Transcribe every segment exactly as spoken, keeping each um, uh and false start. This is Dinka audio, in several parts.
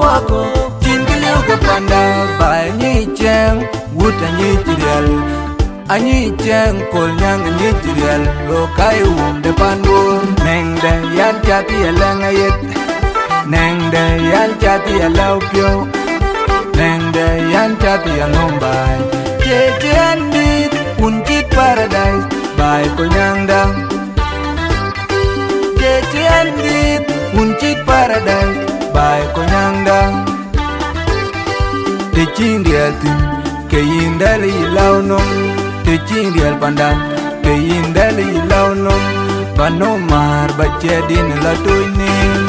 Cïn kë liu ke panda, baai anyic cɛɛŋ, wut anyic riɛl, anyic cɛɛŋ, kol nyaŋ anyic riɛl, lo kai wum de pan Bor. Nɛŋde yan cath ye lɛŋ ayeth, nɛŋde yan cath ye lɛu piɔ̈u, nɛŋde yan cath ye nhom baai. Cie cï ɛn dhiëth, wun cït paradise, baai kol nyaŋda. Cie cï ɛn dhiëth, wun cït paradise, baai kol nyaŋda. Të cïn riɛl thïn, ke yïn dɛl yï lɛu nɔm. Të cïn riɛl panda, ke yïn dɛl yï lɛu nɔm. Ba nɔm määr, ba ciɛɛt din la tuny nim.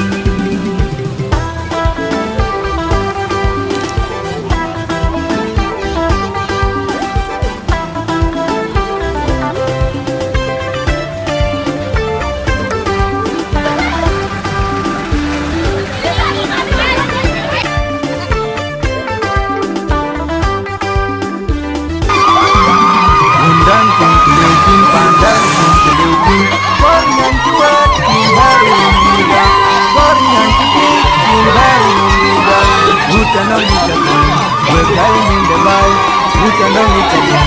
Wun däŋ cïn kë liu thïn, pan däŋ cïn kë liu thïn, kɔɔr nyan cï wɛ̈ɛ̈t kïn bäär wun dïïtda, kɔɔr nyan cï piëc kïn bäär wun dïïtda. Wut anɔŋ yic adhil, wek ka ye mïn de baai. Wut anɔŋ yic adhil,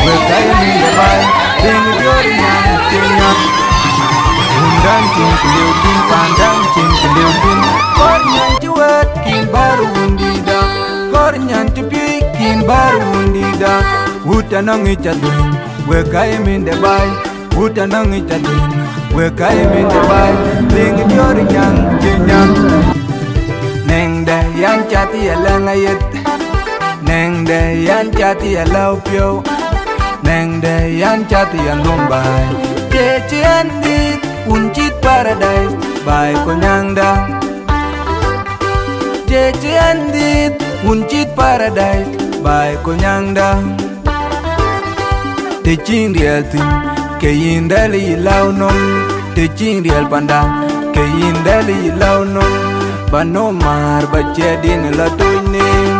wek ka ye mïn de baai. Bï diöör nyan cï nyan. Wun däŋ cïn kë liu thïn, pan däŋ cïn kë liu thïn, kɔɔr nyan cï wɛ̈ɛ̈t kïn bäär wun dïïtda, kɔɔr nyan cï piëc kïn bäär wun dïïtda. Wut anɔŋ yic adhil, wek ka ye mïn de baai. Wut anɔŋ yic adhil, wek ka ye mïn de baai. Bï diöör nyan cï nyan. Nɛŋde yan cath ye lɛŋ ayeth, nɛŋde yan cath ye lɛu piɔ̈u, nɛŋde yan cath ye nhom baai. Cie cï ɛn dhiëth, wun cït paradise, baai kol nyaŋda. Cie cï ɛn dhiëth, wun cït paradise, baai kol nyaŋda. Të cïn riɛl thïn, ke yïn dɛl yï lɛu nɔm. Të cïn riɛl panda, ke yïn dɛl yï lɛu nɔm. Ba nɔm määr, ba ciɛɛt din la tuny nim.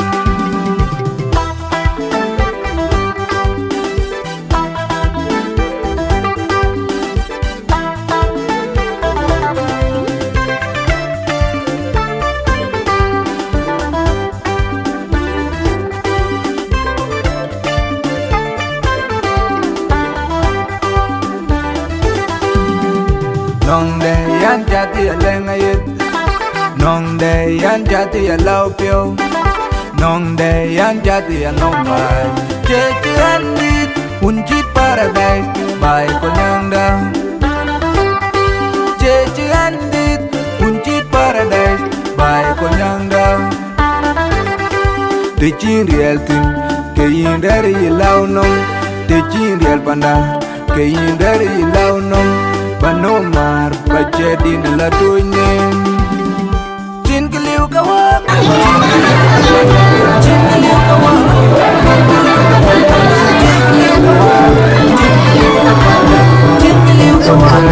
Nɔŋde yan cath ye lɛŋ ayeth, nɔŋde yan cath ye lɛu piɔ̈u, nɔŋde yan cath ye nhom baai. Cie cï ɛn dhiëth, wun cït paradise, baai kol nyaŋda. Cie cï ɛn dhiëth, wun cït paradise, baai kol nyaŋda. Të cïn riɛl thïn, ke yïn dɛl yï lɛu nɔm. Të cïn riɛl panda, ke yïn dɛl yï lɛu nɔm. Ba nɔm määr, ba ciɛɛt din la tuny nim. Cïn kë liu ke wek, cïn kë liu ke wek, cïn kë liu ke wek, cïn kë liu ke wek, cïn kë liu ke wek, cïn kë liu ke wek.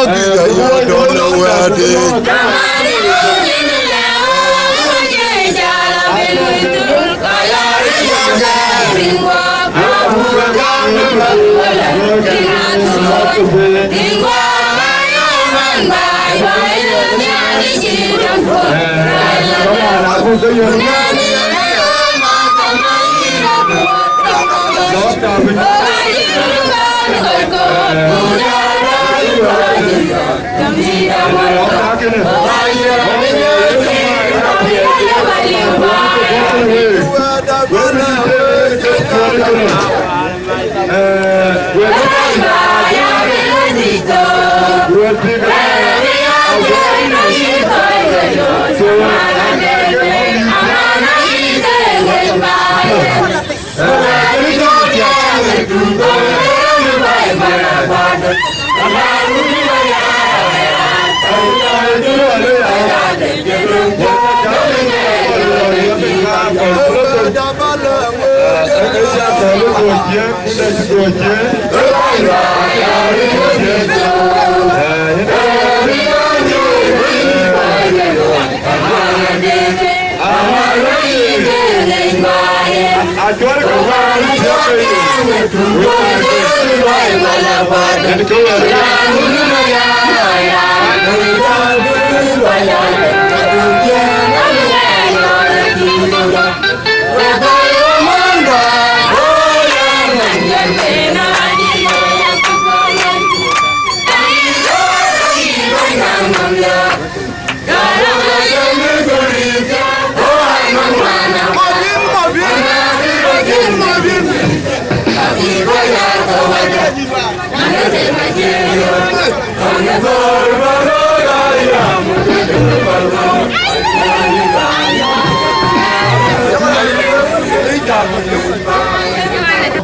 You don't know where they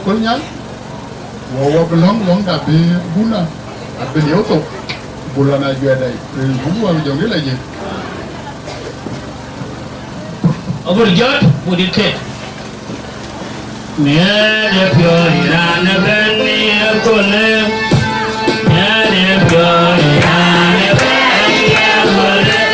Kolnyaŋ, wo wo bï lɔ̈ŋ lɔ̈ŋda bï bula, abï lieu thok, bula na juɛɛr dai, bï bula jɔŋdï la jik. Abur jɔt, buk dit ket. Miɛt ë piɔ̈ɔ̈c raan ëbɛ̈n ë köölë. Miɛt ë piɔ̈ɔ̈c raan ëbɛ̈n ë köölë.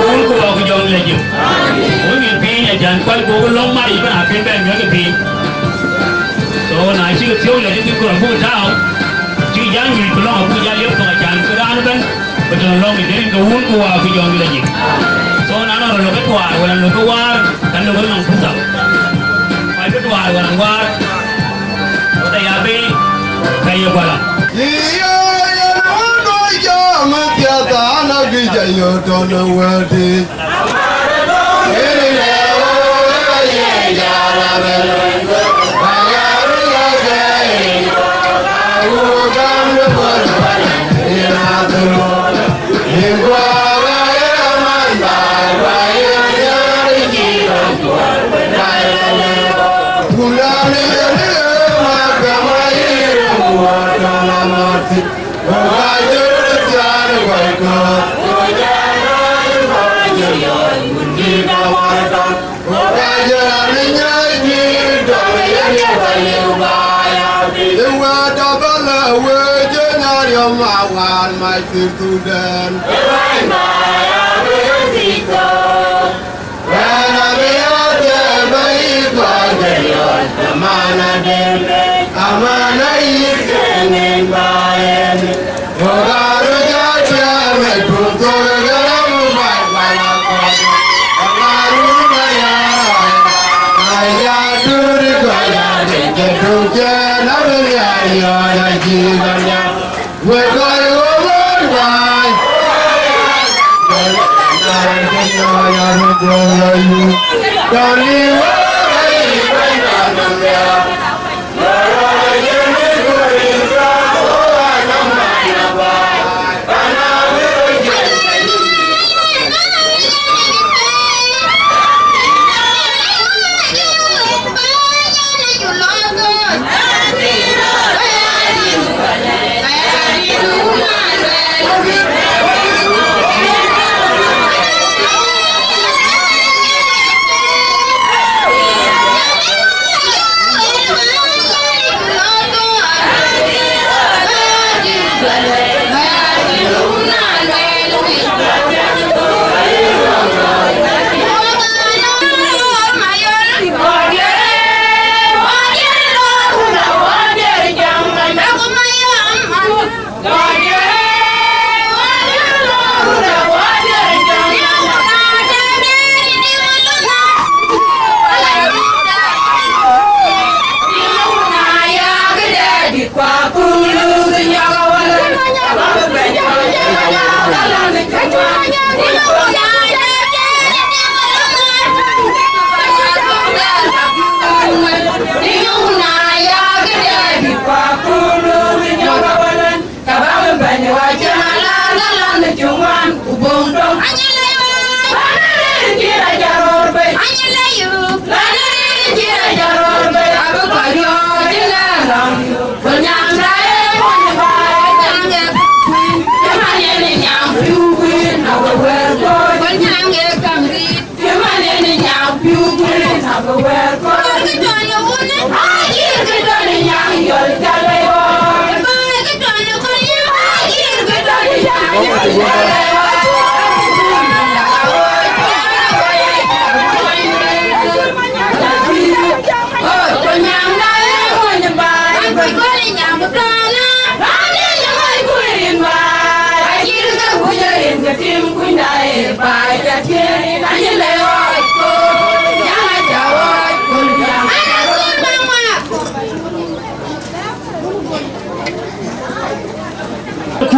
Wun ku wɔ ku jɔŋ lec yï. Wun ŋic piny acan kual ku wok lɔ̈ŋ mar yï bɛ̈n akën bɛ̈n miɔ̈c ë piny. So na cï ke thiɔ̈k lec yï kɔɔr buk tääu, cï jäl nyuc ku lɔ̈ŋ abuk jäl yep thok acan ke raan ëbɛ̈n, ku tɔ̈ lɔ̈ŋ ë dërin ke wun ku wɔ ku jɔŋ lec yï. So na nɔn rɔt lɔ ke tuaar wala lɔ ke waar, ka lɔ ke nɔŋ pursa. Kɔc ke tuaar wala waar, wala ya bei, ka ye guala. Yï ye yen wun dɔc jam ë piath an, abï jɔ yök tɔ̈ në wël tïc.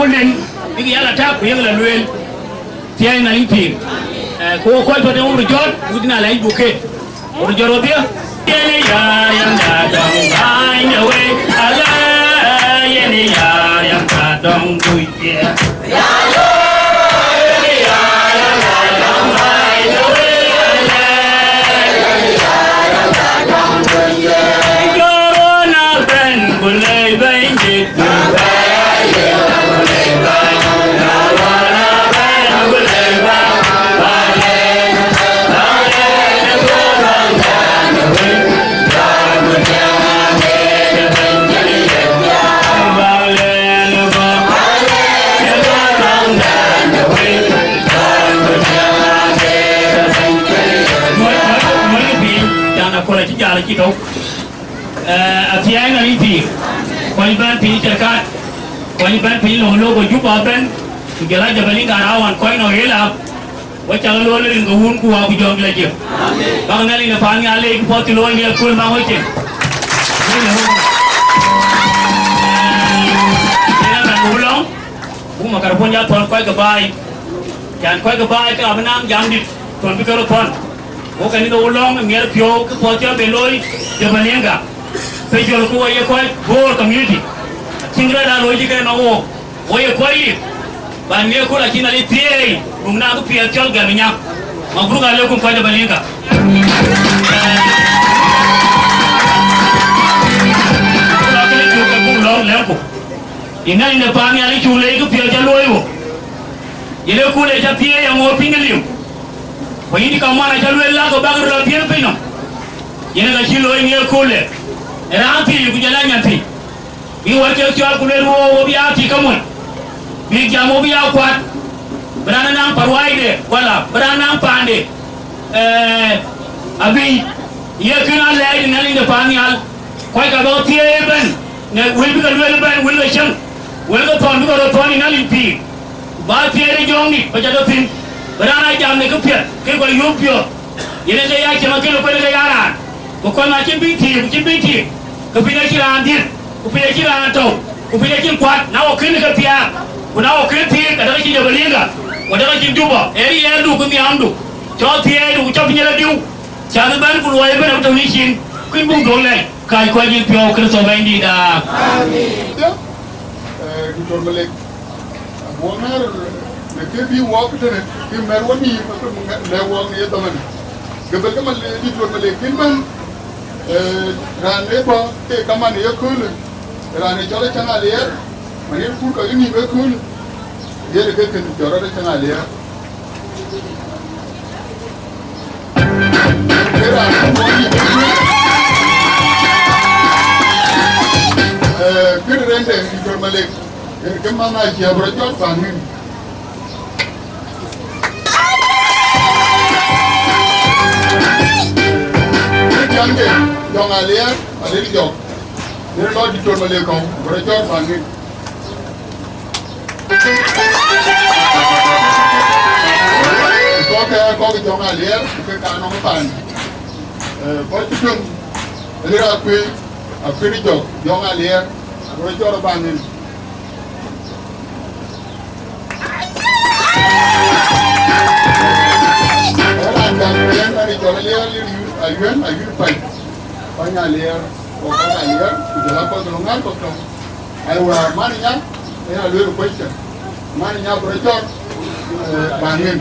Len, bïk ya la tak, ku yek la lueel, thiɛɛi Nhialic pïïr. Eh, ku wo kɔc tɔ̈ tënë wo röt jɔt, wut na lɛc buk keek. Wo röt jɔt wodhie. Yen ya riɛm da dɔŋ bäny de wei, ala, yen ya riɛm da dɔŋ kuc ye. Can aköl acï jäl acï tɔ̈u. Eh, athiɛɛi Nhialic pïïr. Kɔc bɛ̈n piny Cerkat, kɔc bɛ̈n piny Lɔŋlok, Juba bɛ̈n, ku jɔl a Jabalinga rawan kɔc nɔ̈k ëlap. Wek cak looi në rin ke Wun ku Wä ku Jɔŋdït Lajik. Bäk Nhialic në paannhial leec, kë puɔth cï looi në ye kööl, maŋ wecin. Yen ë raan buk lɔ̈ŋ, buk makarapon ya thɔ̈n kɔc ke baai. Can kɔc ke baai ke abï naŋ jam dït thɔ̈n bï ke röt thɔ̈n. Wo kɛn ke wo lɔ̈ŋ ë miɛt piɔ̈u, kë puɔth cï rɔt ben looi Jabalinga. Pe jɔl ku wo ye kɔc Bor community. Acïn rɛɛt aa looi cï ke nɔ̈k wo. Wo ye kɔc lik, ban ŋiɛc kööl acï Nhialic thieei, buk naŋ kë piɛth cɔl gɛm ë nya. Mabruk alaikum kɔc de Balinga. Ku la kënë cuk ke buk lɔ̈ŋ lɛ̈ŋku. Yen Nhialic de paannhial cuk leec kë piɛth cä luɔi wo. Yen ë kööl ë cä thieei aŋoot piny ke lim. Ku yïn cï kamaan acä lueel la ke bäk röt lɔ piɛth piny nɔm. Yen ë ka cï looi ŋiɛc kööl ë raan thii ku jɔl a nyan thii. Bï wär kek cɔɔl ku lueel, wo, wo bï aa tik ke mony, bï jam wo bï aa kuat, bï raan ë naŋ paruaide, wala bï raan naŋ paande, eh, abï ye kën a lɛɛc në Nhialic de paannhial. Kɔc ka bä thieei ëbɛ̈n, në wël bï ke lueel ëbɛ̈n, wël ke cäŋ, wël ke thɔ̈n bï ke röt thɔ̈n në Nhialic pïïr. Ku bä thieei de Jɔŋdït bä cä tɔ thïn, bï raan aa jam në këpiɛth ke kɔc yöök piɔ̈ɔ̈th. Yen ë ke ya cieŋ akënë kuɛ̈n ke ya raan, ku kɔn acïn bï thiëëk, ku cïn bï thiëëk, ke piny acïn raan dhiëth, ku piny acïn raan tɔ̈u, ku piny acïn kuat. Na wɔ kënë ke thiaak, ku na wɔ kënë thiëëk, adäk acïn Jabalinga, ku adäk acïn Juba, ee riɛɛrdu ku nhiamdu, cɔl thieeidu ku cɔl piny rɔt diu, cä bï bɛ̈n ku luɔi ëbɛ̈n abï tɔ̈u në cin, kuïn buk dhuɔ̈k lɛc, kääc kuac yïn piɔ̈u Kërtho Bɛ̈nydïïtda. Amen. Eh, Doctor Malek, abuɔ ŋäär në kë bï wɔɔk tënë, kë mɛr wɔ nïïm, kë lɛ̈k wɔɔk në ye dhamani. Gabel ke Malek, Doctor Malek kën bɛ̈n, eh, raan ë bɔ̈ ke kaman ë ye köölë, raan ë cɔl ë Cäŋ Aliɛɛr, man yen kur ka ye nïïm ë köölë, yen ë ke kën jɔt rɔt ë Cäŋ Aliɛɛr. Eh, kën rende Doctor Malek, en ke man acie abï rɔt jɔt paŋ ŋën. Kë tiɛŋde, Jɔŋ Aliɛɛr, Aliɛɛr Jɔk. Yen lɔ Doctor Malek kɔ̈u, abï rɔt jɔt paŋ ŋën. Kɔc ke kɔc Jɔŋ Aliɛɛr, ku ke ka nɔŋ paan. Eh, kɔc cï töŋ, Aliɛɛr Akuëi, Akuëi Jɔk, Jɔŋ Aliɛɛr, ku rɔt cɔl ë baŋ ŋën. Raan cath yen, raan cɔl Aliɛɛr, Aliɛɛr Ayuɛn, Ayuɛn Pany. Kɔc Aliɛɛr, ku kɔc Aliɛɛr, ku jɔl a kɔc ke lɔ ŋäär kɔc tɔŋ. Aywa, man nya, ë ya lueel kuecke. Man nya bï rɔt cɔl, eh, baŋ ŋën.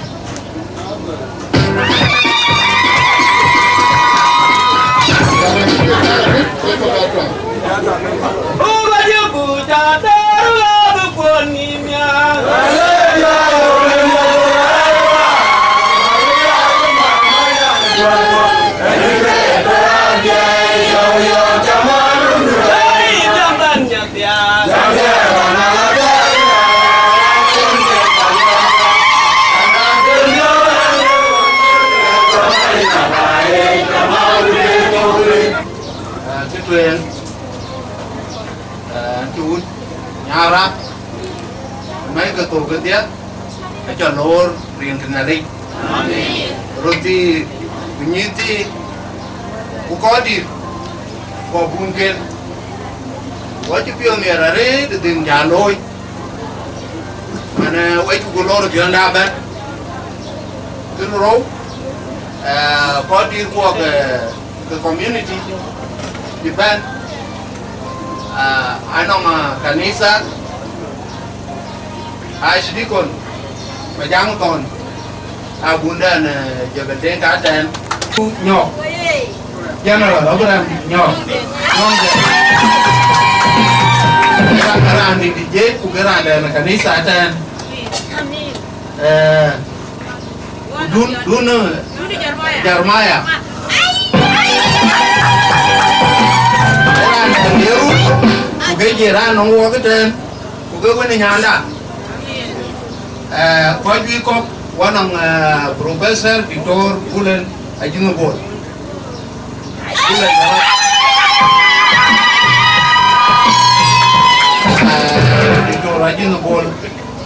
Kë tueŋ, eh, cï wut Nyarap, mɛ̈i ke thok kedhie, acä loor rin ke Nhialic. Amen. Röt thii, ku nyïïn thii, ku kɔc dït, ku abunken, ku acï piɔ̈u nhiɛɛr arëët ë dhil jal looi. Në wek cuk lor thiɔ̈ɔ̈nda bɛ̈n. Kën rou, eh, kɔc dït kuɔ ke, ke community dï bɛ̈n, ah, anɔŋ, ah, kanitha, archdeacon, Majaŋ Thɔn, abundɛn, eh, Jebel Deŋ ka tɛ̈n. Nyɔk. General Abraham Nyɔk. Nyɔk. Raan, raan dït ë jiëc, ku ke raan dɛn ë kanitha tɛ̈n. Eh, dun, dun, eh, Jeremiah. Raan dɛn ë run, ku ke jiëc raan nɔŋ wɔk tɛ̈n, ku ke wën ë nyanda. Eh, kɔc juëc kɔ̈k, wanɔŋ, eh, Professor Doctor Gulen Ajïn Bol. Gulen, eh, Doctor Ajïn Bol,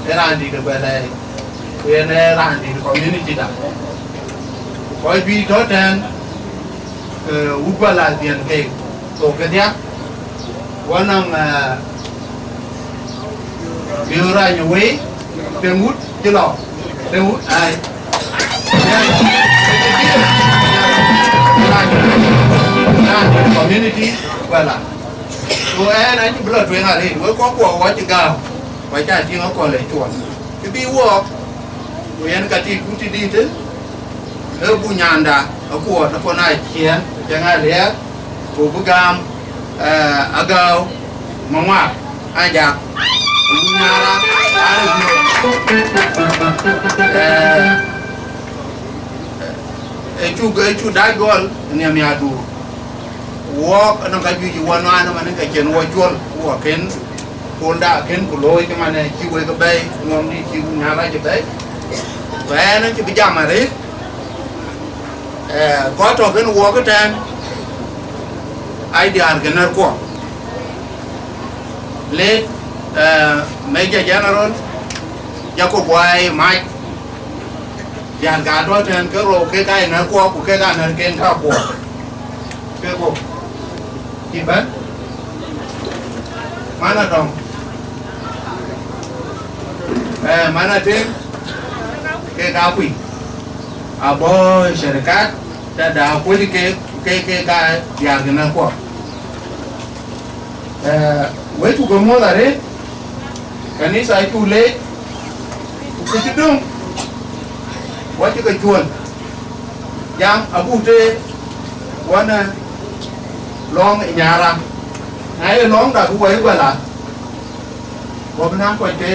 ë raan dït ë Guala, ku yen ë raan dït community da. Kɔc juëc tɔ̈ tɛ̈n, eh, wut Guala dhiën keek, thok kedhia, wanɔŋ, eh, Biu rany wei, Teŋut cï lɔ, Teŋut, ai. Community, Guala. Ku ɛn acï bï lɔ tueŋ arëët, wek kɔc kuɔ wɔ cï gääu, wɔ ca tïŋ akɔ̈l ë cuɔl. Kë bï wɔɔk, ku yen ka tik ku tï dïïtë, ee buk nyanda akuɔɔt akɔn aa ciëën, cäŋ aa liɛɛr, ku bï gam, eh, agääu maŋuak aa jak, ku bï nyara aa rëpiöök. Eh, ë cuk, ë cuk dac gɔl nhiam ya duur. Wɔɔk ënɔŋ ka juëc wɔ nuan ëmën ke cïn wɔ cuɔl, wɔ kën Puɔlda akën ku looi cï man ë cï wek bɛ̈ɛ̈i, ŋuɔm dït cï wun nyan rac bɛ̈ɛ̈i. Ku ɛn acï bï jam arëët, eh, kɔc tɔ̈ kën wɔɔk ëtɛ̈ɛ̈n, aa diäär ke nɛ̈rkuɔ. Late, eh, Major General Jacob Wai Mac, diäär ka tɔ̈ tɛ̈ɛ̈n ke rou kek aa nɛ̈rkuɔ ku kek aa nɛ̈r ken kakuɔ. Ke go. Cï bɛ̈n. Man Adɔŋ. Eh, man Atem. Kek aa kuc. Abɔ̈ sharikat, tɛ̈da kuöc ke, ke, ke ka diäär ke nɛ̈rkuɔ. Eh, wek cuk ke muɔ̈th arëët, kanitha acuk leec, ku kë cï döŋ, wɔ cï ke cuɔl. Jam abuk tëë wɔnë lɔ̈ŋ ë nyara. Na ye lɔ̈ŋda ku wɔ ye guɛla, wɔ bï naŋ kɔc ke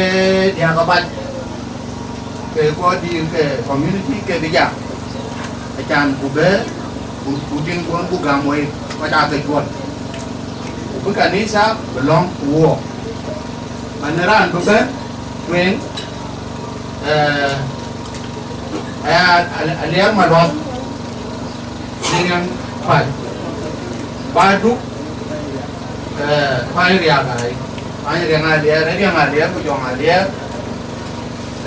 diäk abac, ke kɔc dïïr ke community ke bï jam. Acan ku bɛ̈ɛ̈r, ku, ku tïŋ kuɔn ku gam wei, kɔc aa ke cuɔl. Ku bï kanitha bï lɔ̈ŋ ku wook. Man raan bï bɛ̈n tueŋ, eh, aya, Aliɛɛr Maluɔth, Miriam Pal, Baduk, eh, Pany Riak ai, Pany Riak Aliɛɛr, Riak Aliɛɛr, ku Jɔŋ Aliɛɛr,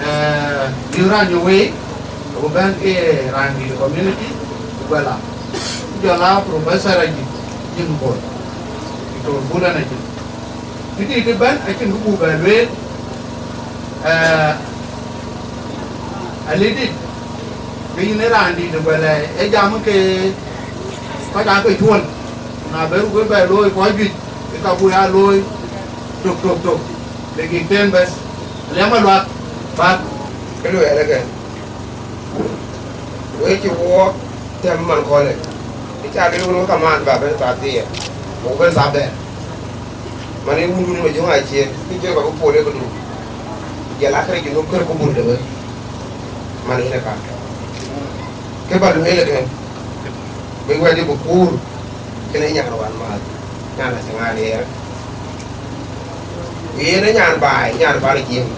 eh, bï raan ye wei, ku bɛ̈n ke raan dït community, ku bɛ̈ la. Ku jɔl a Professor Ajïth, Jim Bol, Doctor Bol Ajïth. Kë dït ëbɛ̈n acïn kë buk bɛ lueel, eh, Alidït, ke yïn ë raan dït ë guɛlɛ, ë jam ke kɔc aa ke cuɔl, na bɛ ruk ë bɛ looi kɔc juëc, ke ka buk ya looi tök, tök, tök, dakikten bɛ̈s. Aliɛɛr Maluɔth, bäk. Kë luɛɛl ëkë, wek cï wook tɛ̈m man kɔ̈lë, ë ca lueel wun wek kamaan bä bɛ̈n thaa thiëër, ku bɛ̈n thaa bɛ̈n. Man ë wundun Majöŋ Aciëk, kë cï kɔc ke pol ë këdu, jɔl a kërɛc Junub kërë ku bul de wek, man yen ë ka. Kë bä lueel ëkë, bï wɛ̈t bï kuur, kënë nyan wän määth, nyan Aciëk Aliɛɛr. Ku yen ë nyan baai, nyan pan Jiëŋ.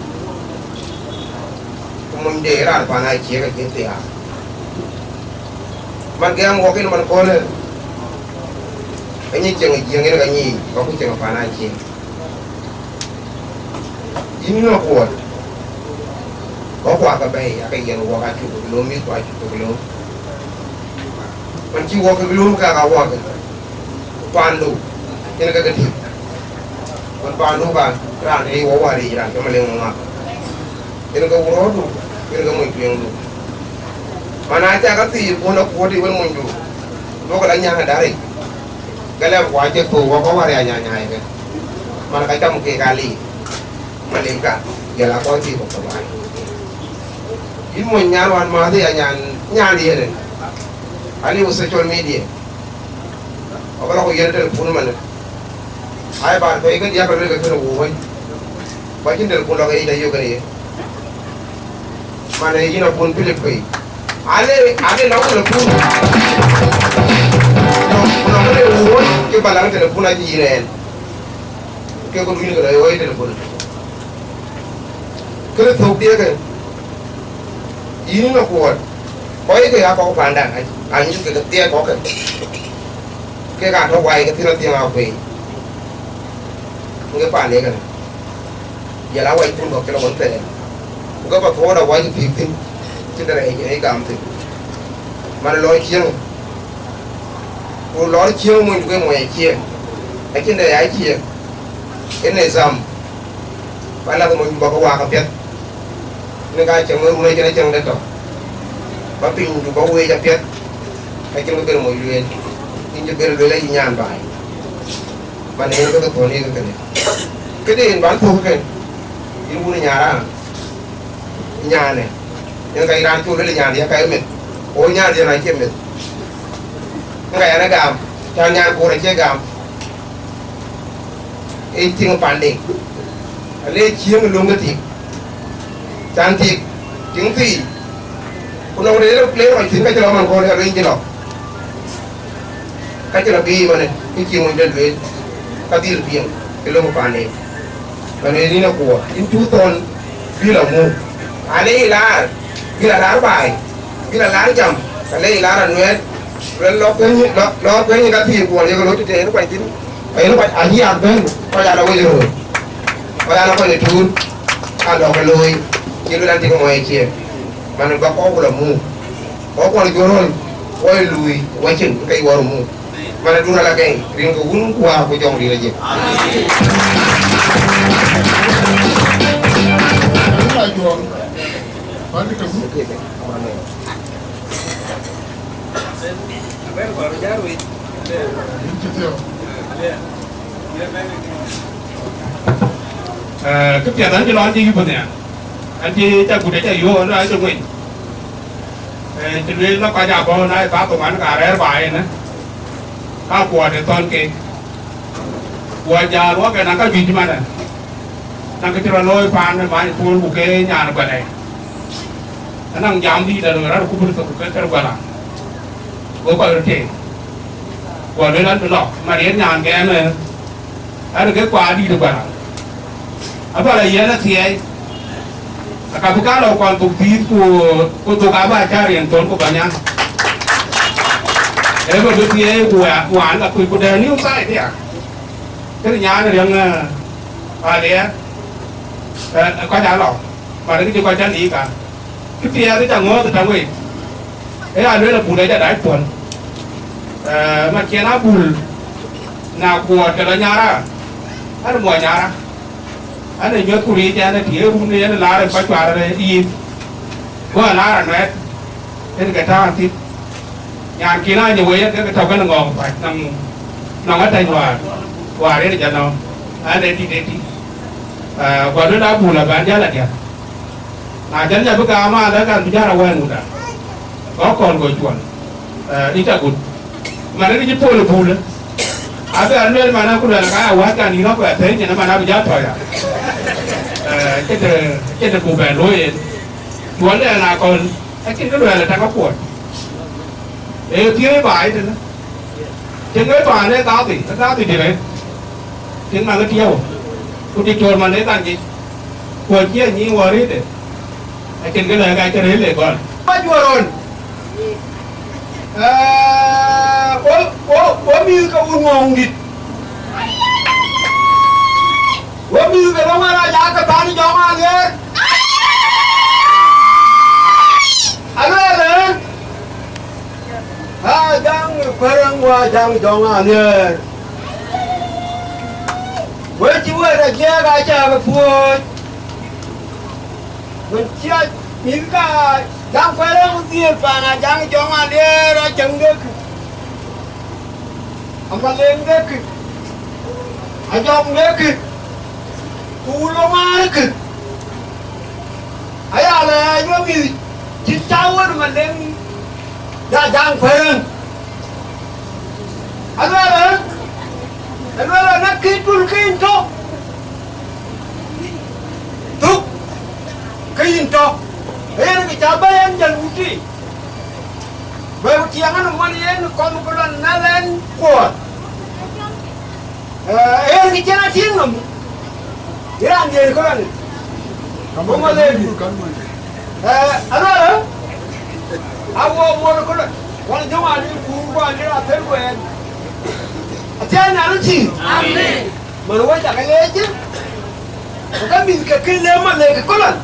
Ku mony de raan pan Aciëk acïn thiaak. Man gɛ̈m wok yen man köölë, anyic cieŋ ë Jiëŋ yen ka nyic, ka ku cieŋ ë pan Aciëk. Yïn nɔ̈k kuɔt, wok kuak ke bɛ̈ɛ̈i, ake yen wok acuk ke lööm, mïth ku acuk ke lööm. Man cï wok ke lööm, ka ka wok ke. Pandu, yen ke ke tïŋ. Man pandu ka, raan tëë wok wäär yic, raan cï Maleŋ ŋuak. Yen ke wurɔɔrdu, yen ke mony tueŋdu. Man acä ka thiic pun akuɔ̈t ë wën monydu, duɔ̈kkë la nyan ë daric, ke lɛ̈k ku acï thou wɔ kɔ̈k wär ya nyanyaai ke. Man ka cam keek aliu, malipka, jɔl a kɔc thiic kɔ̈k ke baai. Yïn mony nyan wän mäth ya nyan, nyan yen ë, aliu social media. Aba lɔ ku yiɛ̈n telepun manë. Ai, baar pɛ̈i ke diäk ke luel ke kënë wok wëny. Ku acïn telepun lɔ ke yic ayök kënë ye. Manë yïn abun Pilip pɛ̈i. Ale, ale lɔ telepun. Ku lɔ kënë wok wëny, ke ba laŋ telepun acï yïn ɛn. Ke ku duny ke lɔ ye woi telepun. Kënë thök diëkë. Yïn akuɔt. Kɔc ke ya kɔ̈k panda, anyuth ke ke thiɛɛk kɔ̈k ke. Kek aa tɔ̈ wai ke thïn athiɛŋ aa kuei. Ŋe paan ee kënë. Jɔl a wac kun kɔ̈k cï lɔ ɣön thɛɛr. Ku ke pathɔɔt awac pïïk thïn. Cïn dɛ̈ rɛɛc ë gam thïn. Man lɔ ciëŋ. Ku lɔr ciëŋ mony duke mony aciëŋ. Acïn dɛ̈ ya ciëŋ. Yen ë zam. Ba lath mony bɔ̈ ke waak apiɛth. Në ka cäŋ ë run acïn acäŋ de tɔ̈. Ba pinydu ba weec apiɛth. Ka cïn kë ber mony lueel. Yïn cï ber lueel ayï nyan baai. Ban yen ke ke thɔ̈n yek kënë. Këde yen ban thök kën. Yïn wun ë nyan raan. Nyanë. Yen ka yï raan col lueel nyan ya ka ye meth. O nyan yen acie meth. Yen ka yɛn agam. Can nyan koor acie gam. Ee tiŋ pande. Ale ciëŋ löŋ ke tik. Can tik. Tiŋ thii. Ku nɔŋ rëër le kɔc thïn ka cï lɔ man kɔɔr ya lueny cï lɔ. Ka cï lɔ biic manë, ke cï mony de lueel. Ka dhil piŋ. Ke löŋ pande. Manë nin akuɔɔr. Yïn cu thɔn. Bï lɔ muk. Ale yï laar. Bï lɔ laar baai. Bï lɔ laar jam. Ka le yï laar anuɛɛt. Luel lɔ kueny, lɔ, lɔ kueny ka thii kuɔn yek lɔ tëtëën kuany thïn. Ayen kuany ahiar bɛ̈n, kɔc aa lɔ wec röör. Kɔc aa lɔ kɔc ë tuur, aa lɔ ke looi. Cï luel an tik mɔc ë ciëën. Man ba kɔɔr ku lɔ muk. Kɔc kuɔn juɔ̈r ɣöl, wɔ ë luui, wɔ cin, ke yï wɔ röt muk. Man adun ala gɛŋ, rin ke wun ku wäär ku jɔŋdït ajiëk. Eh, kë piɛth an cï lɔ an cï yup nhial. An cï ca gut aca yöök an cï ŋueny. Eh, cï lueel lɔ kɔc abɔ̈ na ë path ŋuan ka rɛ̈ɛ̈r baai ënë. Ka kuɔɔt ë thɔn keek. Ku ajäl wɔ ke naŋ ka juëc manë. Naŋ kë cï rɔt looi paan ë many puɔl ku ke nyan ë guɛlɛc. Anaŋ jam dïït aloi rɔt ku bï thok ke kër guɛla. Go kɔc röt teem. Guɔ luel an bï lɔ, Mariɛt nyan gɛɛmë, an ke kua dïït ë guɛla. Abä lɔ yɛn athiɛɛi. Aka bï ka lɔ kuan buk dhiith ku, ku dhuk abä cä riɛn thon ku bä nyan. Ee bä bï thiëëi ku wa-, waan la kuc ku dɛ new side ya. Kën nyan riɛŋ, eh, Aliɛɛr, eh, kɔc aa lɔ, bä rek cï kɔc cä liik ka. Kë piɛth ca ŋɔ̈ɔ̈th tɛ̈ wei. Ee aluel abul acä dac puɔ̈l. Eh, maciɛn abul, na kuɔɔt ke lɔ nyara, an muɔ nyara. An ë nyuɔ̈th ku riic ɛn ë tï ë run ë yen ë laar ë kɔc cuar ë yiith. Go alaar anuɛɛt, yen ke tääu thïn. Nyankïn aa nyë wei yen ke ke tɔ̈ kën ŋɔɔk pac nɔm, nɔm atɛ̈ny wäär, wäär yen jɔ nɔm. An ë dït ë tï. Ah, guɔ luel abul abɛ̈n jäl adiäk. Na jɔl nya bï gam aa lɛ̈k an bï jär awɛ̈ɛ̈n wunda. Gɔ̈k kɔn go cuɔl. Eh, ë ca gut. Man ë cï pol ë pul. Abï aluel man aku luɛl ka ya wäc kan yïn aku athëëny cïn man abï jal tɔ̈ ya. Eh, cïn të, cïn të buk bɛ looi en. Cuɔl dɛn akɔn, acïn kë luɛl ë tak akuɔt. Ee thiëëi baai tënë. Tiŋ ë paan ë kadhi, ë kadhi dï rëët. Tiŋ man ë tiëëu. Ku diktor man ë kan jic. Ku acie nyiŋ wɔ rëëtde. Acïn kë lɛ̈k acï rëër le gɔl. Majuɔrɔn. Ee, wo, wo, wo mïth ke wun ŋɔɔŋ dït. Wo mïth ke lɔ ŋära ja ke than jɔŋ aŋer. Aluɛɛl ë. Aa, jaŋ ë kuɛ̈rɛŋ wa jaŋ jɔŋ aŋer. Wek cï wek ajiɛɛk acä ke puɔ̈ɔ̈c. Wën cï a mïth ka Jaŋ Kuɛɛr ë dhiëëth paan Ajaŋ Jɔŋ Aliɛɛr, Ajaŋ de kï, Amaleŋ de kï, Ajɔŋ de kï, ku Wulɔŋaar kï. Aya lɛɛc we mïth cï cä wën Maleŋ ya Jaŋ Kuɛɛr. Aluɛɛl, aluɛɛl, na kï dul kï yïn tök. Thuk ke yïn tɔ, yen kë ca bɛ̈ɛ̈i ɛn jël wutic, bɛ̈ɛ̈i tiɛɛŋ ɛn ë mɔn yen kɔm ku lɔ nal ɛn kuɔɔth. Ee, yen kë cïn a tiiŋ nɔm, ë raan diëëny ku lɔ ni. Ago mɔ le bi. Ee, aluɛɛl, awo mɔn ku lɔ, wal jɔŋ ani kuur ku ani athel ku ɛn. Athiɛɛn na run tïŋ. Amen. Man wɔ cak leec, ku ka mïth ke kën le man le ke kolon.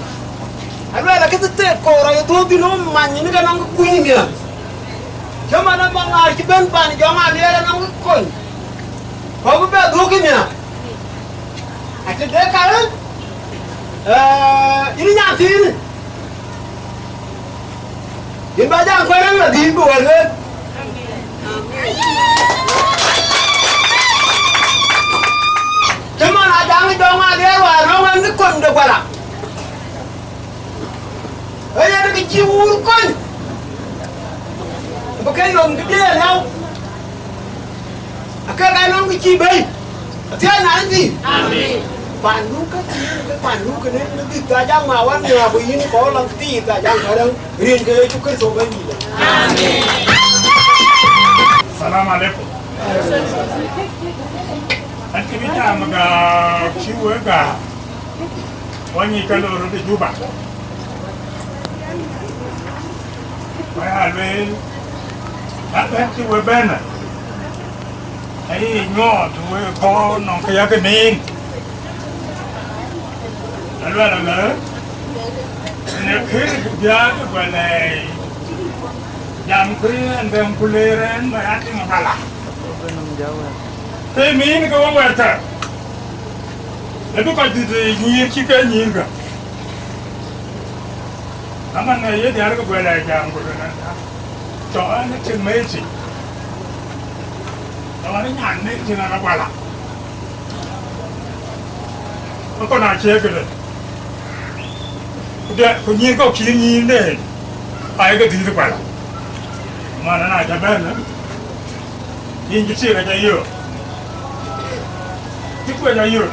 Aluɛɛl ke thëtheet koor aye dhuɔ̈k dhïn ë man nyin ke nɔm ke kuny miäk. Cï man ë maŋaar cï ben pan Jɔŋ Aliɛɛr anɔm ke kony. Kɔ̈k bï bɛ dhuɔ̈k miäk. Acï de karë, ee, yïn nyan thiinë. Yïn ba Jaŋ Kuɛɛr ë dhil bï wɛ̈t lueel. Cï man Ajaŋ Jɔŋ Aliɛɛr wäär nɔŋ ɛn kë kony de Guala. Ee yen kë cï wuur kony. Bï ke yom kë diëër lëu. Akek anɔŋ kë cï bei, athiɛɛn na ëndï. Amen. Pandu kä, ke pandu kënë në dhil thac Ajaŋ ma wan nhiaak ku yïn kɔɔr lɔ thii thac Ajaŋ Kuɛɛr rin ke Yecu Kërtho Bɛ̈nydït. Amen. Salam alaikum. An kë bï jam ga cï wek ga. Wanyï ka lɔ röt ë Juba. Waya lueel, abɛ̈n cï we bɛ̈n, ayï nyuɔɔth we kɔɔr nɔŋ kë yakë nin. Aluɛl alë, në kër biäk ë Guala, jam kuï ɛn bɛ̈n ku leer ɛn bä ya tïŋ bala. Ke nin ke we wɛ̈ɛ̈tkë, ë bï kɔc dhïth nyïïr cï ke nyïïr kë. Aman ë ye diäär ke Guala jam ku luel ënda, cɔk ɛn ë tïŋ Messi, cɔk ɛn ë nyan Messi na la Guala. Akɔn acie këde. Ku diɛ, ku nyïïr kɔ̈k cï nyïïr nen, ayeke dhïth Guala. Man ëna ca bɛ̈n, yïn cï thiëëk aca yöök. Cï kuec ayöök.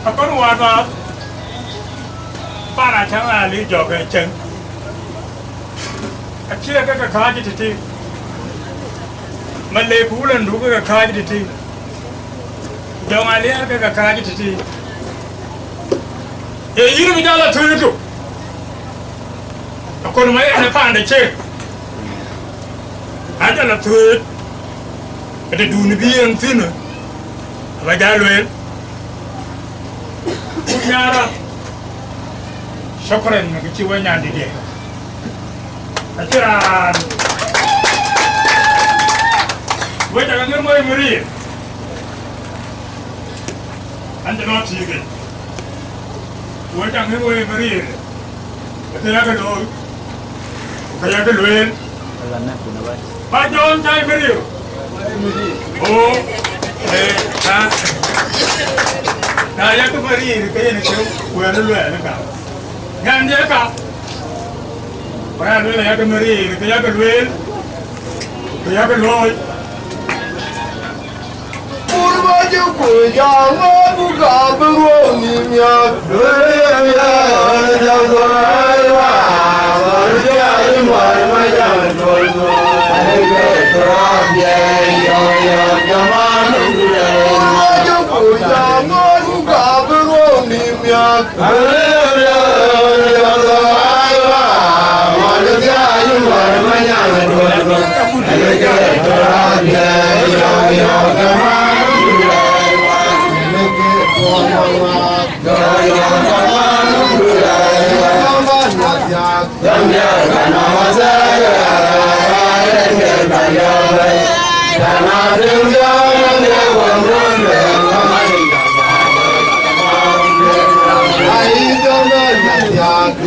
Akɔn waak aa, pan acäŋ aa lïïc jɔk ë cäŋ. Acie ke ke kääc tëtï. Malek ku wulëndu ke ke kääc tëtï. Jɔŋ Aliɛɛr ke ke kääc tëtï. Ee yïn bï jal a thuëëc tök. Akɔn ma yɛn ë paande cek. Ajal a thuëëc. Ë tëdun bï yen thïn, aba jal lueel. Ku nyara, shukran, kë cï we nyan dït ye. Acï raan, we cak ŋic woi Miriir, an, cï lɔ tïïk yic. We cak ŋic woi Miriir, ë kë yakë looi, ku kë yakë lueel. Ba Jɔn cai Miriir. Oh, eh, na, na yakë Miriir, ke yen kë wëër luɛɛl ka. Nyan diɛ ka. Wëër luɛɛl yakë Miriir, ke yakë lueel, ke yakë looi.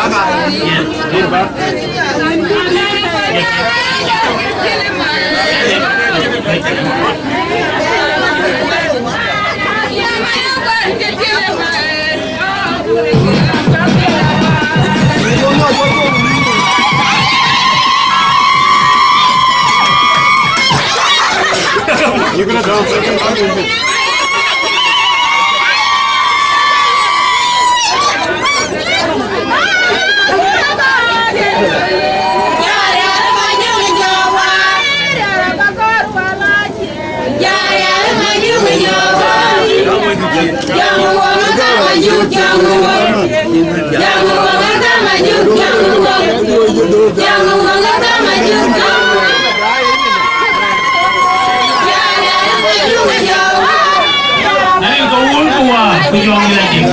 You're gonna dance like a Rin ke wun ku wa ku jɔŋ yɛn dik.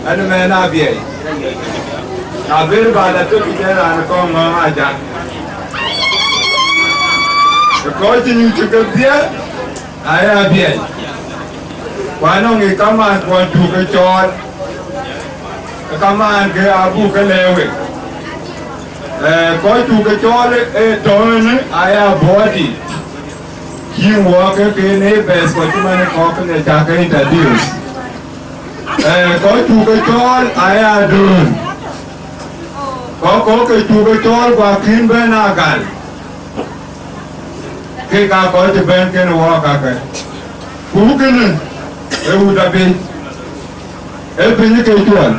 Ɛn mɛn Abiɛi. Abëër ba la tök cï raan kɔŋ ŋɔ̈ɔ̈ŋ ajaŋ. Kɔc cï nyuc cï ke dhiëëth, aye Abiɛi. Ku anɔŋ ë kamaan kuɔn cuk ke cɔɔl. Ë kamaan ke abuk ke lɛ̈k wek. Ee, kɔc cuk ke cɔɔl ë tɔ̈ɔ̈në aya bɔ̈ɔ̈dï. Yïn wɔ ke ke neighbors kɔc cï man ë kɔ̈k ke cak ke introduce. Eh, kɔc cuk ke cɔɔl aya dun. Kɔc kɔ̈k ke cuk ke cɔɔl ku akën bɛ̈n agal. Kek aa kɔc cï bɛ̈n kenë wɔ kakë. Ku kënë ë wut abï, ë piny ke cuɔl.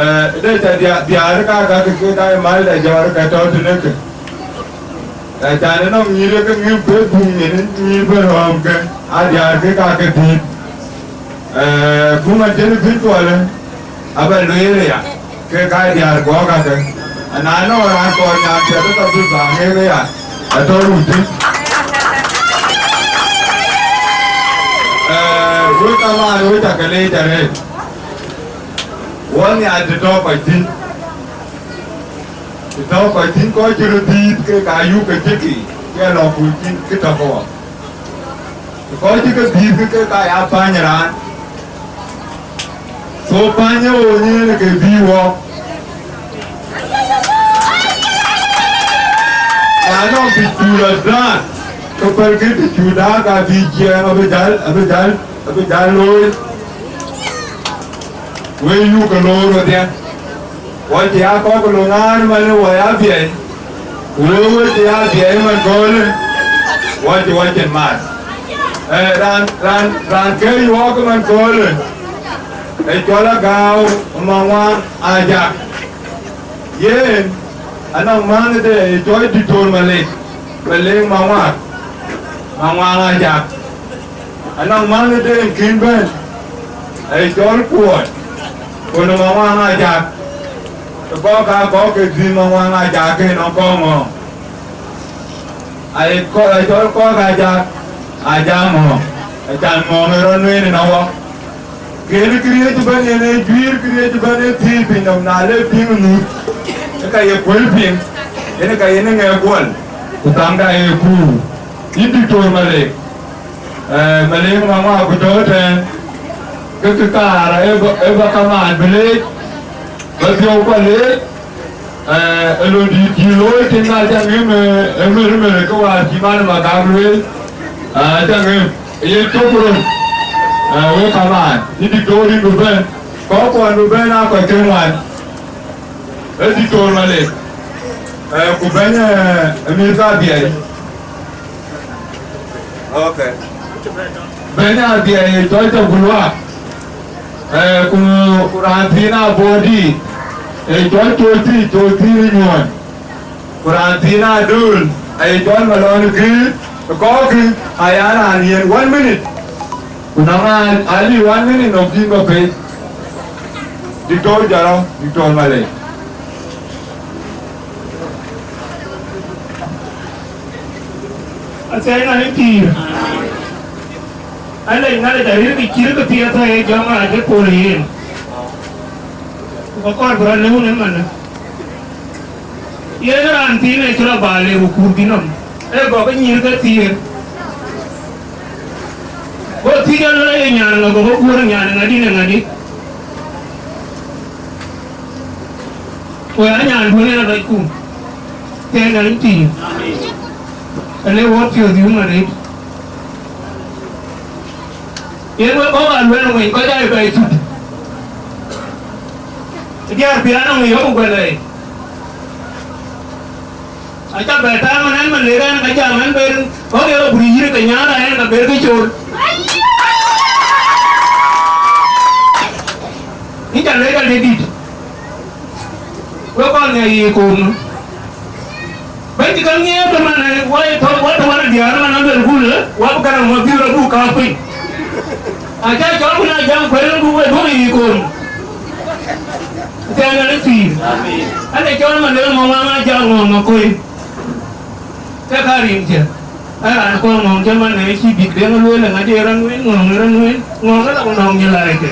Eh, de ca dia-, diäär ka, ka ke, ke ka mal da jɔɔr ka tɔ tënë ke. Eh, can ënɔm nyïïr ke ŋïm pe bum nyin nyïïr bï rɔ̈ɔ̈m ke, a diäär ke ka ke dhiëth. Eh, bum a tënë bï tuɔlë, abä lueel ya, ke ka diäär guɔ̈k ake. Ana nɔŋ raan kɔɔr nyan piɛth ka bï bä ŋeek ya, atɔ ruuc thïn. Eh, wek kamaan wek ca ke leec arëët. Wɔ nhial të tɔ̈u kɔc thïn, të tɔ̈u kɔc thïn kɔc cï röt dhiëëth ke ka yuk ke thiëkï, ke lɔ kuc thïn kë tɔ̈ ke wɔ. Kɔc cï ke dhiëëth ke ke ka ya päny raan. So päny ë ɣöö nyin ke bï wɔ. Na nɔŋ bï cu rɔt daan, ke pälkï të cu daan ka bï ciɛɛŋ abï jäl, abï jäl, abï jäl looi. Wëi yuk ke loor wedhie. Wɔ cï aa kɔ̈k löŋ ŋaar man ë wɔ ya biɛɛi, ku wëu wë cï aa biɛɛi man köölë, wɔ cï wɔ cin mat. Eh, raan, raan, raan ke yuɔɔk man köölë, ë cɔl Agääu Maŋuaŋ Ajak. Yen anɔŋ mänhde ë cɔl Diktor Malek, Malek Maŋuak, Maŋuaŋ Ajak. Anɔŋ mänhde kën bɛ̈n, ë cɔl Kuɔt, ku në Maŋuaŋ Ajak. Kɔ̈k aa kɔ̈k ke dhïn Maŋuaŋ Ajak ke nɔŋ kɔ̈k ŋɔ̈ɔ̈ŋ. Ai kɔ̈k, ai cɔl kɔ̈k Ajak, Ajak ŋɔ̈ɔ̈ŋ, acan ŋɔ̈ɔ̈ŋ ë rɔt nueen ënɔŋ wɔ. Kënë këriëëc ëbɛ̈n yen ee juiir, këriëëc ëbɛ̈n ee thiëëc piny nɔm, na le piŋ ë nuut, ë ka ye kuël piŋ, yen ë ka yen ë ŋɛk guɔl, ku thamda ye kuur. Yïn Diktor Malek, eh, Malek Maŋuak ku tɔ̈u tɛ̈ɛ̈n, ke kë kaar ë bä, ë bä kamaan bï leec, bä dhiɔu kuɔ leec, eh, ë lon dïït cï looi tïŋ na cä ŋëm, eh, ë mër mër ke wäär cï man ë Magak lueel, eh, cä ŋëm. Yen cök röt, eh, wek kamaan, yïn Diktor yïn bï bɛ̈n, kɔ̈k kuɔn bï bɛ̈n aa kɔc ke ŋuan, ë Diktor Malek, eh, ku bɛ̈ny, eh, mïth ka biɛɛi. Okay. Bɛ̈ny Abiɛɛi ë cɔl Cagulwa, eh, ku, ku raan thiin Abɔ̈ɔ̈di ë cɔl Cothi, Cothi ë nyuɔɔn. Ku raan thiin Adöl aye cɔl Malɔn Gïïr, kɔɔrkï aya raan yen one minute. Ku nɔŋ aa, aa lï one minute nɔm thïn bä pei. Diktor Jɔrɔ, Diktor Malek. Athiɛɛi ŋa në pïïr? Alec ŋa lec arëër kë cït kë piɛth aye jɔŋ rac ë pol yen. Ku bä kɔɔr bï rɔt lëu në manë. Yen raan thiin ë cï lɔ bä le ku kuur bï nɔm, ee gɔk ë nyïïr ke thiëër. Go thiëc alɔ ye nyan ŋa, go ke guöör nyan ŋadï në ŋadï. Ku ya nyan duënë alɔcku, ke nyan pïïr. Ënë wɔ piɔ̈ɔ̈th yum arëët. Yen wek kɔ̈k aa luɛɛl weny kɔc aa bɛ cut. Diäär bï anɔŋ yök guɛlɛi. Aca bɛ taar man ɛn man lek ɛn ka jam ɛn ben kɔ̈k ye rɔ bur yïr ke nyaar ɛn ka ber ke cool. Ni ca lek alek dït. Wek kɔn ŋiɛc yï koom. Bɛ̈ny cï käŋ ŋiɛɛr ke man, eh, wai tɔ, wai tɔ wan diäär man aluel kul, eh, wap garaŋ ma bï rɔt buk kaak piny. Aca cɔl ku na jam kuɛɛr du wek duɔ̈k yï koom. Thiɛɛn ɛn ë pïïr. Amin. Ane cɔl man lek ma waŋ a jam ŋɔɔŋ ma koi. Ke ka rin cë. Ë raan kɔn ŋɔɔŋ cë man ë cï bïk deŋ lueel ë ŋa de rɔn win ŋɔɔŋ ë rɔn win ŋɔɔŋ ë la ku nɔŋ nyë laai ke.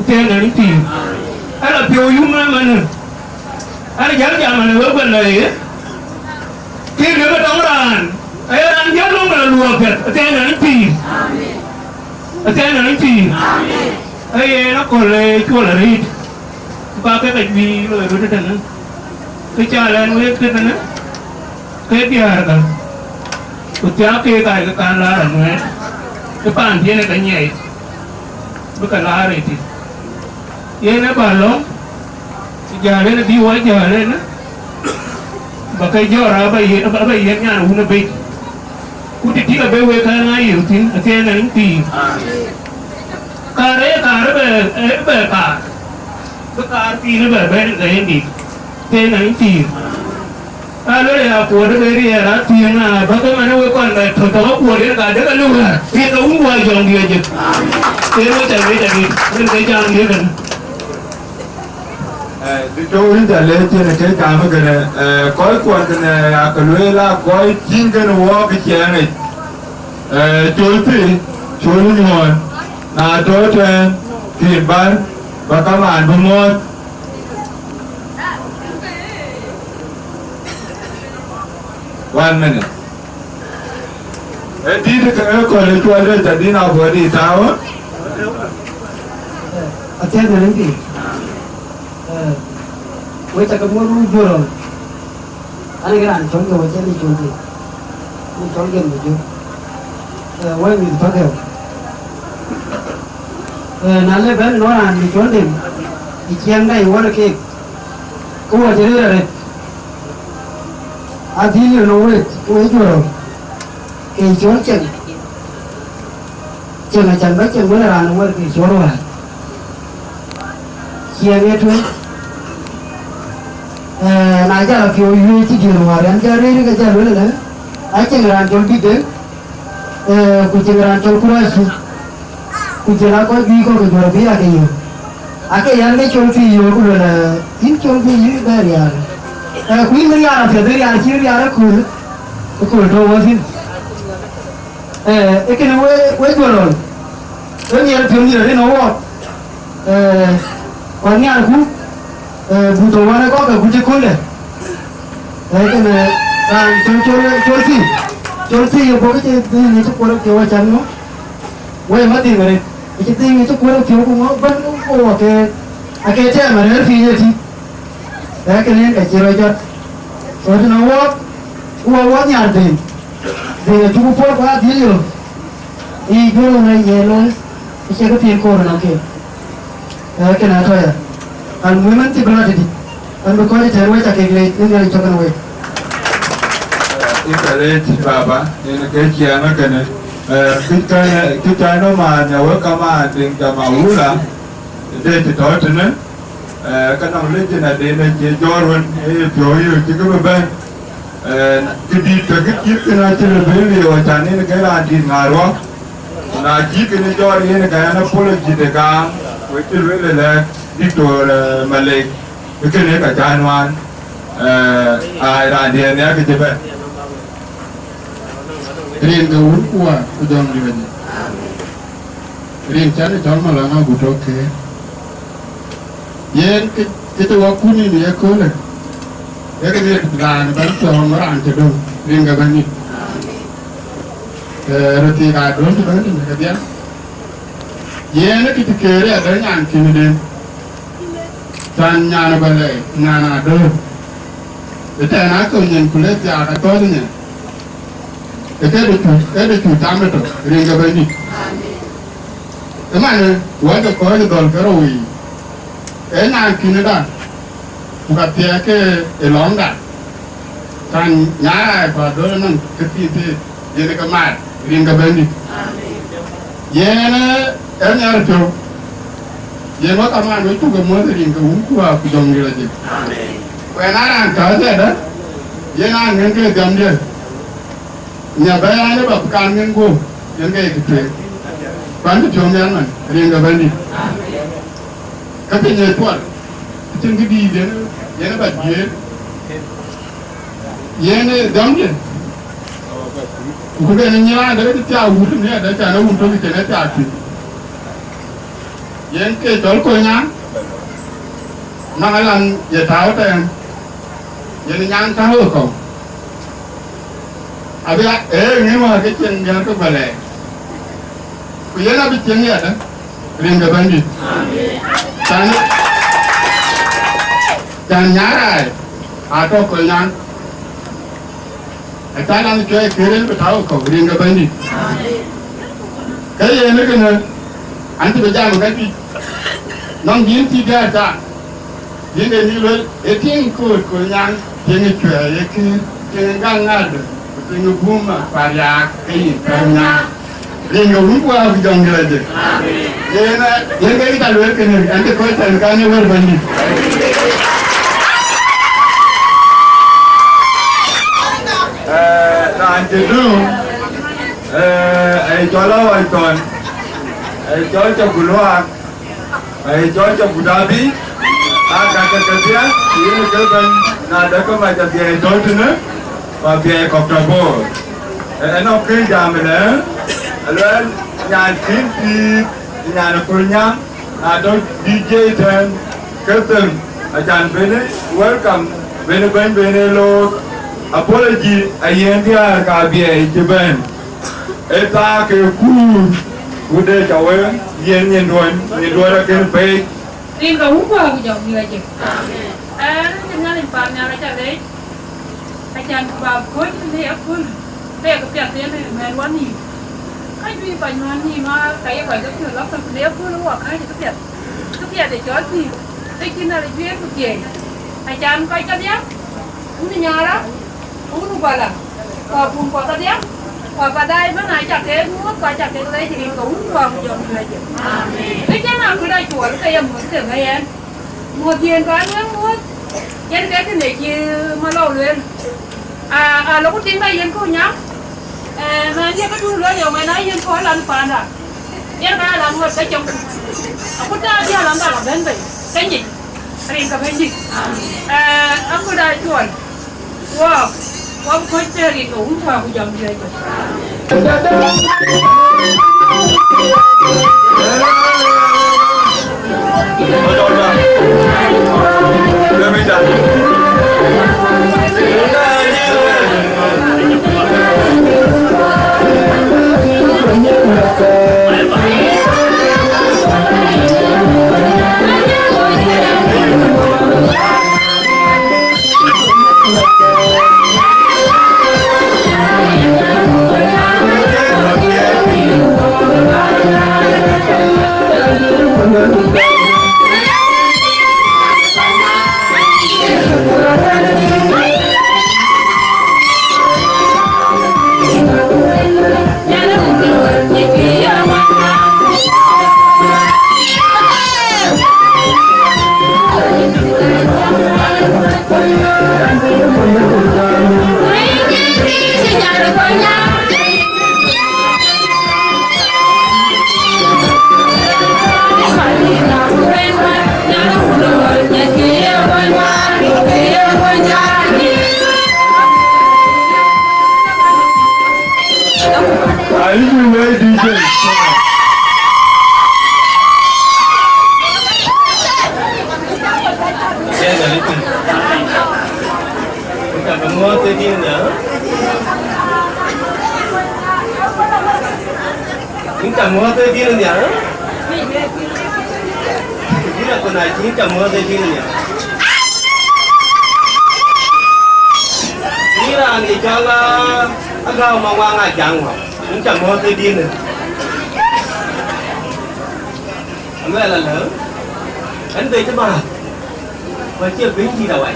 Thiɛɛn ɛn ë pïïr. Ë la piɔ̈u yum ë man ë. An jäl jam an wek bɛ̈n lɔ ye. Kï lëk ë tɔŋ raan, aye raan jäl lɔ̈ŋ bɛ̈n luɔɔk piɛth, athiɛɛn nɔn pïïr. Athiɛɛn nɔn pïïr. Aye yen aköl ë cuɔl arëët. Ku ka ke ka juëc loi röt ëtënë. Kë ca lɛn wek tëtënë, ke diäärkä. Ku thiaak keek aa ke kan laar anuɛɛt, ke paan tiɛ̈n ë ke nyiɛɛi, bï ke laar ëtï. Yen ë bä lɔ̈ŋ, jäl en bï wɔ jäl en, bä ke jɔ̈ɔ̈r aba yen, aba yen nyan wun ë bei. Ku tëtïk abï wek kɛ̈n aa yök thïn, athiɛɛn ë riny pïïr. Kaar ë kaar ë bɛ, ë bɛ kaar, bï kaar pïïr ë bɛ bɛ̈n ke yen dït, athiɛɛn ë riny pïïr. Ka luel ya kuɔt ë ke riɛɛr athiëëŋ, na bä ke man ë wek kɔn bɛ tɔ̈ tɔ̈ ke kuɔt yen ka dek aluk rɛ̈ɛ̈r, riɛɛr ke wun guɔ jɔŋ diëëc. Yen wek cä wec adït, yen ke jam diëëc kënë. Eh, Victor, yïn ca leec cïn ke jam kënë, eh, kɔc kuɔn kënë, ya ke lueel a kɔc tïŋ kënë wɔɔk ciɛɛŋ yic. Eh, col thii, col nyuɔɔn, na tɔ̈ tɛ̈ɛ̈n, kïn bär, bä kamaan bï muɔɔth. One minute. Ë dït ke ë kööl ë cuɔl ë tɛ̈ dïn abɔ̈ dït tääu. Athiɛɛn në rïŋ piny. Eh, wek cä ke muɔ̈th wun juöör ɣɔn. An, ke raan cɔl ke wek cï ni col ke. Ni col ke mi juöör. Eh, wek mïth tɔ̈ ke. Eh, na le bɛ̈n nɔn raan mi col dem, ë ciɛɛŋda ë wär keek, ke wɔ cï rëër arëët. Adhil yön ë wek, wek juöör ɣɔn. Ke col cieŋ. Cieŋ acan bä cieŋ wën raan ë wär ke col wäär. Ciɛɛŋ ë tueŋ. Eh, na jal apiɔ̈u yuëëc cï diëër wäär, an, jal rëër ke jal wël ëlë, a cieŋ raan col bï deŋ, eh, ku cieŋ raan col kurac cï, ku jël a kɔc juëc kɔ̈k ke juöör bï ake yök. Ake yɛn ke col thii yök ku luel, eh, yïn col thii yïn bɛ riaar. Eh, ku yïn bï riaar apiɛth, bï riaar cï riaar ëkööl, ëkööl tɔ̈u wɔ thïn. Eh, ee kënë we, we juöör ɣɔn, we nhiɛɛr piɔ̈u nhiɛɛr rin ë wɔɔk, eh, kuat nhiarku, eh, but ë wän ë kɔ̈k ke guc ëkööldɛ. Eh, kënë raan cɔl, cɔl, cɔl thii, cɔl thii ye bɔ̈ ke cï dhil ŋic cï kuɔr ë piɔ̈u acan ŋö? We madhil ŋäret, ë cï dhil ŋic cï kuɔr ë piɔ̈u ku ŋö bän ë wɔ ke, ake tɛɛm arɛ̈ɛ̈r piny ëtï. Ee kënë yen ka cï rɔt jɔt. So, tënë wɔɔk, ku wɔ wɔɔk nhiaar dhëëŋ, dhëëŋ acuk puɔ̈l ku adhil yök. Ë juöör wun aye looi, acie kë pïïr koor ënɔŋ keek. Ee kënë atɔ̈ ya. Almuhim, an cï bï lɔ tëdï, an bï kɔc ë tɛ̈ɛ̈n wec akek leec, në Nhialic cɔk kɛn wec. Ë ka leec baba, yen ke ciɛɛŋ ë kënë. Ee, kë cä, kë cä nɔm maan ya wek kamaan diŋ jama wula, de cï tɔ̈ tënë. Eh, ka nɔŋ lec cïn adï në cie jɔɔr wën, eh, ye piɔ̈u yök cï kë bï bɛ̈n. Eh, këdït ke kë cït kënë acï lë bï liu acan yen ke raan dït ŋaar wɔ. Na cï kënë jɔɔr yen ka an apology de kaam, wek cï lueel ë lɛ̈k Diktor, eh, Malek, ë kënë ka cä nuaan, eh, aa raan diɛɛr nhiaar kë cï bɛ̈n. Rin ke wun ku wäär ku jɔŋdït adï. Rin cän ë cɔl Malɔŋ agut tɔ̈ keer. Yen kë, kë cï wɔ kut nïn ye köölë, ee kë dhiëth raan bɛ̈n cɔɔŋ raan cï döŋ, rin ke Bɛ̈nydït. Ee, röt thiik adöŋ cï bɛ̈n tënë kedhie. Yen ë kë cï keer ya dɛ̈ nyan kïn den. Can nyan ë Bɛ̈lɛ̈i, nyan adöŋ. Ëtɛ̈ɛ̈n, athöny nyin ku le thiaak athɔ̈ɔ̈c nyin. Ë këde cu, këde cu cam ëtök, rin ke Bɛ̈nydït. Ëmanë, wɛ̈t ë kɔc ë dhɔ̈l ke rou yiic, ee nyan kïnëda, ku ka thiɛɛk ke ë lɔ̈ŋda, kan nyaai ku adöl ënɔŋ ke thiin thiin, yen ke maat, rin ke Bɛ̈nydït. Yen ë nhiar piɔ̈u, yen wek kamaan wek cuk ke muɔ̈th rin ke Wun ku Wät ku Jɔŋdït Lajik. Ku yen aa raan cä thiɛɛdë, yen aa ŋɛ̈n ke dhiamdiɛ̈. Nya bɛ̈ɛ̈i an, ë bä kan ŋɛ̈n guöp, yen ke ye kë tueŋ. Kuan cï piɔ̈u nhial man, rin ke Bɛ̈nydït. Ke piny ee cuɔl, acïn kë dïït yen, yen ë bä jiëër. Yen ë dhiamdiɛ̈. Ku këden ë nyin raan de cï thiaak wut ë miɛt, acan ee wut tök cïn ee thiaak thïn. Yen ke cɔl Kolnyaŋ, Maŋalan ye tääu tɛ̈ɛ̈n, yen nyan tääu ë kɔ̈u. Abï a, ee, ŋiɛ̈n wäär ke cieŋ nhial ke guɛlɛɛr. Ku yen abï cieŋ yadë, rin ke Bɛ̈nydït. Can, can nyaai raai, atɔ̈ Kolnyaŋ. Acän an cuɛ̈ɛ̈c këër en bï tääu kɔ̈u rin ke Bɛ̈nydït. Ke yen ë kënë, an cï bï jam ka juëc, nɔŋ dïn cï diäär ta, dïn de yï luel, ee tiŋ koot Kolnyaŋ, tiŋ ë cuɛ̈ɛ̈r ye këër, tiŋ ë gäŋ ŋaardë, ku tiŋ ë bum apariaak ke yïn pɛ̈n nyaŋ. Rin ke wun ku aa ku jɔŋ diɛ̈ɛ̈c. Yen, yen ke yï ca lueel kënë, an cï kɔc tɛ̈n kan ye wɛ̈t Bɛ̈nydït. Eh, raan cï döŋ, eh, aye cɔl Awäc Thɔn, aye cɔl Cɔk Luaak, aye cɔl Cɔk Dabi, aa ka ke kedhie, yen ke bɛ̈ny, na de ke mac abï aye tɔ̈ tënë, ku abï aye kɔ̈k tɔ̈ Bor. Eh, ënɔɔnë kë jam ëlë, aluɛɛl nyan cïn thiëëk, nyan ë Kolnyaŋ, na tɔ̈ D J tɛ̈n, ke them, acan bɛ̈n welcome, bɛ̈n bɛ̈ny bɛ̈n ë look, apology ayen diäär ka biɛɛi cï bɛ̈n. Ee thaak ke kuur, ku de ca we, yen nyin duɔ̈n, nyin duɔ̈n akën pɛɛc. Rin ke wun ku aa ku jɔŋ diɛ̈ɛ̈c. Ee, rin cï Nhialic paannhial aca leec. Acan ku bä kuöc në ëköl, ke ke piath en ë mɛ̈n wä nïïm. Ka juëc kɔc mɛ̈n nïïm aa, ka ye kɔc ke piɔ̈ɔ̈th lɔ thök në ëköl, wɔ kääc ke piath. Ke piath ë cɔl pïïr, ke cïn Nhialic juëc ku thiëëc. Acan kɔc kedhie, wun Nyara, ku wun Guala, ku abun kuɔ kedhie, ku abadai ëbɛ̈n aca ke muɔ̈th, ku aca ke leec rin ke wun ku aa ku jɔŋ diɛ̈ɛ̈c. Amen. Ke cïn akut acuɔl ke ye muɔ̈th ke bɛ̈i ɛn. Muɔ̈thdiɛ̈n bä ŋiɛc muɔ̈th, yen ke kënë cï Malɔu lueel. Aa, aa, lɔ ku tiŋda yen kɔ̈u nyaŋ. Ee, mɛn ye këdun lueel yɔ̈ŋ ɛn aa yen kɔ̈u lan paanda. Yen ka lan ŋot ke cɔŋ. Akut aa diäär lan bä lɔ bɛ̈n bei, ke nyic, rin ke Bɛ̈nydït. Ee, akut aa cuɔl. Wɔ, wɔ bï kɔc tëër rin ke wun ku aa ku jɔŋ diɛ̈ɛ̈c. Are you my D J? Yes, I listen. Yïn ca ke muɔ̈ɔ̈th ë dïn nya. Yïn ca muɔ̈ɔ̈th ë dïn nya. Yïn akun acï yïn ca muɔ̈ɔ̈th ë dïn nya. Yïn raan ye cɔl, aa, Agäu Maŋuaŋ Ajaŋ wä. Yïn ca muɔ̈ɔ̈th ë dïn. Aluɛɛl alë, ɛn be cï bäär, ku acie Bɛ̈nydït awai.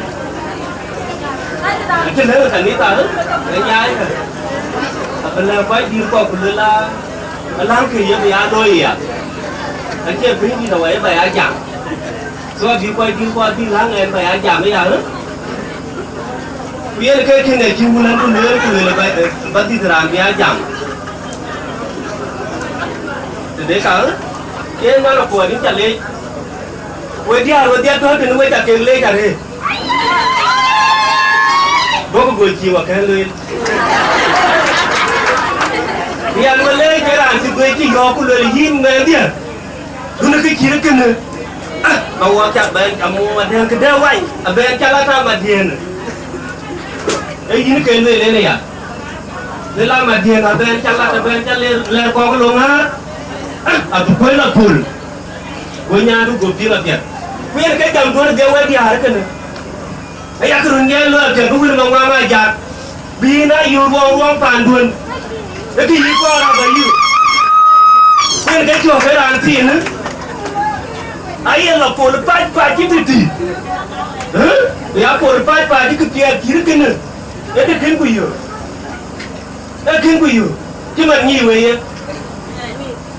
Acï lëu ë kanitha, ë nyaai kä. Abï lɛ̈k kɔc dït kɔ̈k ku luel aa, aläŋkë ye bï ya looi ya. Acie Bɛ̈nydït awai ë bä ya jam. So abï kɔc dït kɔ̈k abï läŋ ɛn bä ya jam ë ya. Ku yen ke kënë acï wun andu lueel ku lueel bä, bä dhïth raan bï ya jam. Tëde ka, yen man akuɔɔt yïn ca leec. We diäär wedhie tɔ̈ tënë we ca kek leec arëët. Bɔ̈kï go cïï wakɛ̈n lueel. Riɛl we leec ke raan cï guëc cï yɔ̈ɔ̈k ku lueel yïn mɛnhdiɛ̈. Dunë kë cït kënë. Ah, ba wɔ ca bɛn ca muk Madiɛ̈n këdë wany, abɛn ca la ta Madiɛ̈n. Ee yïn ke lueel en aya. Në la Madiɛ̈n abɛn ca la, abɛn ca lɛɛr, lɛɛr kɔ̈k loŋ ŋäär. Ah, abï kuöc la pol. Go nyaandu go piŋ apiɛth. Ku yen ke jam duɔ̈n dhiɛ wɛ̈t diäär kënë. Aya kë run yen looi apiɛth bï wël Maŋuaŋ Ajak. Bï na yï ruɔŋ ruɔŋ panduön, ë kë yï kɔɔr abä yï. Yen ke cɔk ke raan thiinë, aye lɔ pol pac pac cï tëtï. Ë? Ya pol pac pac cï këpiɛth cït kënë, ë të kën ku yök. Ë kën ku yök. Cï man nyïï wei ye.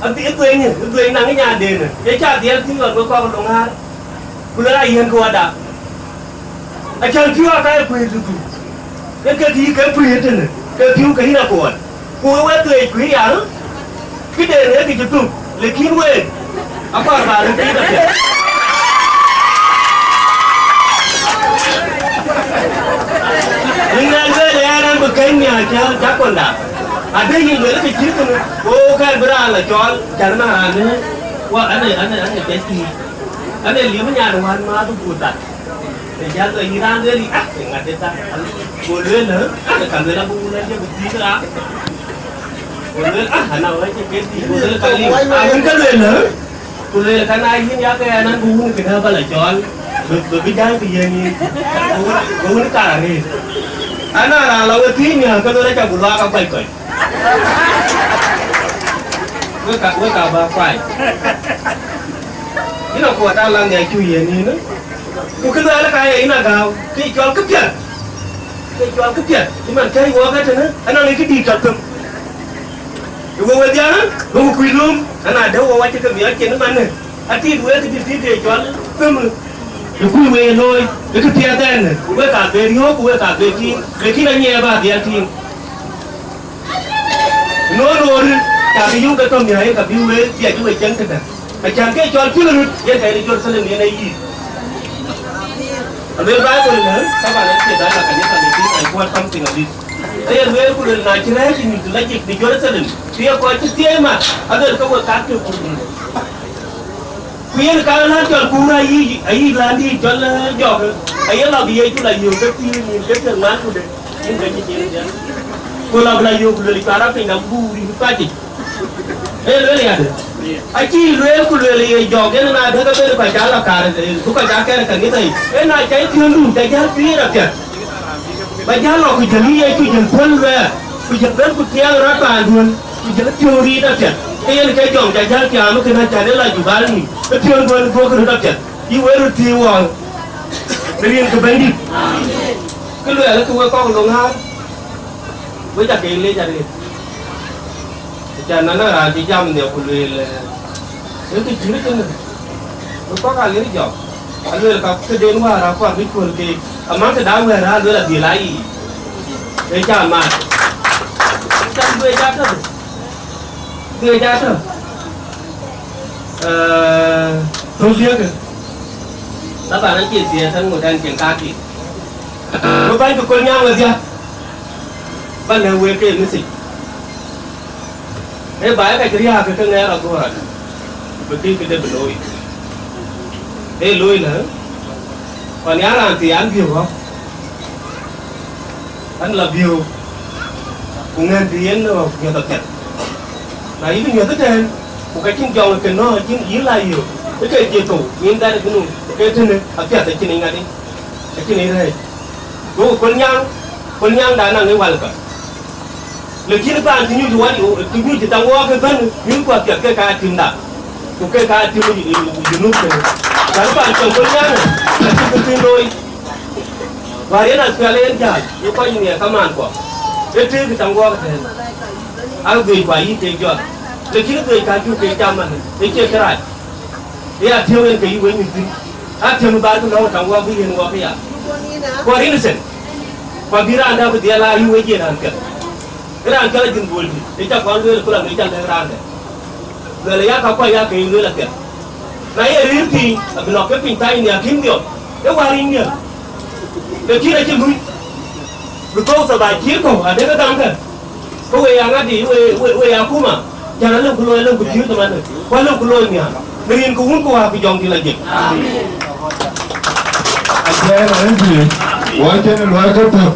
Abï ë dhuëëny, ë dhuëëny naŋ ë nyandenë. Ye ca dhiɛl tïŋ ɣɔn we kɔk loŋ ɣaar. Ku lëk a yiɛ̈n ke wada. Acän piɔ̈u aka ye kuëër tëthu. Yen ke kï ke kuëër tënë, ke piɔ̈u ke yïn akuɔɔn. Ku we wek thuëëc kuëër ya, këden ee kë cï thuk, lakin week, akɔɔr bä röt piŋ apiɛth. Yïn ŋɛk lueel ë ɣɛn an, bï kɛ̈ny nhiaar cä, cä konda. Adë yïn lueel kë cït kënë, ku kɛn bï raan la cɔɔl, cän na raan ënë, wa, anë, anë, anë, kɛ̈c kï. Anë liep nyan wän maath ku that. Ë jäl ke yïn raan lueel, ah, ë ŋat ë thaŋ. Go lueel, ah, ka lueel abï wun ë jɔ bï thiëëk raak. Go lueel, ah, ana wä cï ke thiëëk. Go lueel ka liu. Ah, wun ka lueel, ah. Ku lueel ka na yïn ya ke ɛn an, bï wun kënë bä la cɔɔl. Bï, bï, bï jäl kë yiëën yïn. Go wun, go wun kar arëët. Ana raan la we thiëëk nhiaar, ka lueel aca ku luaak akuac kɔc. Wek ka, wek ka bä kuany. Yïn akuɔt aa laŋ ŋɛk cu yiëën yïn, ë? Ku kë luɛɛl ka ye yïn agääu, kë cɔl këpiɛth. Kë cɔl këpiɛth, cï man kɛ̈i wɔɔk ë tënë, anɔŋ ë këdïït tɔ thëm. Ë we wedhie, ë? Bä ku kuc lööm, ana dɛ̈ wɔ wac ke miɔɔc cin ëmanë. Atiit wek këdït tiit kë cɔl thëm, ë? Ë kuc we ye looi, ë këpiɛth ɛn, ë? Wek ka be riɔ̈ɔ̈k, ku wek ka be tïŋ, lakin anyiɛɛr bä dhiɛl tïŋ. Nonoorë, ka bï yöök ke tɔ miäk, ka bï wëë thiëc we cieŋ tëde. Acän ke cɔl piŋ röt, yen ka yen Jerusalem yen ee yic. Aluel Bible në, taban acie dai la kanitha, lakin I quote something a bit. Aye lueel ku luel na cï rɛ̈ɛ̈c nyuc la jik në Jerusalem, ku ye kɔc cï thiëëc mat, aluel ke we kat ke kuur. Ku yen ka län cɔl kuur ayï, ayï län dïït cɔl, eh, jɔk, aye lɔ bï Yecu la yöök ke pïïr nïïm ke thiëk man kude, yen ke cï cin thiëk. Ku lɔ bï la yöök ku luel cuat rɔt piny na buur yï pacic. Ee lueel yadë. Acï lueel ku lueel ye jɔk, yen na däk abël kɔc ca lɔ kaar, eh, ku kɔc ca kɛ̈r kanitha yic. Yen na ca piɔ̈ndu, ca jäl pïïr apiɛth. Ba jäl lɔ ku jël yï Yecu jël puɔ̈l luɛɛr, ku jël ben ku tiɛɛŋ rɔt paanduön, ku jël piɔ̈u riit apiɛth. Ke yen ke jɔŋ ca jäl tiaam kënë acan ë la jubal nïïm, ë piɔ̈nduön duɔ̈k röt apiɛth. Yï wël röt thiëëc wɔɔk, në riɛnke Bɛ̈nydït. Kë luɛɛl ke wek kɔk loŋ ɣaar, wek ca ke leec arëët. Acan na na raan cï jam nhiɛk ku lueel, eh, ee kë cït kënë, ku kɔ̈k aa lir jɔk, alueel ka këden wäär akuar bï cuöl keek, aman tëda wɛ̈ɛ̈r aa lueel adhil aa yiic, ee ca mat. Cam dhuëëc aa tɔ̈, dhuëëc aa tɔ̈, eh, thok dhiëëkë, na ban acie thiëëth ɛn ŋot ɛn cin kaarkï. Ku bäny kë köl nyaŋ wedhia, ba lɛ̈k wek ke message. Ee baai ka cï riääk ke ŋɛɛr aguɔ̈ɔ̈r, bï kï këde bï looi. Ee looi lë, ɣɔn ya raan thii an biöök ɣɔ̈k, an la biöök, ku ŋɛ̈n thii yen ɣɔ̈k miɔ̈th apiɛth. Na yï bï miɔ̈th ëtɛ̈ɛ̈n, ku ka cïn jɔŋ ke nɔ̈ɔ̈c cïn yï la yöök, ë ke cï thou, nyin dhat ë kënu, ke tënë apiɛth acïn ŋadï. Acïn ë rɛ̈ɛ̈c. Duökï Kolnyaŋ, Kolnyaŋda naŋ ë walka. Lakin paan cï nyuc wal, cï nyuc thaŋ wɔɔk ëbɛ̈n, nyuc kuɔ piɛth ke ka timda. Ku ke ka tim ë, ë, ë, Junub kënë. Tɛ̈n paan cɔl Kolnyaŋ, acï kë piny looi. Wäär yen apiɛl yen jäl, ë kɔc ŋiɛc kamaan kuɔ. Ë tëëk thaŋ wɔɔk ëtɛ̈ɛ̈n. Aa dhuëëc kua yï kek jɔt. Lakin dhuëëc ka cuk kek cam man, ë cie kërac. Ë ya tiëëu en ke yï wëny thïn. A tiëëu bä bï lɔ̈ŋ tɔŋ wɔ bï yen wɔ këya. Ku are innocent. Ku abï raan dɛ̈ bï dhiɛl aa yï wec yen raan piɛth. Ë raan cɔl ajïn dhuöldït, ë ca kɔn lueel ku la ŋic ca lɛ̈k raan dɛ̈. Luɛl ë ya ka kuany ya ke yï lueel apiɛth. Na ye rëër piny, abï lɔ ke piny thany nhial kïn dhiɔp. Ë wäär yic nhial. Ke kïn acï luc. Bï thou thou ba cïï kɔ̈u, adekë gamkë. Ke we ya ŋadï, we, we, we ya akuma, jal alëu ku looi, alëu ku piööc ëmënë, ku alëu ku looi nhial, në rin ke Wun ku Wät ku Jɔŋdït Lajik. Aciɛɛr ë Bɛ̈nydït, wɔ cïn luɔi ke tök,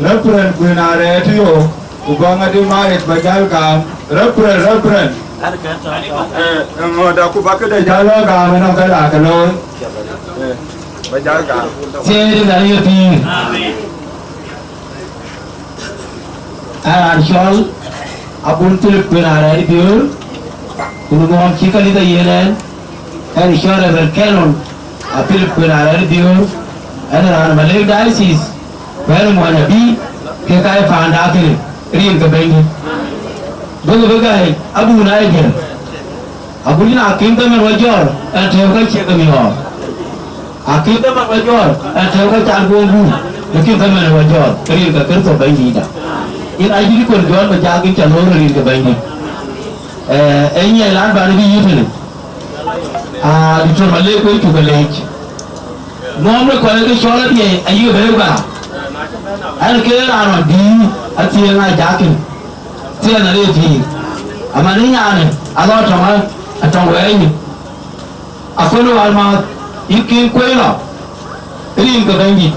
Reverend Guën Arɛɛt yo, ku bä ŋadï Marik bä jäl gam, Reverend, Reverend. Eh, ŋööda ku bä këde jäl lɔ gam ënɔŋ ke la ke looi. Eh, bä jäl gam. Ciëëŋdï la ye pïïr. Aa raan cɔl Abun Philip Kuën Arɛ̈ɛ̈r Biöör, ku në ŋɔɔm cï kanitha yiën ɛn, ɛn cɔl Reverend Canon a Philip Kuën Arɛ̈ɛ̈r Biöör, ɛn raan Malek Diocese, ku ɛn muɔny abï, ke ka ye paanda kënë, rin ke Bɛ̈nydït. Duökï bï gäi Abun Aidiɛ̈, Abun yïn akïm dhamën wä jɔ̈ɔ̈r, ɛn tɛ̈ɛ̈u ka ciek ë miɔɔr. Akïm dhamën wä jɔ̈ɔ̈r, ɛn tɛ̈ɛ̈u ka can guɔ̈ɔ̈ŋ guur, akïm dhamën wä jɔ̈ɔ̈r, rin ke Kërtho Bɛ̈nydïïtda. Yïn acï dï kɔn jɔ̈ɔ̈r bï jak yïn ca loor rin ke Bɛ̈nydït. Ee, ee nyiɛc lan bän bï yï tënë. Aa, Doctor Malek wek cuk ke leec. Ŋɔɔm në kɔn ke cɔl adiɛɛi ayï ke bɛ̈ɛ̈i bä. Ɛn ke raan ɣɔn bï athiëëŋ aa jakkï. Thiëëŋ ale pïïr. Aman ë nyanë, alɔ tɔŋ ë, atɔŋ wɛɛnyë. Akɔn ë wäl maath, yïn kin kuëi lɔ, rin ke Bɛ̈nydït.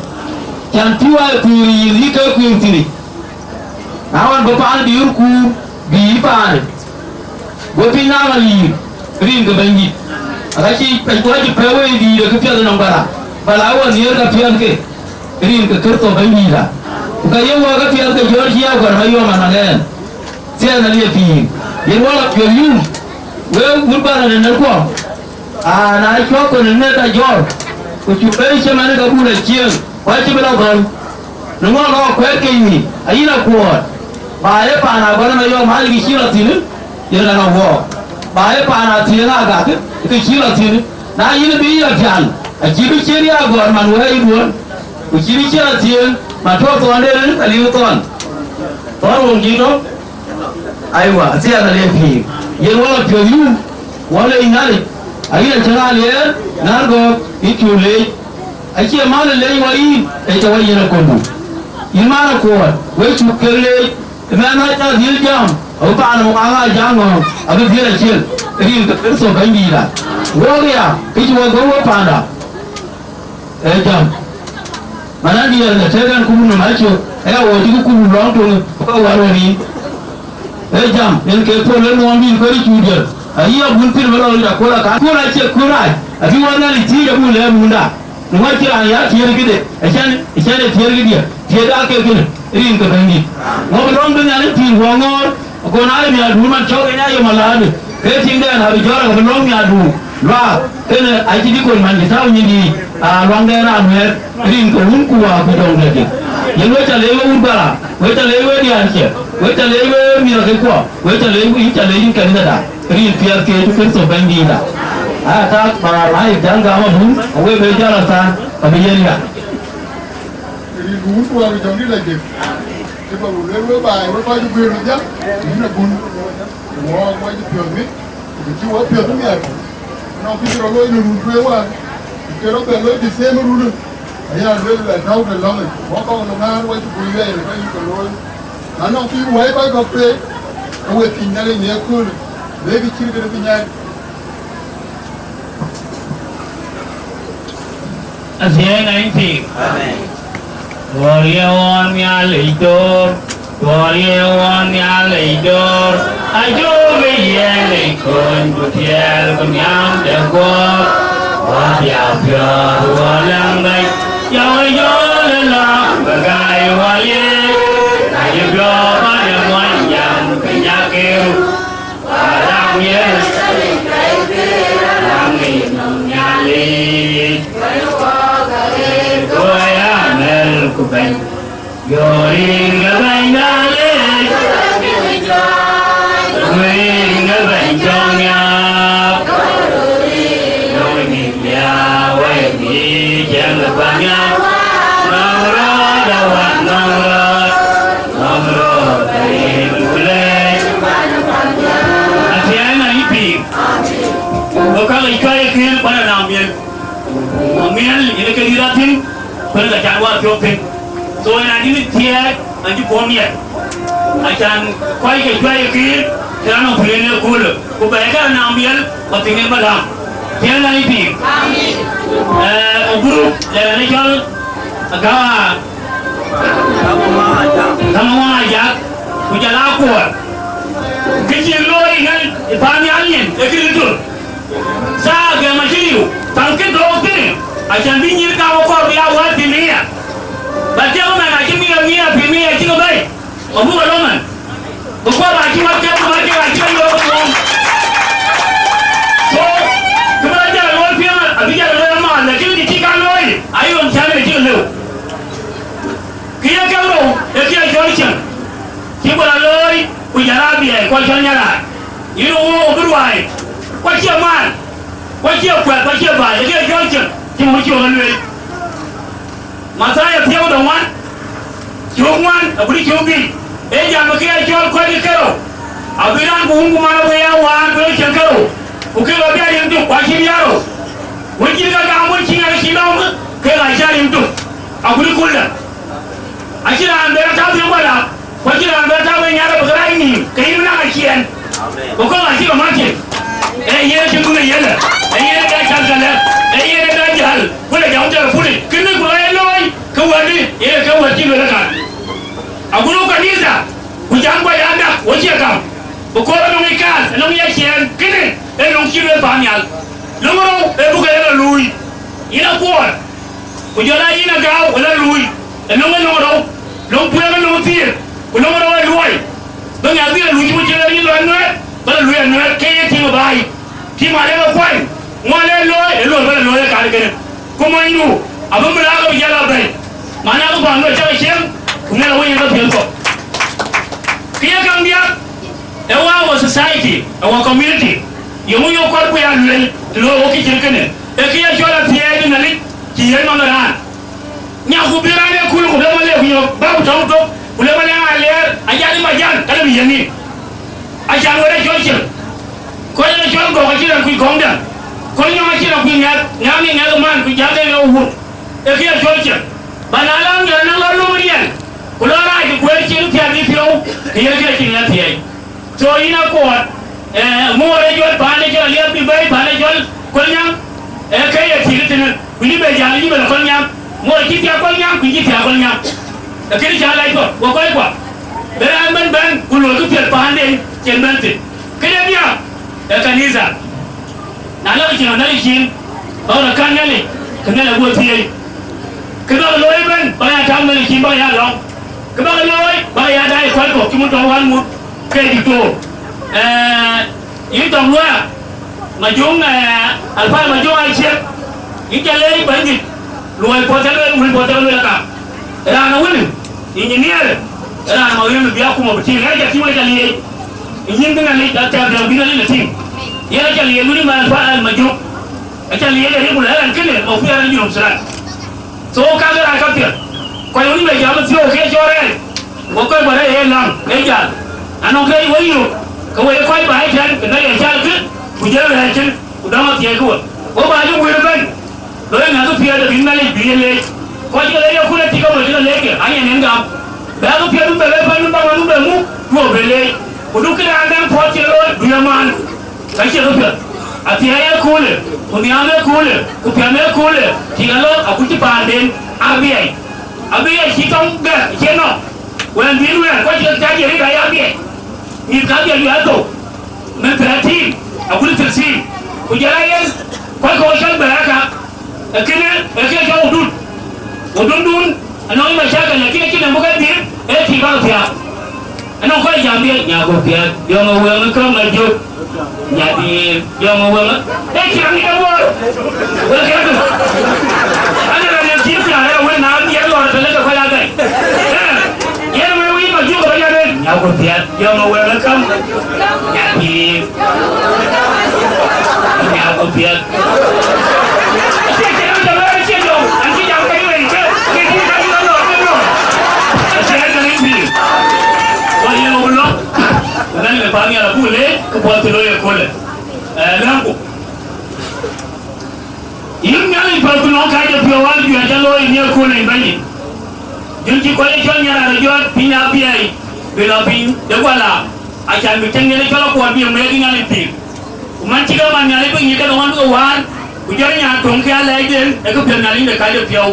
Can pïu aa kuiir yïn, yï ke kuiir thïn yic. Na ɣɔn bï paan bï ɣön kuur, bï yï paanë, go piny naŋ aliir, rin ke Bɛ̈nydït. Aka cï pɛc kuɔc cï pɛ̈u wei dïït ë këpiɛth ënɔŋ bala, bala wɔ nhiëër ka piɛth ke, rin ke Kërtho Bɛ̈nydïïtda. Ku ka ye wɔ ke piɛth ke jɔ̈ɔ̈r cï ya gɔ̈r mayɔm anaŋ ɛn. Thiɛɛn aliɛ pïïr, yen wɔ lɔ piɔ̈th yum, wek wun bala në nɛ̈rkuɔ. Aa, na cuɔk kɔn në ka jɔ̈ɔ̈r, ku cuk bɛ̈n cïmën ke bun acieŋ, ku acï bï lɔ dhɔ̈l. Në ŋɔn lɔ kuɛɛt ke yï, ayïn akuɔɔt, ba ye paan agɔl ëmɛ yɔm hal kë cï lɔ thïn, yen ɣɛn awɔɔk. Ba ye paan athiëëŋ agak, kë cï lɔ thïn. Na yïn bï yï lɔ pial, acï bï ciëën ya gɔ̈ɔ̈r man wɛ̈ɛ̈c duön, ku cï bï ciëën athiëëŋ, ma tɔ̈ thɔɔnden, aliu thɔn. Thɔn wun cï tɔ̈. Aywa, athiɛɛn ale pïïr. Yen wɔ lɔ piɔ̈th yum, wɔ leec Nhialic, ayïn acïn aliɛɛr, ŋäär gɔ̈k, yïn cuk leec. Acie man ë leec wɔ yïn, ee cä wɔ yen aköldun. Yïn man akuɔɔt, wek cuk kek leec, ë mɛnh aa cä dhil jam, abï paan ë wok aŋa jam ŋɔ̈ɔ̈ŋ, abï dhil acil, rin ke Kërtho Bɛ̈nydïïtda. Wok ya, kë cï wɔ gɔ̈k wek paanda. Ee jam. Mana diɛɛr në tëëk ɛn kuur nɔm acök, ee awɔɔc cï kuur lɔŋ töŋ, ke wär wär yïn. Ee jam, yen ke puɔl ë nuɔɔm bï kɔc cuk diɛɛr. Ayï abun pil bï lɔ rɔt akuɔl akan. Kuur acie kuur rac, abï wär Nhialic thiëëc abun lɛ̈ɛ̈r munda. Në wä cï raan ya tiëër këde, acän, acän ee tiëër këdiɛ̈, tiëër aa ke kënë, rin ke Bɛ̈nydït. Ŋɔ̈k lɔŋ bï Nhialic pïïr wɔ ŋɔ̈ɔ̈r, Ago na ë miäkduur man cɔk en ya yom alaadu, ke tiŋdɛn abï jɔ̈ɔ̈r abï lɔ̈ŋ miäkduur. Luaak, kënë acï dï kony man cï tääu nyin yiic, aa, luaŋdɛn raan wɛ̈ɛ̈t, rin ke wun ku wäär ku jɔŋdɛ̈t. Yen we ca leec we wut bära, we ca leec we diäär ciɛ, we ca leec we mïthëkëkuɔ, we ca leec, yïn ca leec yïn kanithada, rin piɛth ke Yecu Kërtho Bɛ̈nydïïtda. Aa, tak, ba, ba, ë jäl gam abun, awe be jäl athaan, abï yen ya. Rin ku wun ku wäär ku jɔŋdït la jëk. Cï bä run lueel wek baai, wek kɔc ë guëër ë dhiäk, yïn abun, ku wɔ wɔ cï piɔ̈ɔ̈th mit, ku cï wɔ piɔ̈ɔ̈th miɛt. Nɔŋ kë cï rɔt looi në run tueŋ wäär, ku ke rɔt bɛ looi the same run. Aya lueel bɛ tɔ̈u ke lɔ̈ŋ, wɔ kɔk në ŋäär wɔ cï guëër wiɛɛi në ka yï ke looi. Na nɔŋ kë yï wɛ̈i kɔc kɔ̈k tueŋ, ke we thiëc Nhialic në ëköölë, lëkë cït kënë bï nyaai. Athiɛɛn ŋany pik. Amen. Tuɔɔr ye ɣɔn Nhialic door, tuɔɔr ye ɣɔn Nhialic door. Ajɔk ë Nhialic kony ku tiɛɛl ku nhiam de guɔ̈ɔ̈r. Wä ya piɔ̈ɔ̈th wä läŋ bɛ̈ny, ya wä jɔl ë läŋ bä gäi wä ye. Na ye piɔ̈ɔ̈th wä ye muɔny jam ke nyak ke ruk. Athiɛɛn ayï pïïr. Ku ka ɣic cuai ë kën kuan anɔŋ miɛl. Anɔŋ miɛl yen ke dït rɔt thïn, kuan ka can wäär thiɔ̈k thïn. So yen adït thiɛɛk an cï puɔ̈u miɛt. Acan kuac ke cuai ë kën, ke rɔt nɔŋ pïïr en ë köölë. Ku bɛ̈ɛ̈i kë anɔŋ miɛl, ku thiëŋ en bä läm. Thiɛɛn ayï pïïr. Ee, ë group, lɛ̈k rɛn ë cɔl Agawa. Gäm Awaŋ Ajak, ku jɔl aa kuɔɔr. Kë cï looi ëŋën ë paannhial nyin, ee kë tɔ̈. Thaa gɛm acï liu, thaŋkï dhook thïn, acan bï nyïïr gam ë kɔɔr bï aa wäär pïïr mia. Ba tiɛ̈ŋ ëmɛn acï mia, mia, pïïr mia acï ke bɛ̈i, abuk ke lɔ man. Kek rou, ee kë ye cɔl cieŋ, cï Guala looi, ku jɔl a Abiɛɛi, ku cɔl Nyarac. Yïn ë wook bï ruaai, ku acie maan, ku acie kuɛth, ku acie baai, ee kë ye cɔl cieŋ, cï muk cï ɣɔn lueel. Mathayo thiëëu de ŋuan, cök ŋuan, agut cök dhïc, ee jam ë kë ye cɔl kɔc ë kerou, abï raan ku wun ku man abï ya wään ku ye cieŋ kerou, ku kek abï a riŋ tök, ku acï bï ya rou. Wën cïn ke gam wën cï ŋɛk cï lɔ̈ɔ̈m, kek acï a riŋ tök, agut kulda. Acïn raan bɛ rɔt tääu thiëŋ Guala, ku acïn raan bɛ rɔt tääu ë Nyarac bï ke rac nïïm, ke yïn bï naŋ aciɛɛn. Ku kɔ̈k acï ke mat cin. Ee yen cï ŋun ë yelë, ee yen ë bɛ cath këlë, ee yen ë bɛ jäl, ku le jam tɛ̈ pulic. Kënë ku ë looi, ke wɛ̈tdï, ee ke wɛ̈t cï lueel ë kan. Agut kanitha, ku jam Guala dak, wo cie gam. Because anɔŋ ë kääth, anɔŋ ë aciɛɛn, kënë ee löŋ cï lueel paannhial. Löŋ rou, ee buk ke ye lɔ luui. Yïn akuɔɔr. Ku jɔl a yïn agääu wala luui, ë löŋ ë löŋ rou, löŋ puëëŋ ë löŋ thiëër, ku löŋ rou ë luɔi. Bï ŋɛk dhil luui cï wïc cï rɛ̈ɛ̈r yïn lɔ anuɛɛr, bä lɔ luui anuɛɛr, ke ye tiŋ ë baai. Tiŋ ade ke kuany, ŋuɔl ë looi, ë looi bä lɔ looi ë kar kënë. Ku monydu, abï mïraak abï jal a bɛ̈i, man akï paandu acä ke cieŋ, ku ŋɛk awëny ë ke piɛth kɔ̈k. Kë ye käŋ diäk, ee wä our society, our community, yeŋö yök kɔɔr ku ya lueel, të looi wok kë cït kënë, ee kë ye cɔl athiɛɛi de Nhialic cï yiëën man ë raan. Nyaku bï raan ee kul ku bï man le ku yök bä ku tɔŋ thok, ku le man le ŋa liɛɛr, ajan ë majan, ka le bï yiëën nin. Acan wɛ̈t ë cɔl cil. Kɔc ë cɔl gɔ̈k acïn raan kuc gɔ̈ŋda. Kɔc nyɔŋ acïn raan kuc ŋɛk, ŋɛk ŋɛk man ku jam de ɣeu wun. Ee kë ye cɔl cil. Ba na lɔ nyɔl naŋ lɔ lum riɛl, ku lɔ rac ku kueer cin piath ë piɔ̈u, ke yen kë cïn yen thiɛɛi. So yïn akuɔɔr, eh, muɔɔr ë jɔt paan ë cɔl aliɛp bï bɛ̈i paan ë cɔl Kolnyaŋ, ee ke ye thiëk tënë, ku yïn bɛ jäl yïn bɛ lɔ Kolnyaŋ, muɔɔr cï thiak Kolnyaŋ, ku yïn cï thiak Kolnyaŋ. Ee kënë cä lac kɔ̈k, ku kɔc kuɔ, bï raan bɛ̈n bɛ̈n, ku luɔi këpiɛth paanden cïn bɛ̈n thïn. Këde diäk, ee kanitha. Na lɔ cïn anɔ̈k cin, ba rɔt kan Nhialic, ke Nhialic aguɔ thiëëc. Kë bäk looi ëbɛ̈n, bäk ya tääu Nhialic cin, bäk ya lɔ̈ŋ. Kë bäk looi, bäk ya daai kɔc kɔ̈k cï muk tɔ̈u wän muk ke diktor. Eh, yïn tɔŋ luɔya, Majöŋ, eh, Alpha Majöŋ Aciëk, yïn ca leec bɛ̈nydït, luɔi puɔth ca lueel, wël puɔth ca lueel aka. Raan ë wël, engineer, raan ë ma wël bï akuma bï tïŋ, ɣɛn aca tïŋ wën aca liec. Ë nyin bï Nhialic, aca biäk bï Nhialic la tïŋ. Yen aca liec wën ë ma Alpha Majöŋ. Aca liec arëk ku lɛ̈k raan kënë, ma kuc raan ë Junub Thudan. So, ka ke raan kapiɛth. Kɔc wën bɛ jam ë thiɔ̈k ke cɔɔr rɛɛc. Wek kɔc bä rɛɛc ë läŋ, ë jäl. Anɔŋ ke wek yök, ke wek kɔc bä ëtɛ̈ɛ̈n, ke Nhialic acal kë, ku jël rɛɛc cin, ku dɔm athiɛɛi ke we. Wek bä jɔ guiir ëbɛ̈n. Loi ŋɛk piɛth abï Nhialic bï ye leec. Kɔc ke le ye kun atik amɔc ke leec ke, anyɛ nin gam. Bɛ̈ɛ̈k piɛth bï bɛ le pɛ̈n bï baŋ wën bɛ muk, duö bï leec. Ku du këdäŋ dɛ̈ŋ puɔth cï looi, du ye maan. Ka cie këpiɛth. Athiɛɛi ë köölë, ku nhiaam ë köölë, ku piɛth ë köölë, tik alɔ akuc cï paanden Abiɛɛi. Abiɛɛi cï tɔŋ gɛ̈k cie nɔm. Wɛ̈n bï luɛɛr, kɔc cï ke cac ye rit aya Abiɛɛi. Mïth ka Abiɛɛi luɛɛr thou. Min thirteen, agut thirteen. Ku jɔl a yen, kɔc kɔ̈k cɔl bɛ̈ɛ̈r aka. Ee kënë, ee kë cɔl udut. Udundun, anɔŋ mashakil, lakin acïn nɔm bï ke dhil, ee tik bäk thiaak. Anɔŋ kɔc jam bï, nyaku piɛth, yɔŋ ë wëŋ ë käŋ Majöŋ. Nyadï, yɔŋ ë wëŋ ë. Ee cï rɔt ŋic awuɔɔr. Wek kë rɔt. An, raan ë cï piath, raan ë wël na, yen lɔɔr të lëk ë kɔc adai. Ee, yen wëu yï Majöŋ bä ya lueel. Nyaku piɛth, yɔŋ ë wëŋ ë käŋ. Nyadï. Nyaku piɛth. Acie cï rɔt të lɔɔr, acie jɔŋ. An cï jam ke yï wëi, ke, ke cï ka yï lɔ lɔɔr, ke lɔɔr. Acie rɔt të lɔɔr. Wä yɛn wä lɔ. Ku Nhialic bï paannhial abuk leec, kë puɔth cï looi ëköölë. Eh, läŋku. Yïn Nhialic, päl ku nɔŋ kääc de piɔ̈u wal juëc ca looi në ëköölë, yïn Bɛ̈nydït. Jön cï kɔc ë cɔl Nyarac rɔt jɔt piny Abiɛɛi, bï lɔ piny de Guala, acan bï tëŋ yen ë cɔl akuɔɔr bï ë ŋuɛ̈ɛ̈k Nhialic pïïr. Ku man cï ke man Nhialic bï nyic ke nɔm ɣɔn bï ke waar, ku jɔt nyan töŋ ke alɛɛcden ë këpiɛth Nhialic de kääc de piɔ̈u.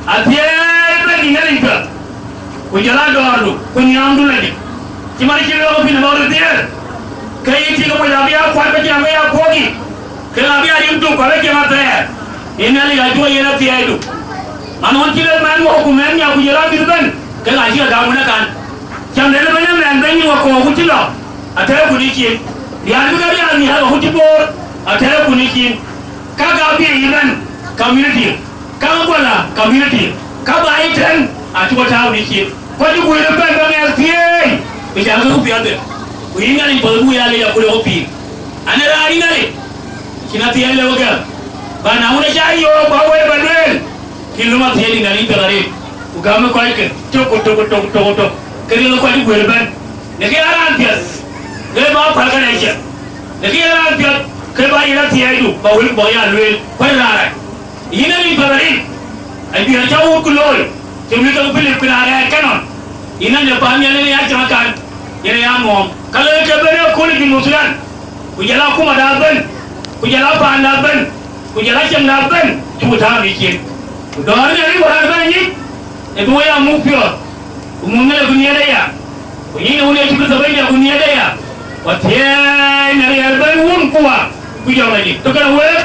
Athiɛɛi Bɛ̈nydït Nhialic piɛth. Ku jɔl a dɔɔrdu, ku nhiamdu lajik. Cï man cï lɔ̈k piny ënɔɔnë thiëër, ke yï tik apuɔc abï aa kuat, ke cïn abï aa puɔ̈k yï, ke abï aa riŋ tuk, ku abï cieŋ athɛɛr. Yen Nhialic acuɔ yen athiɛɛidu. Man ɣɔn cï lëk mɛɛn wok ku mɛɛn nya, ku jɔl a mïth ëbɛ̈n, ke ɣa cï ke gam wën ë kan. Cam den ëbɛ̈n ë mɛɛn bɛ̈ny yï wakɔ̈u ku cï lɔ, atɛ̈ɛ̈u ku në cin. Rial bï ke rial nhial ku cï boor, atɛ̈ɛ̈u ku në cin. Ka ka bï yï bɛ̈n community, ka Guala community, ka bä yï tɛ̈n. Acï kɔc tääu në cin. Kɔc cï guëër ëbɛ̈n bä ŋɛk thiëëi, bï cä ke ku piathde. Ku yïn Nhialic, path buk ya lec aköl ë ɣöpïïr. An, ë raan yïn Nhialic, cïn athiɛɛi lëu gɛ̈m. Ba na wun acä yöök, ba wël ba lueel, kïn lom athiɛɛi Nhialic piɛth arëët. Ku gämë kɔckë tök ku tök ku tök ku tök ku tök, ke riɛl kɔc cï guëër ëbɛ̈n. Në kë ya raan piɛth, ke bä päl kɛn ë ciɛth. Në kë ya raan piɛth, ke bä yïn athiɛɛidu, ba wël ku bä ya lueel, kuɛ̈t raan rac. Yïn ë rin päth aril, ajuɛɛr cä wut ku looi, cï wïc ke Pilip ku na rɛɛc Kanan. Yïn ë paan nhial yen ya cäŋ akan, yen ya ŋɔɔm. Ka loi ke bɛ̈n ë kööl ë Junub Thudan, ku jɔl akumada bɛ̈n, ku jɔl apaanda bɛ̈n, ku jɔl acäŋda bɛ̈n, cï ku tääu në cin. Ku dɔ̈ɔ̈r Nhialic ku raan bɛ̈n nyic, ë bï we ya muk piɔ̈ɔ̈th, ku muk Nhialic ku nhiëër aya. Ku nyin wun Yecu Kërtho Bɛ̈nyda ku nhiëër aya, ku athiɛɛi në riɛl bɛ̈n wun ku wa, ku jɔŋ ajïk tök kɛn week,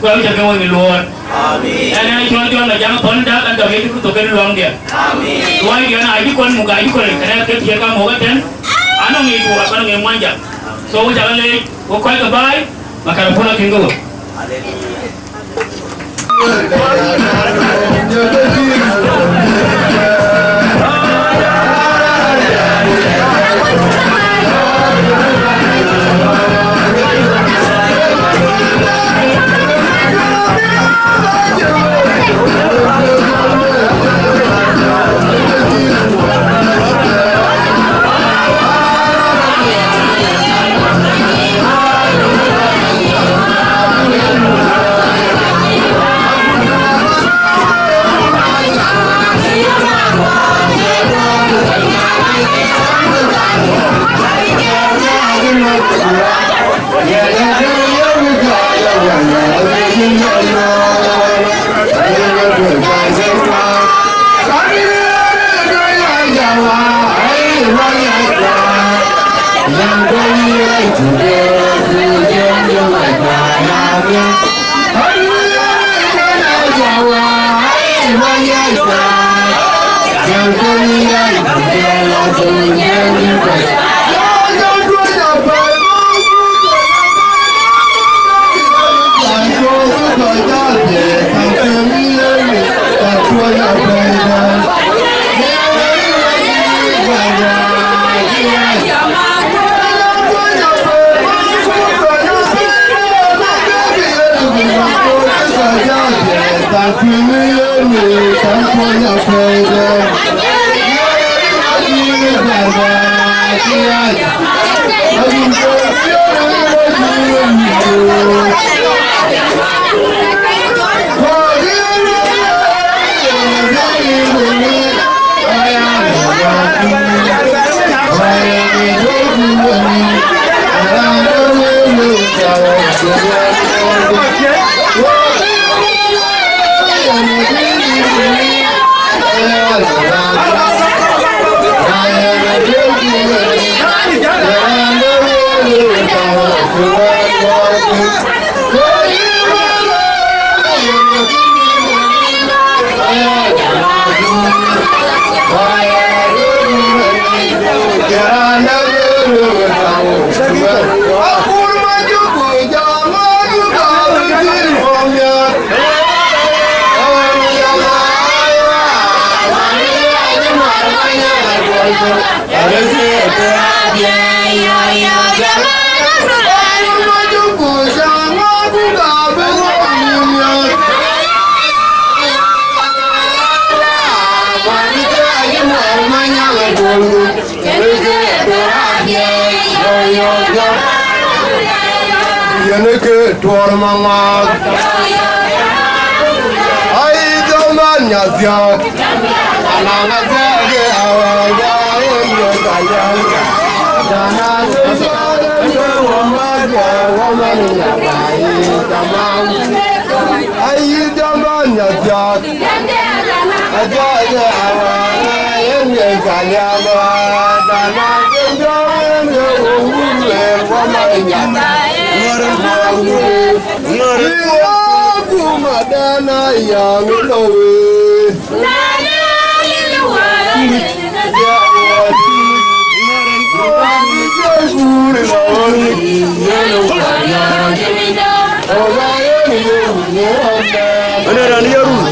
ku abï cä ke wek ë luɔɔr. Amin. Ɛn, ɛn cɔl Jɔn Majaŋ thɔn dak, an, dɔm Yecu Kërtho kën luaŋdiɛn. Amin. Luɔi diɛn acï kɔn muk, acï kɔn, kɛn ke thiëër ka muk ëtɛ̈n, anɔŋ ŋic Tuɔɔr, anɔŋ ŋic Muɔnyjäŋ. So, wek cä ke leec, wek kɔc ke baai, makarapon akïn ke we. Haleluya. Yen ke Tuɔɔr Maŋuak. Ai, dhaman nya thiak. Ana ŋa thiak ke awal ba yen ye ka jam. Dana ke sɔɔl ke wama dia wama ni nya ba yi tamam. Ai, dhaman nya thiak. Ënë raan ye run.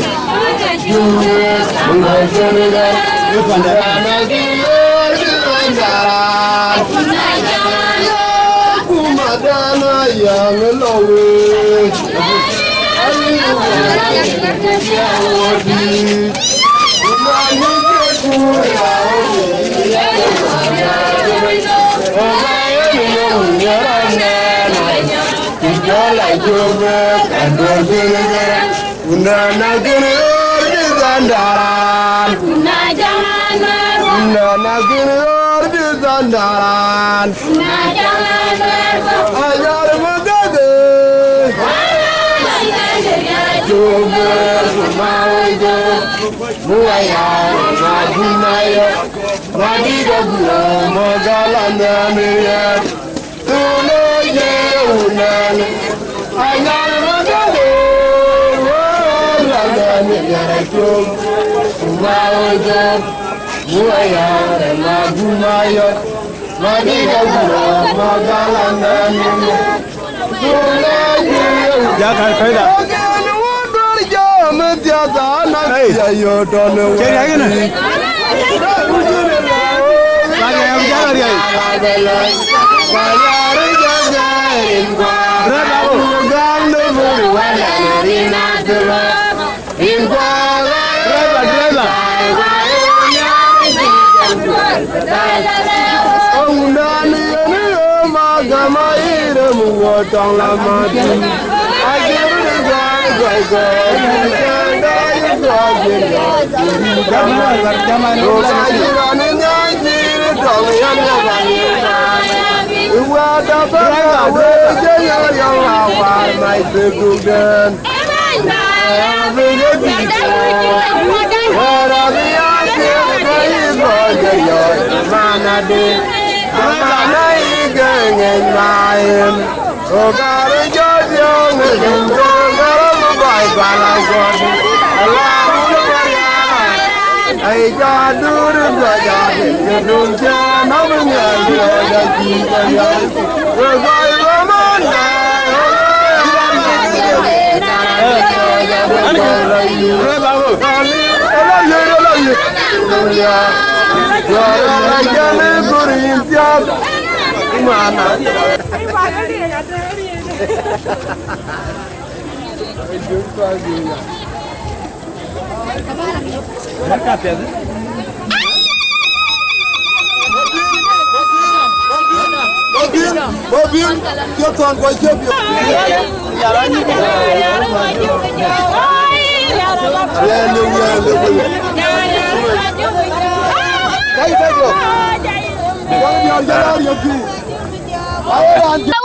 Unana gini yor di zandaran. Unana gini yor di zandaran. Ayar magade. Jobe sumaje. Muaya magumayo. Madiga gura magala namiya. Ya kan kai da. Hey. Ceri aye ne. Ba ya ya jara riai. Driver, driver.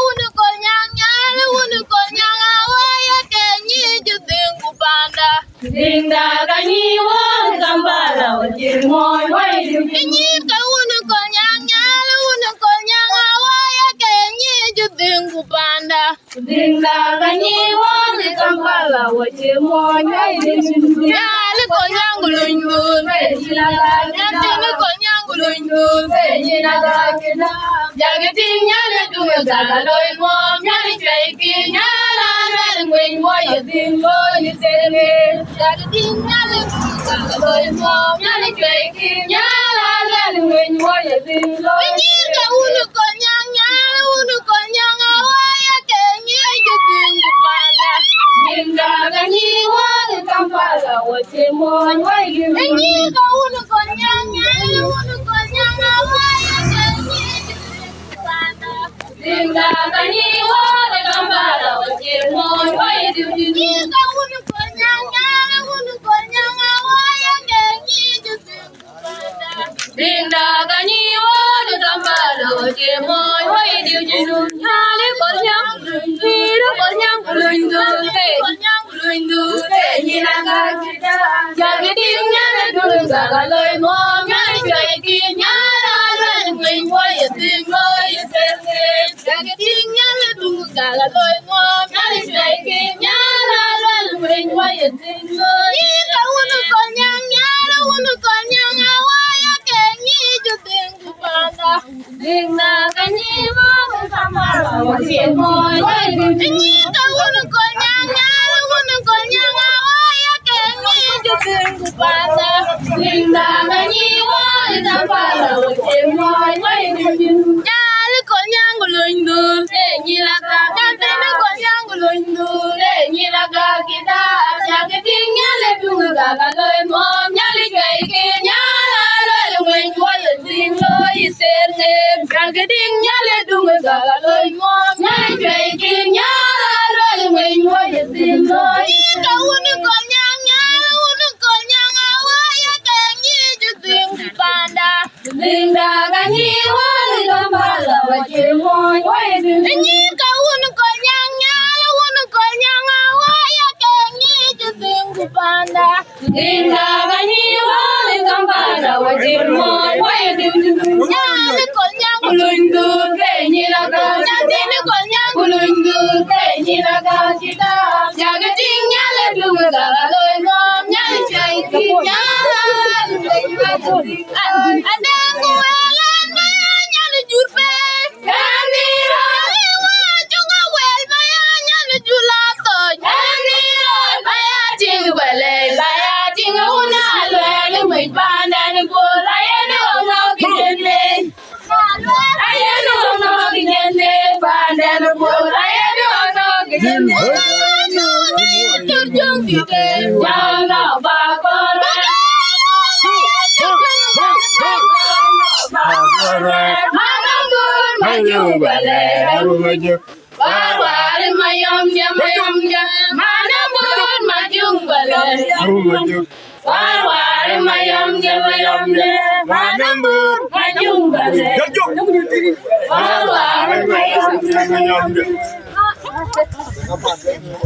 Wun Kolnyaŋ, Nyar wun Kolnyaŋ, awo ye ke nyic dhïŋ ku panda. Dhïŋda ka nyic wun Kampala, wo cï mony wai dhïŋ. Nyic ke wun Kolnyaŋ, Nyar wun Kolnyaŋ, awo ye ke nyic dhïŋ ku panda. Dhïŋda ka nyic wun Kampala, wo cï mony wai dhïŋ. Nyali Kolnyaŋ ku luny dhun. Nyali Kolnyaŋ ku luny dhun. Jagi tiŋ nyali duŋ gak aloi mom, nyali cuɛi ki nyala rɛl ŋueny wo ye dhïŋ looi ni thëëŋ. Jagi tiŋ nyali duŋ gak aloi mom, nyali cuɛi ki nyala rɛl ŋueny wo ye dhïŋ looi. Nyic ke wun Kolnyaŋ, Nyar wun Kolnyaŋ, awo ye ke nyic dhïŋ ku panda. Dhïŋda ka nyic wun Kampala, wo cï mony wai dhïŋ. Nyic ke wun Kolnyaŋ, Nyar wun Kolnyaŋ, awo ye ke nyic dhïŋ ku panda. Dhïŋda ka nyic wun Kampala, wo cï mony wai dhïŋ. Nyic ke wun Kolnyaŋ, Nyar wun Kolnyaŋ, awo ye ke nyic dhïŋ. Dhïŋda ka nyic wun Kampala, wo cï mony wai dhïŋ. Nyali Kolnyaŋ, Nyali Kolnyaŋ ku luny dhun, hey. Luny dhun, hey, nyin aka kita. Jagi tiŋ nyali duŋ gak aloi mom, nyali cuɛi ki nyala rɛl ŋueny wo ye dhïŋ looi ye thëëŋ. Jagi tiŋ nyali duŋ gak aloi mom, nyali cuɛi ki nyala rɛl ŋueny wo ye dhïŋ looi. Nyic ke wun Kolnyaŋ, Nyar wun Kolnyaŋ, awo ye ke nyic dhïŋ ku panda. Dhïŋda ka nyic wun Kampala, wo cï mony wai dhïŋ. Nyic ke wun Kolnyaŋ, Nyar wun Kolnyaŋ, awo ye ke nyic dhïŋ ku panda. Dhïŋda ka nyic Nyal Kolnyaŋ ku luny dhur, ee nyïn la gak. Nyal tënë Kolnyaŋ ku luny dhur, ee nyïn la gak. Kï dap cak tïŋ, nyal ë duŋ gak aloi mɔ̈ɔ̈m, nyal ë cuɛi kï, nyal ë luel wec, wal ë dhïŋ looi ë ther ŋeem. Cak tïŋ, nyal ë duŋ gak aloi mɔ̈ɔ̈m, nyal ë cuɛi kï, nyal ë luel wec, wal ë dhïŋ looi. Nyïïn ka wun Kolnyaŋ, nyal wun Kolnyaŋ, awä ya ke nyïïn cï dhïŋ panda. Linda ka nyi wali Kampala wa che mo wa ye din. Nyi ka wun Kolnyaŋ, nyal wun Kolnyaŋ, awa ya ke nyi ti ding ku panda. Linda ka nyi wali Kampala wa che mo wa ye din. Nyal Kolnyaŋ ku luny dhur ke nyi la ka. Nyal din Kolnyaŋ ku luny dhur ke nyi la ka. Kita ya ke ting nyal du ka lo mo nyal chai ting nyal. Adɛ̈ŋ ku wɛl ɛn ba ya nyal jur pe. Kɛn ni rɔt. Iwa cɔŋ a wɛl ba ya nyal jur la thɔc. Kɛn ni rɔt ba ya tiŋ bɛ lɛc ba ya tiŋ wun a luɛɛl ë mec paandɛn bol ayen ɣɔn ɣɔk yen leny. Ayen ɣɔn ɣɔk yen leny paandɛn bol ayen ɣɔn ɣɔk yen leny.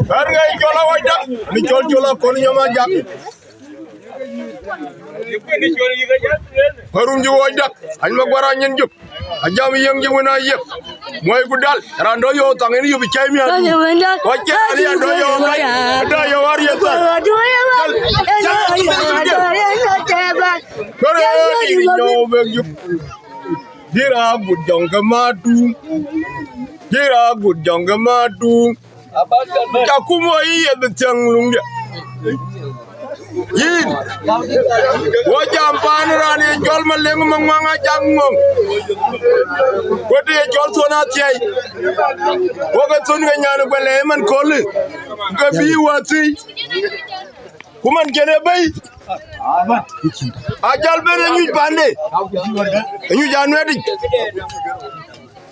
Bär ŋɛi cɔl awɔc dak, ni cɔl cɔl akɔn nyɔm ajak. Ŋärum cï wɔc dak, any ma guar anyin jop. Ajam yieŋ cï wën a yiëk. Muɔi ku dal, raan dɔ yɔu thaŋ en yop ë cäi miäk. Wa cï raan ya dɔ yɔu mac, dɔ yɔu ariëth thar. Kërë dï nyɔu bek jup. Dïr agut jɔŋ ke ma tuŋ. Dïr agut jɔŋ ke ma tuŋ. Ca kum wɔ yï yeth thiäŋ luŋdiɛ. Yïn, wɔ jam paan raan ye jɔl ma leŋ ma ŋuaŋ a jak ŋoŋ. Wɔ të ye jɔl thon a thiɛi. Wɔ ke thon ke nyan guɛl ë man kööl. Ke bï wɔ thii. Ku man cïn ë bɛ̈i. A jal ben ë nyuc pande. Ë nyuc anuɛɛtic.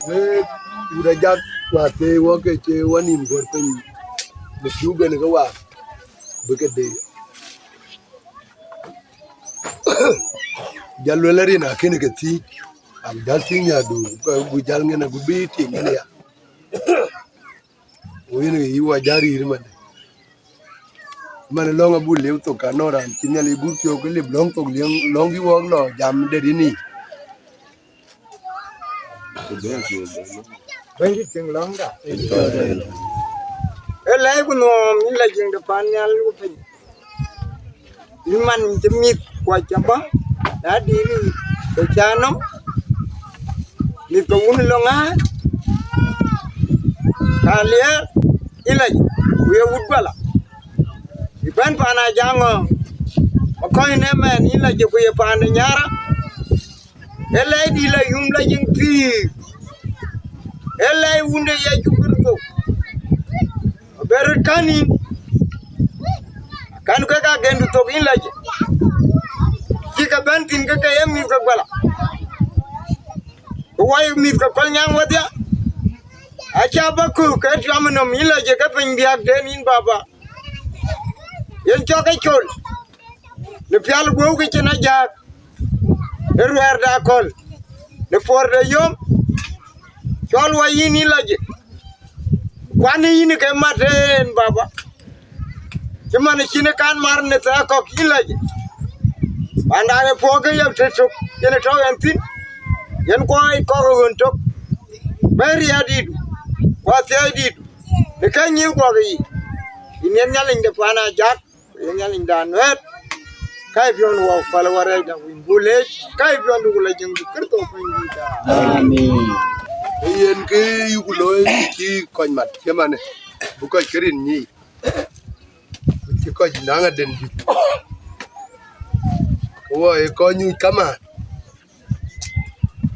Wek wut ajak wäthëëi wɔ ke cï wɔ nïïm guɔ̈t piny në pïu ben ke waak bï ke deet. Jal luel arin akënë ke thiëc, am jal thiëc nyadu, ku jal ŋen agu bï tiŋ ŋen ya. Ku yen ke yï wa jal rïïr man. Man lɔ̈ŋ abuk liep thok ka nɔŋ raan cï Nhialic gur piɔ̈u ke liep lɔ̈ŋ thok liep lɔ̈ŋ bï wɔk lɔ jam dɛ̈t yïn yic. Bɛ̈nydït, tïŋ lɔ̈ŋda. Ë lɛc ku nhɔɔm yïn la jiëŋ de pan nhial ku piny. Yïn man cï mïth kuac cä bɔ̈, na dïïr ke cä nɔm, mïth ke wun lɔ̈ŋ aa, ka liɛɛr yï lɛc ku ye wut guala. Yï bɛ̈n pan a jaŋ ɣɔ̈ɔ̈ŋ, akɔ̈ny në mɛn yïn lɛc ku ye pan de nyara. Ë lɛc dï la yum la jiŋ pïïr, ë lɛc wunde Yecu Kërtho, abë röt kän yïn, kän kek agendu thok yïn lɛc, cï ke bɛ̈n thïn ke ke ye mïth ke guala, ku wai mïth ke Kolnyaŋ wedhia, acä bä kök ke tiam nɔm yïn lɛc ke piny biäkden yïn Baba, yen cɔk ke col, në pial guöu ke cïn ajääk. Në ruɛɛrda akɔ̈l, në puɔ̈rda yom, cɔl wɔ yïn yï lɔc, kuan yïn ke mat en Baba. Cï man cïn kan mar në thɛɛ kɔ̈k yïn lɔc, panda ë puɔ̈k ke yek tëtök, yen ë tɔ̈u ɛn thïn, yen kuɔɔc kɔ̈k ë ɣön tök, bɛ̈n riɛɛt dïïtdu, ku athiɛɛi dïïtdu, në kë nyïïr guɔk yiic, yïn yen Nhialic de pan ajak. Ku ye Nhialic dan nuɛɛt, ka ye piɔ̈n wɔ päl wɔ rɛɛc da winy bu leec, ka ye piɔ̈n du ku la jiŋ du Kërtho piny du da. Amen. Yen kë yuku looi cï kɔc mat cï man, bu kɔc kërin nyiic, ku cï kɔc naŋ aden juëc, ku wɔ ye kɔc nyuc kamaan.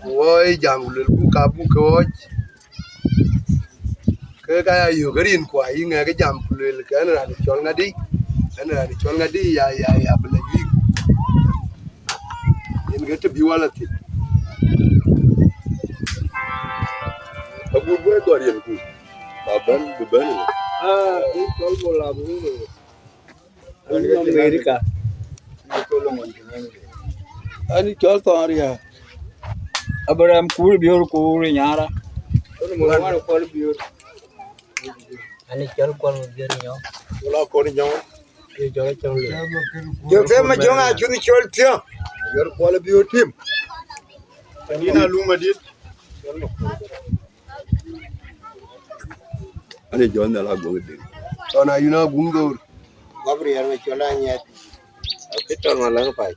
Ku wɔ ë jam ku luel buk ka buk ke ɣɔɔc. Ke ka ya yök rin ku ayï ŋɛk jam ku luel ke ɛn raan cɔl ŋadï, ɛn raan cɔl ŋadï ya ya ya bï la yuik. Yen ke të bï wala thïn. Agut bï gɔ̈r yen ku ba bɛ̈n bï bɛ̈n. Ah, ë cɔl Bol Abun. America. Ani cɔl Thɔn Riääk. Abraham Kuur Biöör Kuur Nyara. Ani cɔl Kuɔl Biöör Nyɔŋ. Wala Kuɔl Nyɔŋ. Ani cɔl Cɔŋ Lë. Joseph Majöŋ Acuth cɔl Thiɔ̈ŋ. Biöör Kuɔl Biöör Tim. Ani na lum adit. Ani Jɔn Nhial Agɔk Deng. Tɔn Ayun Agum Dhoor. Gabriel Macol Anyiɛth. Peter Malɛŋ Pac.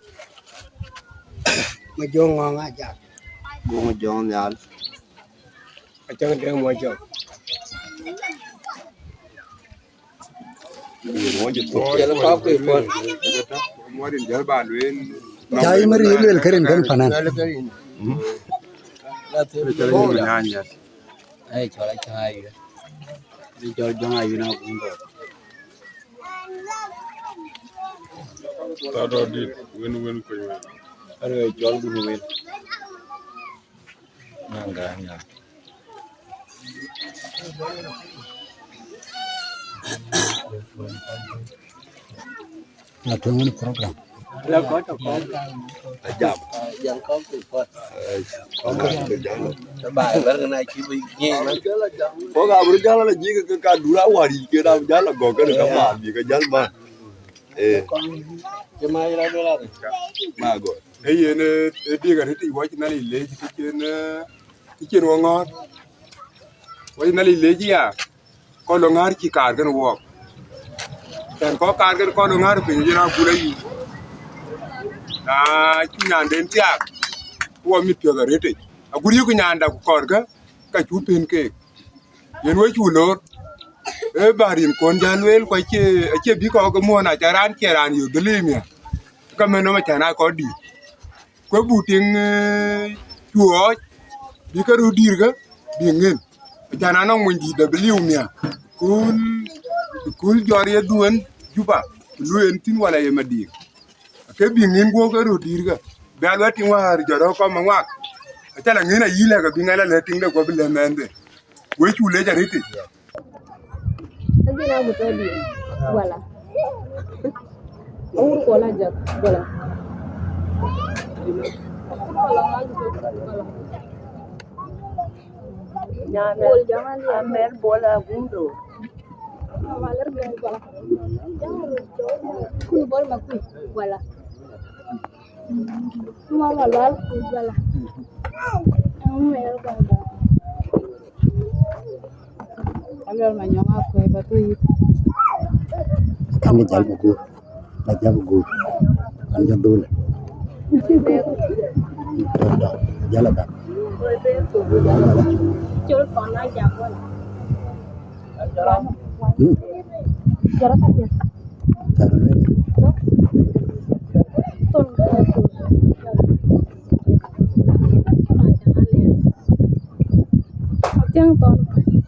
Majöŋ Ŋɔŋ Ajak. Buk Majöŋ Nhial. Acäŋ Deng Majöŋ. Jɔl kɔ̈k kuc puɔ̈th. Ca yï mär yï luel kërin kën panan. Ai cɔl Acäŋ Ayï. Ni cɔl Jɔŋ Ayï na gumbo. Tɔtɔ dit win win kuny win. Aro cɔl gun win. Nanga nya. Na tueŋ wën program. Ajam. Ajam kɔc ku kɔc. Ba ber na ci bi nyi. Ko ga bur jala la ji ke ka dura wari ke da jala go ke ka ma bi ke jal ma. Eh. Ke ma ira dola. Ma go. E yen e diga ti wa ci na li le ci ke ne. Kë cïn wɔ ŋɔ̈ɔ̈r, wɔ cï Nhialic lec ya, kɔn lɔ ŋäär cï kaar kën wɔɔk. Tɛ̈n kɔ̈k kaar kën kɔn lɔ ŋäär piny yen abul ayï. Na cï nyanden thiaak, ku wɔ mit piɔ̈th arëtic. Agut yïk nyanda ku kɔɔrkë, ka cuk pën keek. Yen we cuk loor, ee bä rin kuɔn jäl lueel, ku acie, acie bï kɔ̈k ke muɔ̈n, aca raan cie raan yök dhiliim ya. Ka mën nɔm acan aa kɔc dïït. Ku buk tiŋ, eh, cuɔɔc, bï ke röt dïïrkë, bï ŋën. Acan anɔŋ mony dïït dɛ bï liu mia. Kul, kul jɔr ye dhuën Juba, ku lueel thïn wala ye madiik. Ke bï ŋën guɔ̈p ke röt dïïrkë. Bï aluɛt tiŋ wäär jɔt rɔ̈k kɔm aŋuak. Aca la ŋën ayï lɛ̈k abï ŋɛl alɛ̈t tiŋde ku abï lɛ̈k mɛnhde. Wek cu lec arëtic. Adhil amu tɔ̈ dië, wala. Awur kuɔn ajak, wala. Nyan Bol jama liya. Amɛr Bol Agundo. Kun Bol Makui, wala. Mama lal kubala. Amu ya baba. Alor ma nyonga kwe ba tu yit. Kan jal bugu. Ba jal bugu. Kan jal dole. Dole. Jal ba. Chol kona jabon. Hmm. Jara ka dia. Tiang ton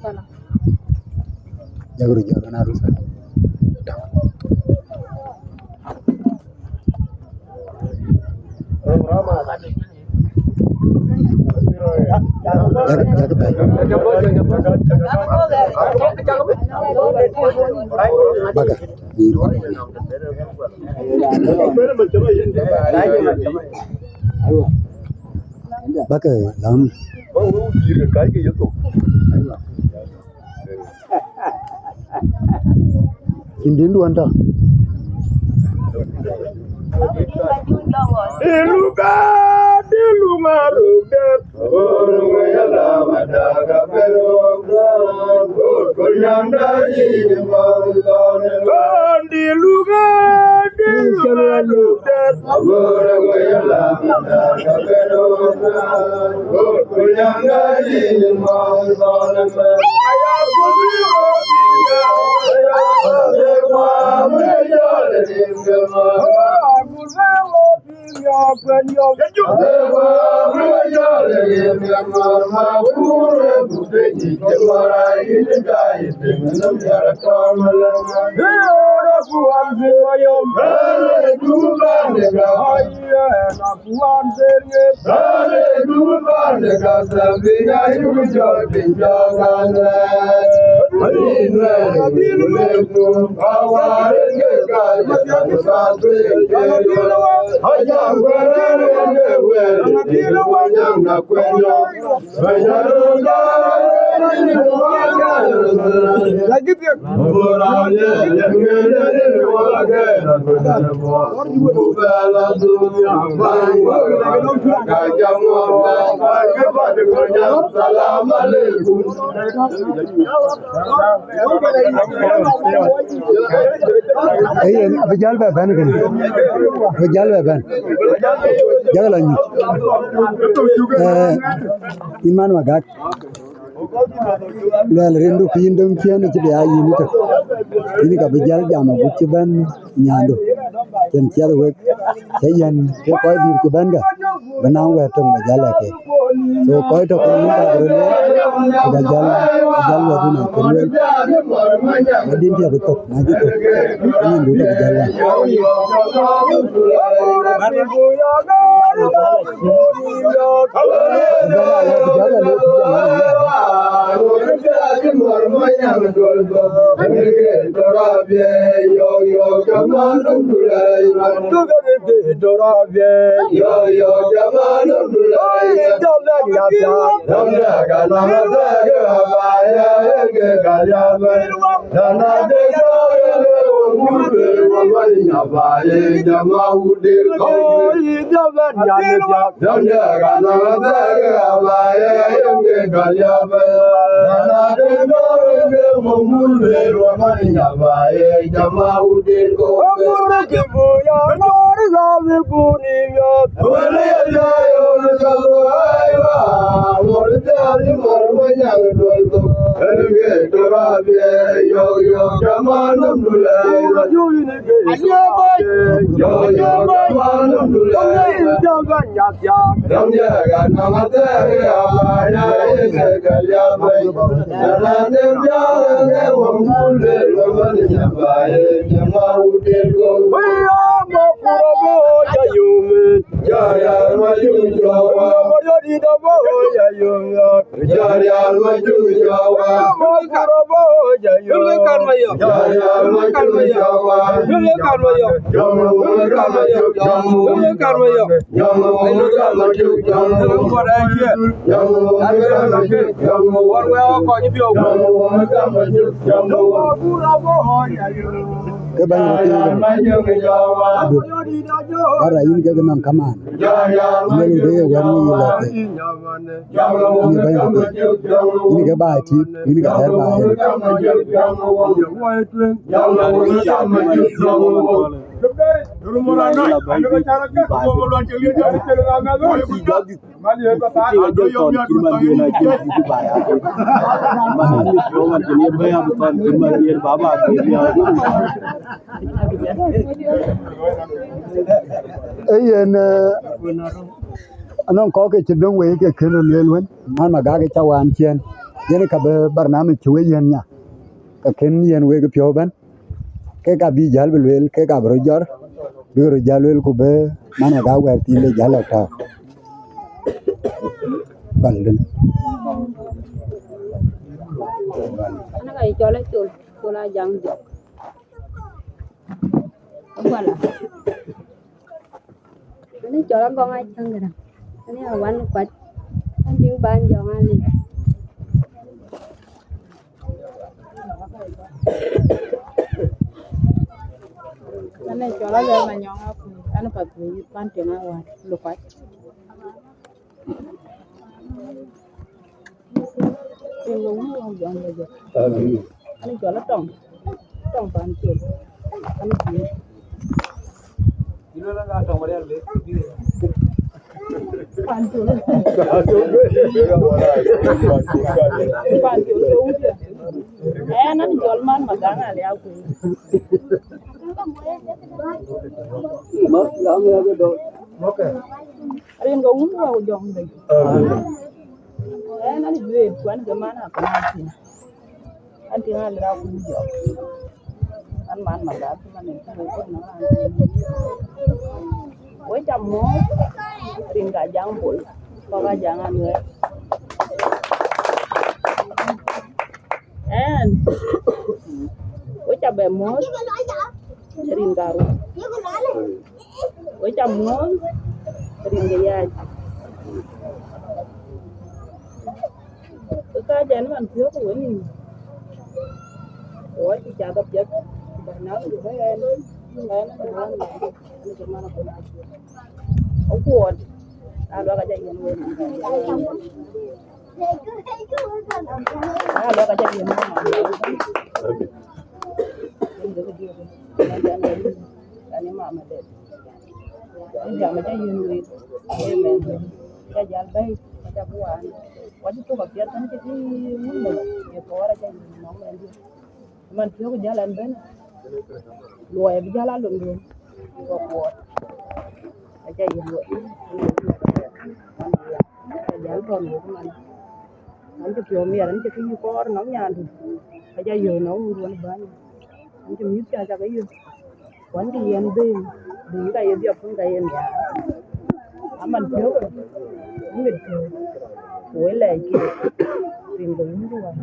bana. Jagru jagana rusa. Baga. Baga lam. Cïn dïn duɔ̈n tɔ̈. Iluga, iluga, iluga. Ee yen, abï jäl bɛ bɛ̈n kënë. Abï jäl bɛ bɛ̈n. Jäl la nyuc. Ee, yïn man Magak. Luɛl rindu kë yïn döŋ ciëën acï bï aa yïn tök. Yïn ka bï jäl jam agut cï bɛ̈n nyandu. Cïn ciɛth wek, cä yɛn ke kɔc dït cï bɛ̈n ka, bï naŋ wɛ̈ɛ̈t töŋ bä jäl ë keek. So kɔc tök kɔn yïn ka bï röt lueel, ku bä jäl, bä jäl wɛ̈ɛ̈t wun ë kë lueel. Bä dïn piɛth bï thök, na cï thök, ke nyin duut abï jäl wɛ̈ɛ̈t. Ke bäny röt thiëëc ëmën. Adï, bara yïn kek nɔm kamaan. Luel de ye wɛ̈t ŋö yï lɔ̈k ke. Yïn bäny röt thiëëc. Yïn ke baai tït, yïn ke thɛɛr baai yen. Ee yen, eh, anɔŋ kɔ̈k ke cï döŋ wei ke kën röt lueel wën, man Magak ë cä wään ciëën, yen ka bï barnamij cï we yiën nya, ka kën yiën wek piɔ̈u ëbɛ̈n. Kek abï jäl bï lueel, kek abï röt jɔr, bïk röt jäl lueel, ku bï man Magak wɛ̈ɛ̈r thiin de jäl lɔ tääu. Bal dïn. Ana ka ye cɔl Acol, Col Ajaŋ Jɔk. Aguala. Ani cɔl Agɔŋ Acaŋ Gäräŋ. Ani awan Kuac. An diu ban jɔŋ alip. Ani cɔl Alɛr Manyɔŋ Akuc. Ani path ku yith pan tiŋ awan Lukuac. Amin. Ani cɔl Atɔŋ, Atɔŋ Pancol. Ani Kuc. Pancol. Pancol ke wut ya. Ɛn ani cɔl man Magaŋ Aliau Kuc. Ma, la me ya do. Okay. Rin ke wun wa ku jɔŋ de. Ɛn an juet kuan ke man a kana tin. An tin an ra ku jɔŋ. An man ma da man ne ku ko na. We jam mo rin ka jam bol. Ko ka jam an we. Ɛn we ca bɛ mo rin ka ru. We ca muɔ̈ɔ̈th rin ke yaac. Ke kääc ɛn man piɔ̈ɔ̈k wën nïïm. Ku wɔ cï cath apiɛth, ku bɛ̈n na ku bɛ̈n ɛn, ɛn, ɛn, ɛn, ɛn, ke man abun acuɔ̈th. Akuɔɔt, na luak aca yiɛ̈n wën. Na luak aca yiɛ̈n wën. Ɛn, ɛn, ɛn, ɛn, mama dɛ̈t. Ë jam aca yiɛ̈n wek, ë mɛnhdu, aca jäl bɛ̈i, aca bï waan. Wa cï thök apiɛth, an cï tïŋ wun mec, ye kɔɔr aca yiɛ̈n nɔm mɛnhdu. Man piɔ̈k jäl ɛn bɛ̈n, luɔi abï jäl a lon duön, ku kuɔɔt. Aca yiɛ̈n wek, aca jäl bɔ̈n wek man. An cï piɔ̈u miɛt, an cï kï yï kɔɔr nɔm nyandu, aca yök nɔm wun wën bäny. An cï mïth ca, ca ke yök. Kuan cï yen dhëëŋ, dhëëŋ ka ye dhiɔp piny ka ye nhiaar. Aman piɔ̈kë, amit piɔ̈u, ku we lɛɛc kek, rin ke wun ku wän.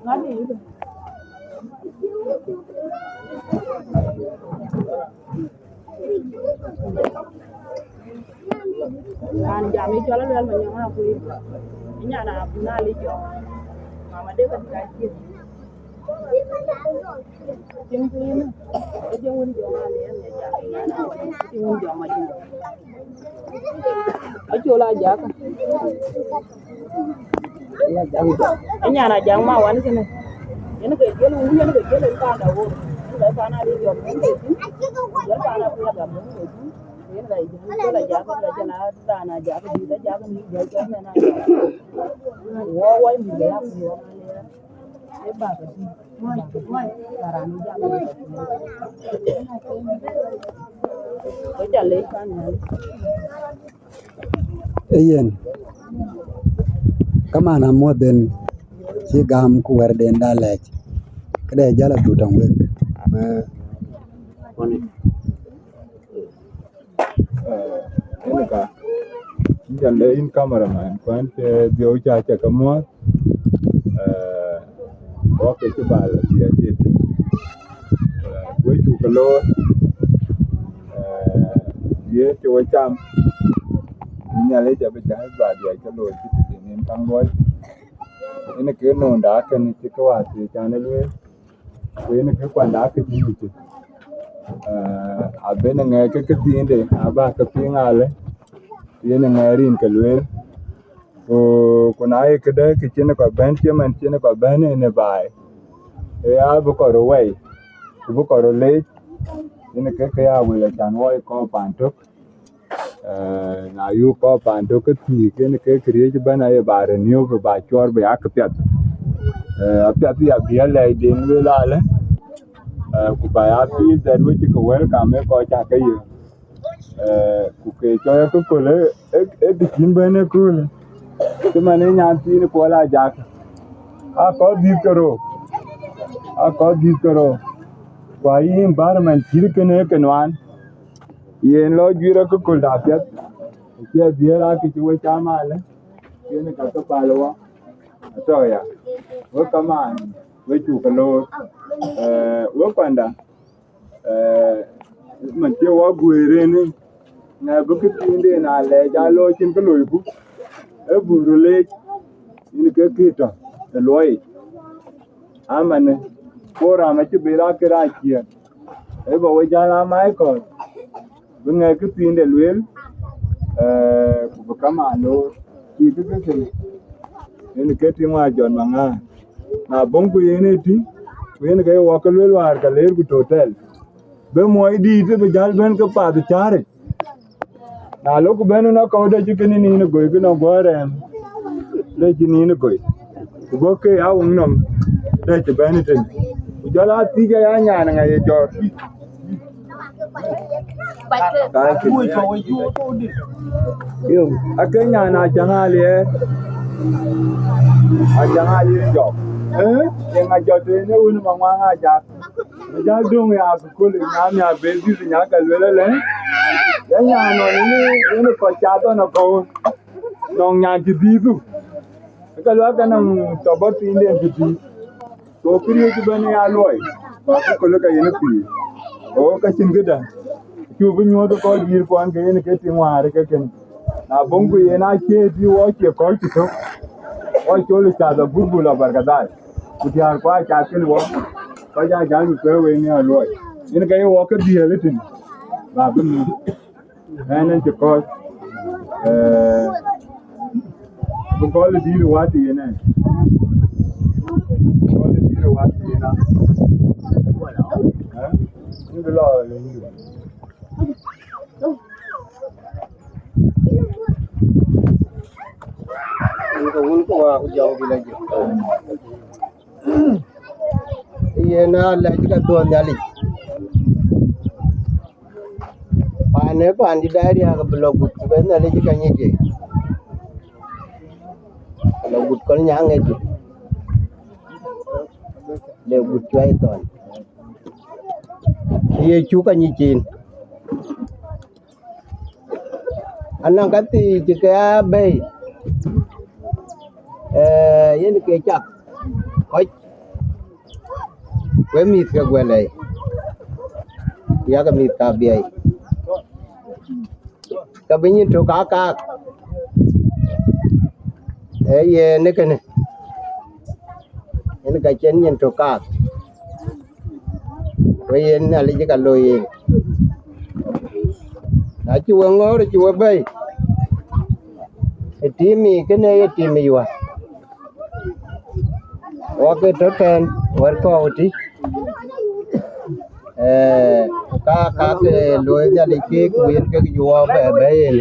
Ŋadï yï. Raan jam ë cɔl Aluɛl Manyɔŋ Akuei. Ë nyan Abun Ali Jɔk. Mama de ka dït acie. Cïn piny. Ë jɔ wun jɔ ŋa le yen jam. Cïn wun jɔ ma jin. Acol Ajak. Ë nyan Ajak ma wan kënë. Yen ke jël wun, yen ke jël ë panda wo. Yen ke panda ri jɔk, yen ke jël. Jël panda ku ya gam, yen ke jël. Yen ke jël, jël Ajak, jël Ajak, panda Ajak, jël Ajak, jël jɔk, yen Ajak. Wo, wo, mi ya ku wo. Ë baba dï, baba dï, ba raan ë jam ë baba dï. Ë ca lec panda. Ee yen, kaman amuɔ̈th en cï gam ku wɛ̈rden da lɛc, këde jäl adhut tɔŋ wek. Ee, ee, en ka, yïn ca lɛc yïn cameraman, kuan cï dhiau ca ca ke muɔ̈th, ee, wɔ ke cï bal bï acït. Ee, we cuk ke loor, ee, ye cï we cam, Nhialic abï jai ba diac ke looi cï tëthiin en kaŋ luɔi. Yen ke nonda kënë cï ke wäthii can ë lueel, ku yen ke kuanda ke cï nyuc. Ee, abën ŋɛk ke këthiinde, aba ke piŋ alë, yen ŋɛk rin ke lueel. Ku, ku na ye këdë, ke cïn kɔc bɛ̈n cï man cïn kɔc bɛ̈n en ë baai. Ee, abï kɔc röt wɛi, ku bï kɔc röt leec, yen ke ke ya wël acan wɔ ye kɔc paan tök. Ee, na yuk kɔc paan tök ke thiëëk, yen ke këriëëc ëbɛ̈n aye ba renew, ba cuɔr, ba ya këpiath. Ee, apiath ya bï alɛɛcden lueel alë, ee, ku ba ya feel that we cï ke welcome ë kɔc ca ke yök. Ee, ku ke cɔɔc akököl ë, ë, ë të cïn bɛ̈n ëköölë. Cï man ë nyan thiin Kuɔl Ajak. Akɔ̈th dhïth ke rou. Akɔ̈th dhïth ke rou. Ku ayï environment cït kënë ke nuan. Yen lɔ juiir akököl da piɛth. Acie dhiëër akë cï we cam alë. Yen ka ke päl wɔ. Atɔ̈ ya. We kaman, we cuk ke loor. Ee, we kuanda. Ee, man cï wɔ guëër en, ŋɛk bï këthiinden alɛɛc aa looi cïn kë loiku, ee buk röt leec, yïn ke kë tɔ̈ ë luɔi yic. Amanë, program acï bil akë rac ciëër, ee bä we jäl aa Michael, bï ŋɛk këthiinde lueel, ee, ku bï kaman loor, cï kë kë kën. Yen ke tiŋ wäär Jɔn Maŋäär. Na bɔ̈ŋku yen ë tïŋ, ku yen ke ye wɔ ke lueel wäär, ka leerku totel. Bï muɔi dïït bï jäl bɛ̈n ke path ë cääric. Na loku bɛ̈n ënɔɔnë, kɔ̈u dɛ cï kënë nïn ë goi, kënë guɔ rɛɛm dɛ cï nïn ë goi. Ku bɔ̈ ke a weŋ nɔm dɛ cï bɛ̈n ëtën. Ku jɔl a thiëc aya, nyan ŋa ye jɔt? Yo, ake nyan Acaŋ Aliɛɛr. Acaŋ Aliɛɛr jɔk. Eh? Yeŋa jɔt ënë wun ma ŋuaŋ Ajak. Ajak döŋ ya ku kul nya, nya be dhil nya ka luel ëlë. Ya nyan nɔn ni, ni kɔc ca dhɔn akɔ̈u. Nɔŋ nyan cï dhil thu. Ka luel ka nɔŋ tɔ bɔ̈ thiinden cï dhil. Go këriëëc ëbɛ̈n ë ya luɔi, ku akëköl ka yen ë pïïr. Go ka cïn këdäŋ, cu bï nyuɔ̈th ë kɔc dïïr kuan ke yen ke tïŋ wäär ke kën. Na bɔ̈ŋ ku yen acie tï wɔ cie kɔc cï tök, wɔ col ë cath agut bul abarkadhal, ku diäär ku acath kënë wɔ, kɔc aa jäl bï kuɛ̈ɛ̈r wei në aluɔi. Yen ka ye wɔ ke dhiëël ë tïŋ, ba bï mïth. Ënë cï kɔc, eh, bï gɔl dïït wat yen ë. Gɔl dïït wat yen ë. Eh? Yïn bï lɔ ë yïn. Yïn ke wun ku wa ku jɔŋ dï la jɔ. Yen a lɛc ka thuɔɔn Nhialic. Paan ë paan dït daai riääk bï lɔ gut, ku bɛ Nhialic ka nyic ye. Lɔ gut kɔn nyaŋ ëtï, le gut cuai thɔn. Yecu ka nyic yen. Anɔŋ ka thii cï ke aa bɛ̈i, eh, yen ke cak kɔc, we mïth ke guɛlɛi, yak mïth ka biɛi, ke bï nyin tök aa kaak, ee yen ë kënë, yen ka cïn nyin tök kaak. Ku yen Nhialic ka looi yen. Na cï we ŋɔ̈ɔ̈r, cï we bɛ̈i ë tiimi, kënë ye tiimi yuä. Wɔ ke tɔ̈ tɛ̈ɛ̈n wɛ̈t kɔ̈u tï. Eh, ku ka, ka ke looi Nhialic keek, ku yen kek juɔɔk bɛ bɛ̈i yen.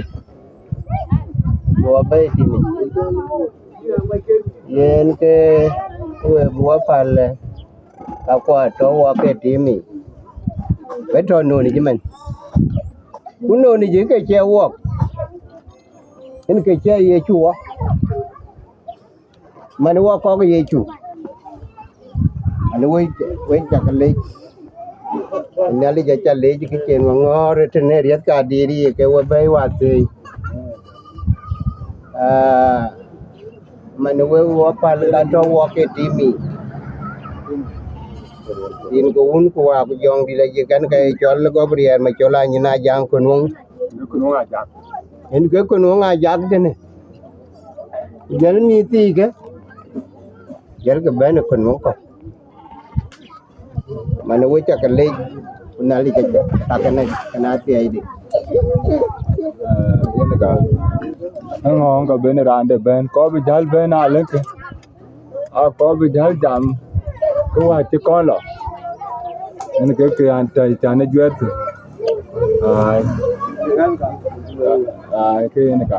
Juɔɔk bɛ̈i tiimi. Yen ke, ke we bï wɔ päl, eh, ka kua tɔ̈ wɔ ke tiimi. Wek tɔ̈ nöönic ëmën. Ku nöönic ke cie wɔk, yen ke cie Yecu wɔ. Man wɔ kɔk Yecu. Ani wek, wek cak lec. Nhialic aca lec kë cïn we ŋɔ̈ɔ̈r tënë riɛth ka dïït ye ke we bɛ̈i wäthëëi. Ah, man we wɔ päl ka tɔ̈ wɔ ke tiimi. Rin ke wun ku wa ku jɔŋ dït la jik, kɛn ka ye cɔl Gɔbriɛɛl Macol Anyin Ajaŋ Kënuɔŋ. Kënuɔŋ Ajak. Yen ke Kënuɔŋ Ajak kënë. Jɛl mïth thii ke, jɛl ke bɛ̈n ë Kënuɔŋ kɔ̈k. Man we cak lec, ku Nhialic ka cak, ka kënë, kënë athiɛɛi dï. Eh, yen ka. Ëŋɔ̈ɔ̈ŋ ka ben raan de bɛ̈n, kɔc bï jäl bɛ̈n alëkë. A kɔc bï jäl jam, kë wäär cï kɔn lɔ. Yen ke, ke an tɛ̈ can ë juɛ̈t thïn. Ai. Ai, ke yen ka.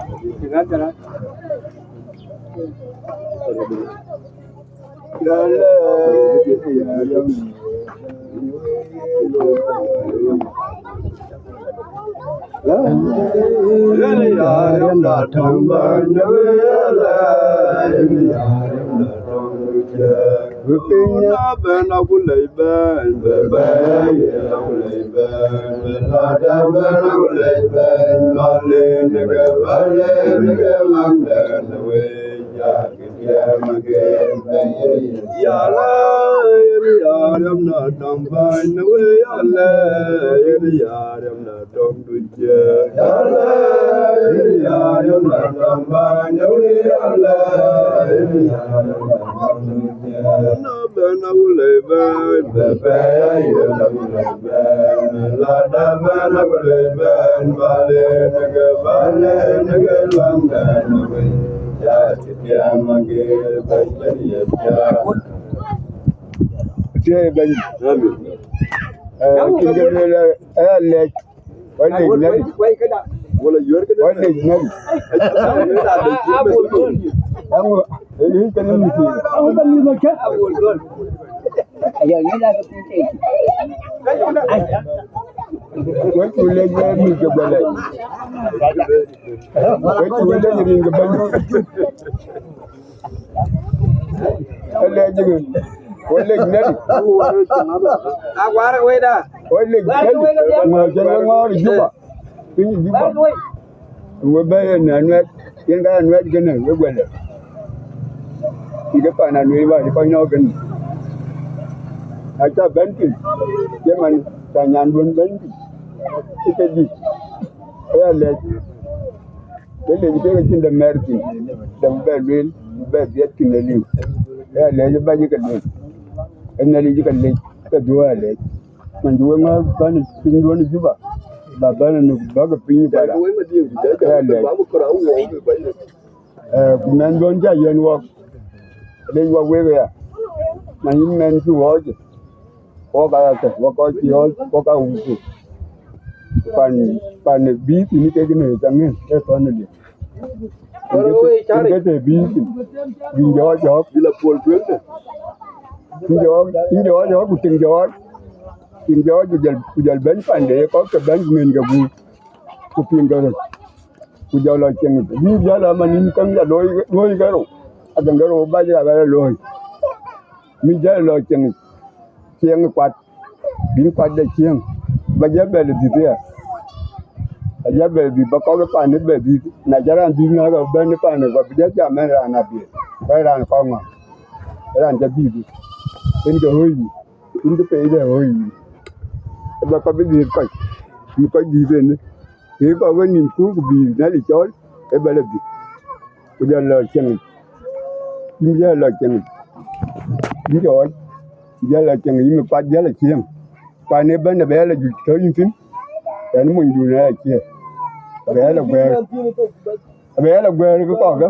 Piny abɛ̈n akulei bɛ̈n, bɛ bɛ̈n akulei bɛ̈n, bɛ lat abɛ̈n akulei bɛ̈n, bä len ke bä len ke maŋdɛn wei. Yala, yen ya riɛm na dɔm bäny në wei, yala, yen ya riɛm na dɔm duc. Yala, yen ya riɛm na dɔm bäny në wei, yala, yen ya riɛm na dɔm duc. Na bɛ̈n awulei bɛ̈n, bɛ bɛ̈n aye awulei bɛ̈n, la da bɛ̈n awulei bɛ̈n, bale nege, bale nege, luaŋdɛn wei. Tiɛɛi bɛ̈ny. Amin. Eh, kin ke lueel, eh, lɛc. Wai lɛc nɛ̈k. Wai lɛc nɛ̈k. Aŋö, eh, yïn kɛn mïth. Ayo, ni la ke piny tei. Wek cu lec wek mïth ke Guɛlɛc. Wek cu lec rin ke bɛ̈ny. Alec ke. Wek lec nɛ̈ri. Awar weda. Wek lec nɛ̈ri. Ŋö cï wek ŋɔ̈ɔ̈r Juba. Piny Juba. We bɛ̈ɛ̈i ë Anuɛɛt, yen ka Anuɛɛt kënë, we Guɛlɛc. Yï ke pan Anuɛɛt bä, yï kɔc nɔ̈k kënë. Aca bɛ̈n piny, ye man, ca nyanduön bɛ̈n piny. Ë ke dït, ë ya lɛc. Ke lec kek acïn dɛ mɛɛr thïn, dɛ bï bɛ lueel, bï bɛ dhiɛt thïn ë liu. Ë ya lɛc ë bäny ke lueel. Ë Nhialic ke lec, ke dhuɔ̈k ya lɛc. Man cï wek ŋɔ̈ɔ̈r bän piny duön ë Juba, ba bän ë nuk bäk piny ë Guala. Ë ya lɛc. Ee, ku mɛn duön cä yiɛ̈n wɔk, lec wɔk wek aya. Man yïn mɛn cï ɣɔɔc, wɔk aa kë, wɔk kɔc cï ɣɔɔc, wɔk aa wut ku. Pan, pan ë bïï thïn kek në cä ŋën, ee thɔn ë liep. Yen ke tëë bïï thïn, yïn jɔɔc jɔɔk. Yïn jɔɔc, yïn jɔɔc jɔɔk, ku tiŋ jɔɔc. Tiŋ jɔɔc ku jɔl, ku jɔl bɛ̈ny pande, kɔ̈k ke bɛ̈ny ku ŋën ke guur, ku piŋ ke röt, ku jɔl lɔ cieŋ yic. Bï jɔl lɔ man yïn käŋ ya looi, looi ke rou, akäŋ ke rou bac ya bɛ lɔ looi. Mï jɔl lɔ cieŋ yic, cieŋ kuat. Bïn kuat de cieŋ, ba jɔ bɛ̈l ë dhïth aya. Ba jɔ bɛ̈l ë dhïth, ba kɔ̈k ë pan ë bɛ̈l dhïth. Na cä raan dhïth na ke bɛ̈n ë pan ë, ba bï jɔ jam ɛn raan abiëër, ba raan kɔ̈k ŋɔ̈ɔ̈r, raan cä dhïth. Yen ke ɣööc yic, yen ke pei de ɣööc yic. Ë ba kɔ̈k bï dhïth kɔc, bï kɔc dhïth ënë. Kë kɔ̈k ë nïm kuur ku bï Nhialic cɔɔl, ë bɛ̈l ë dhïth. Ku jɔ lɔ cieŋ yic, yïn jɔ lɔ cieŋ yic. Yïn jɔ ɣɔc, jɔ lɔ cieŋ yic, yïn kuat jɔ lɔ cieŋ. Kuan ëbɛ̈n abï ya lɔ juëc tɔ̈ yïn thïn, ɣɛn monyduön aya cie. Abï ya lɔ guɛ̈ɛ̈r, abï ya lɔ guɛ̈ɛ̈r kë kɔ̈kë.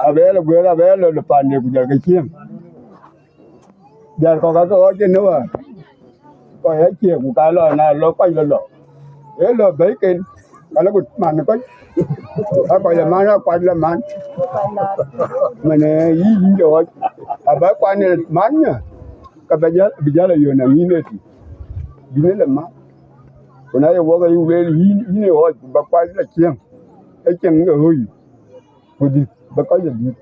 Abï ya lɔ guɛ̈ɛ̈r, abï ya lɔ lɔ pande ku jɔl ke cieŋ. Jɔl kɔ̈k akë ɣɔc ënë wäär. Kɔc acie ku ka lɔ na lɔ kɔc lɔ lɔ. Ee lɔ bɛ̈iken, ka lɔ ku man kɔc. A kɔc lɔ man, a kuat lɔ man. Man, ee, yï yïn jɔ ɣɔc. Aba kuan ë man nya, ka ba jäl, bï jäl a yön aŋïn ëtï. Bï në lɔ man. Ku na ye wɔk ayï lueel yïn, yïn ë ɣɔc, ku ba kuat lɔ cieŋ. Ë cieŋ ë ɣööc. Ku dït, ba kɔc ë dït.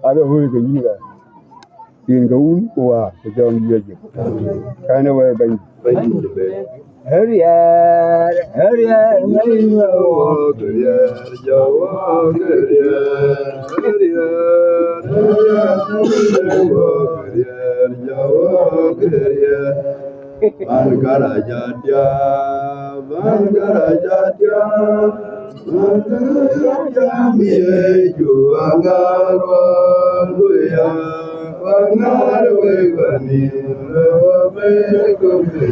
Ade ɣööc ke yïn ɣɛn. Rin ke Wun ku Wäär ku Jɔŋ Yecu. Kɛn ë wɛ̈ɛ̈r Bɛ̈nydït. Ariɛɛr, ariɛɛr, ŋäc wɔ, ariɛɛr, jɔ wɔ, ariɛɛr, ariɛɛr, ariɛɛr, ŋäc wɔ, ariɛɛr, jɔ wɔ, ariɛɛr. Man garaja dia, man garaja dia, man garaja dia, mi eju angar wa luya, angar we bani, we wa be ko be.